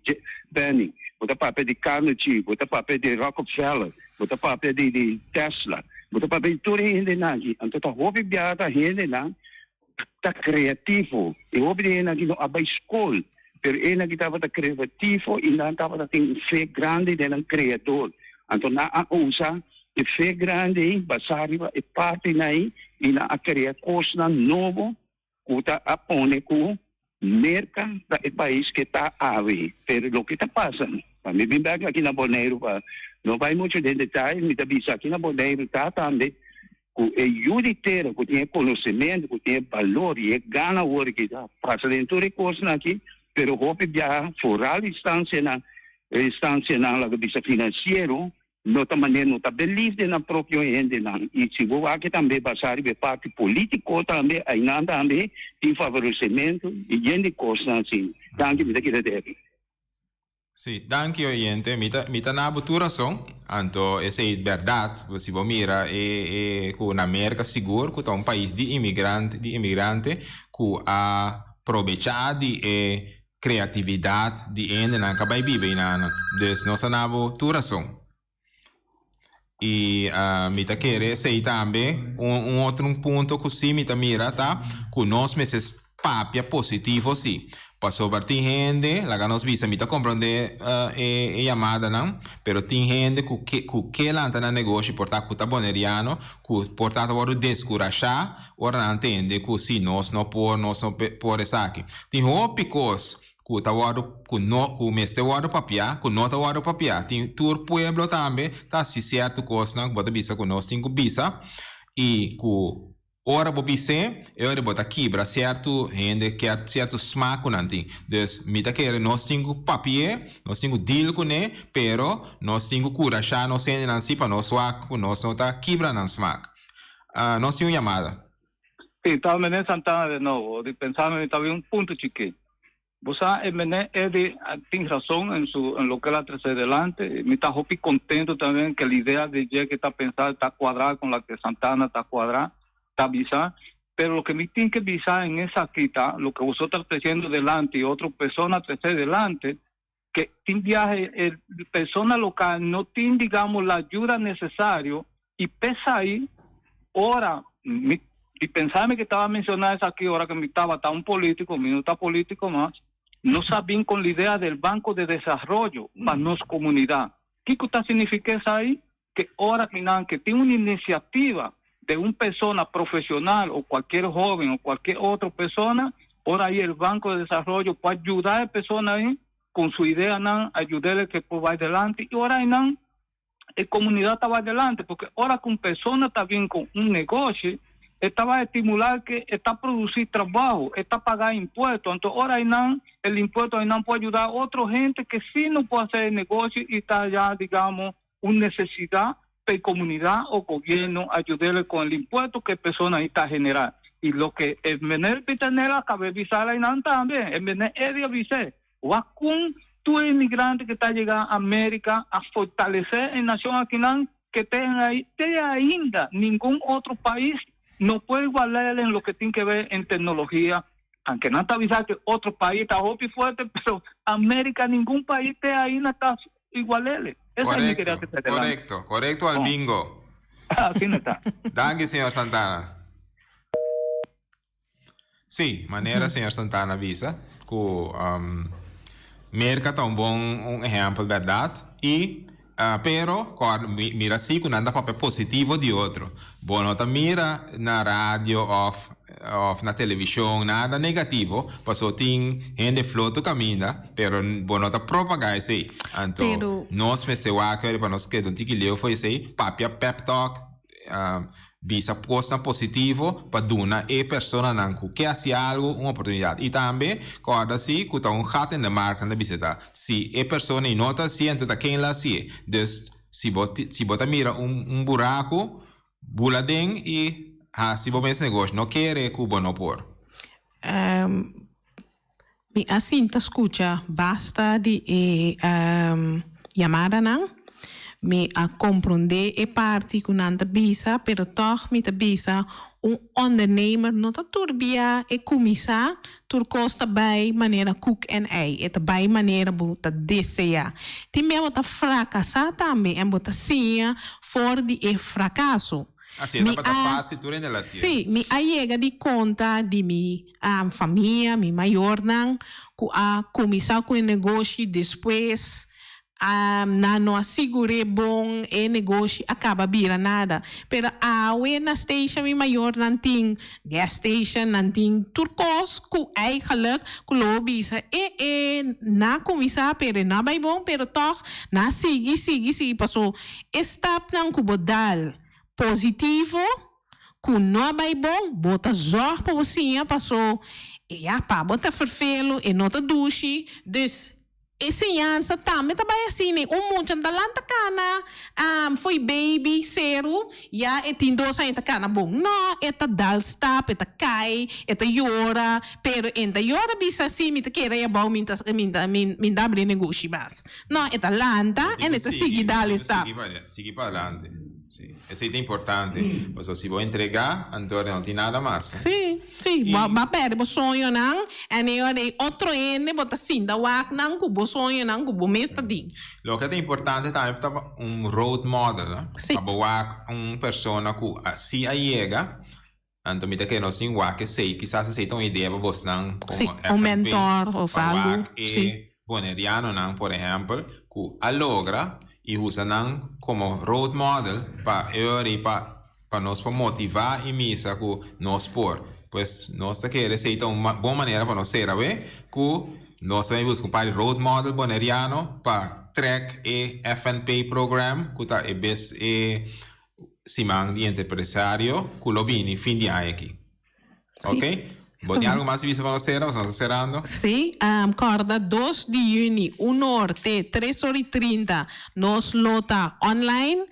Benning, bo ta papia di Carnegie, bo ta papia di Rockefeller, bo ta papia di di Tesla, bo ta papia di tur e hendenan aki. Anto ta hopi biaha ta hendenan ta kreativo. E hopi di hendenan aki no a bai skol, pero e hendenan aki tabata kreativo i nan tabata tin un fe grandi den nan Kreador. Anto nan a usa e fe grandi ei basá riba e partinan ei i nan a krea kosnan nobo ku ta a pone ku Merka ta e pais ke ta awe. Pero loke ta pasa, pa mi bin bek aki na Boneiru pa no bai muchu den detaye, mi ta bisa aki na Boneiru ta tambe Ku e yu di tera ku tin e konosementu, ku tin e balor i e gana awor ki ta pasa den tur e kosnan aki, pero hopi biaha foral instansianan, instansianan laga bisa finansiero, no ta manera, no ta belief den nan propio hendenan. I si bo wak tambe basá riba e parti polítiko tambe, einan tambe tin favoresementu i yen di kosnan asin. Danki, mi ta keda dèbi. Sí, danki oyente. Mi ta mi ta na bo tur rason. Anto esei bèrdat. Si bo mira e e ku na Merka sigur ku ta un pais di imigrant di imigrante ku a probechá di e kreatividat di hendenan ku a bai biba einan. Dus nos ta na bo tur rason. I mi ta kere esei tambe. Un un otro un punto ku sí mi ta mira ta ku nos mester papia positivo sí. Pasobra tin hende, laga nos bisa, mi ta komprondé e e yamadanan, pero tin hende ku ke ku ke lanta nan negoshi por ta ku ta boneriano, ku por ta ta wòrdu deskurashá ora nan tende ku sí nos no por, nos no por esaki. Tin hopi kos ku ta wòrdu ku no ku mester wòrdu papiá ku no ta wòrdu papiá tin tur pueblo tambe ta hasi sierto kosnan ku bo ta bisa ku nos tin ku bisa i ku ora bo bis'é e ora bo ta kibra sierto hende kier sierto smak ku nan tin dus mi ta kere nos tin ku papi'é nos tin ku deal kuné pero nos tin ku kurashá nos hendenan si pa nos wak ku nos no ta kibra nan smak nos tin un yamada. Sí, ta meneer Santana de nobo. Di pensando mi ta bin un punto chikí. Bo sa e meneer Eddy tin razón en su en lo que él a trece delante. Mi ta hopi contento también que la idea de dje que ta pensa ta cuadra con la que Santana ta cuadra, ta bisa. Pero lo que mi tin que bisa en esaki ta lo que boso ta treciendo delante y otro persona trece delante, que tin biahe e persona local no tin digamos la ayuda necesario y p'esai ora mi di pensami que taba menciona esaki ora que mi tabata un politico mi no ta politico mas nos a bin con la idea del banco de desarrollo pa nos comunidad kico ta significa esai que ora que nan que tin una iniciativa de un persona profesional o cualquier joven o cualquier otra persona, ora ahí el Banco de Desarrollo puede ayudar a persona ahí con su idea nan, ayudarle que pueda adelante y ora ahí nan e comunidad estaba adelante, porque ora que una persona está bien con un negocio, estaba a estimular que está producir trabajo, está pagar impuestos. Entonces, ahora ahí nan, el impuesto ahí nan puede ayudar a otra gente que sí no puede hacer el negocio y está ya, digamos, una necesidad de comunidad o gobierno ayudarle con el impuesto que persona ahí está generando. Y lo que el menel Pitanela acaba de avisar ahí nan también, el menel Eddie avisé, Wakun tu inmigrante que está llegando a América a fortalecer en nación aquí nan, que tengan ahí, te ainda ningún otro país no puede igualar en lo que tiene que ver en tecnología, aunque no está avisado que otro país está hopi fuerte, pero América, ningún país te ahí no está igualele. Esa es mi quería Correcto, correcto, correcto al bingo. Así no está. Danki, señor Santana. Sí, manera señor Santana bisa ku um, Merka ta un bon un ehèmpel bèrdat i uh, pero kòrda mira si ku nan ta papia positivo di otro. Bo no ta mira na radio òf òf na televishon nada negativo paso tin hende flotu kaminda pero bo no ta propagá esei. Anto Pero nos mester wak pa nos keda un tiki leu for esei papia pep talk. Bisa kosnan positivo pa duna e personanan ku ke hasi algu un oportunidat. I tambe kòrda si ku ta un gat in de markt nan ta bisa ta si e persona ei no ta hasié anto ta ken lo hasié. Dus si bo si bo ta mira un un buraku bula den i hasi bo mes negoshi. No kere ku bo no por. Mi a sinta skucha basta di e yamadanan. Mi a komprondé e parti ku nan ta bisa, pero tòg mi ta bisa un ondernemer no ta tur bia e kuminsá, tur kos ta bai manera koek en ei, e ta bai manera bo ta deseá. Tin bia bo ta frakasá tambe en bo ta siña for di e frakaso. Así, e tabata fácil tur hende la hasié. Sí, mi a yega di konta di mi famia, mi mayornan, ku a kuminsá ku e negoshi, despues nan no a sigur'é bon, e negoshi a kaba bira nada. Pero awe na station mi mayornan tin gas station, nan tin tur kos ku eigenlijk ku lo bisa e e nan a kuminsá pero e no a bai bon, pero tòg nan a sigui, sigui, sigui paso e stapnan ku bo dal positivo ku no a bai bon, bo ta zòrg pa bo siña paso e ya pa bo ta ferfelu, e no ta dushi, dus e siñansa tambe ta bai asina, un mucha ta lanta kana fo'i baby seru ya e tin dos aña ta kana bon, no e ta dal stap, e ta kai, e ta yora, pero e ta yora bisa si mi ta kere ei abou mi ta mi ta abri negoshi mas, no e ta lanta en e ta sigui dal e stap. Sigui pa adelante. Sí, esei ta importante. Pasobra si bo entregá, anto no tin nada mas. Sí, sí. Bo a pèrdè bo soñonan en e ora ei otro hende bo ta sinta wak nan ku bo soñonan ku bo mes ta tin. Loke ta importante tambe ta un road model, no? Sí. Pa bo wak un persona ku si a yega, anto mi ta kere nos tin wak esei. Kisas esei ta un idea pa bosnan komo Sí, un FNP, mentor of pa algu. wak e Sí. Bonerianonan, por ehèmpel, ku a logra i usa nan komo road model pa e pa pa nos por motivá i misa ku nos por. Pues nos ta kere esei ta un bon manera pa nos sera we ku nos ta bai buska un par di road model boneriano pa trèk e FNP program ku ta e bes e siman di entrepresario ku lo bini fin di aña aki. Ok. Bo tin algo mas di bisa pa nos sera? Pasobra nos ta serando. Sí, kòrda dos di yüni, un or te tres or i trinta nos lo ta online.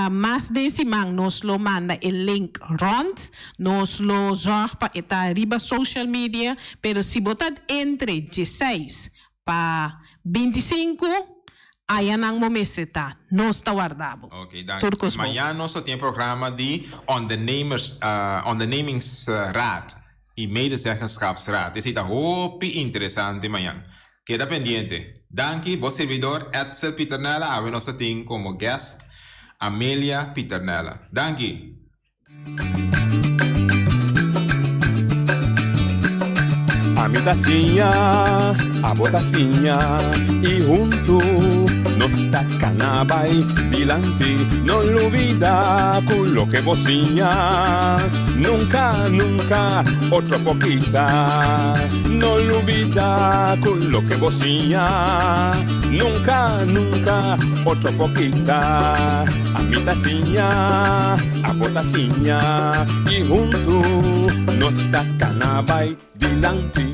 Mas den siman nos lo manda e link rònt. Nos lo zòrg pa e ta riba social media, pero si bo ta entre dieseis Pa 25, ayanan bo mester ta. Nos ta warda bo. Ok, danki. Tur kos bon. Mañan nos lo tin e programa di Ondernemers, Ondernemingsraad y Medezeggenschapsraad. Esei ta hopi interesante mañan. Keda pendiente. Danki, bo servidor Edsel Pieternella. Awe nos ta tin como guest Amelia Pieternella. Danki. Ami ta siña, abo ta siña y huntu nos ta cana bay dilanti. No lubida cu loke bo siña nunca, nunca otro por kita. No lubida cu loke bo siña nunca, nunca otro por kita. Ami ta siña, abo ta siña y huntu nos ta cana bay dilanti.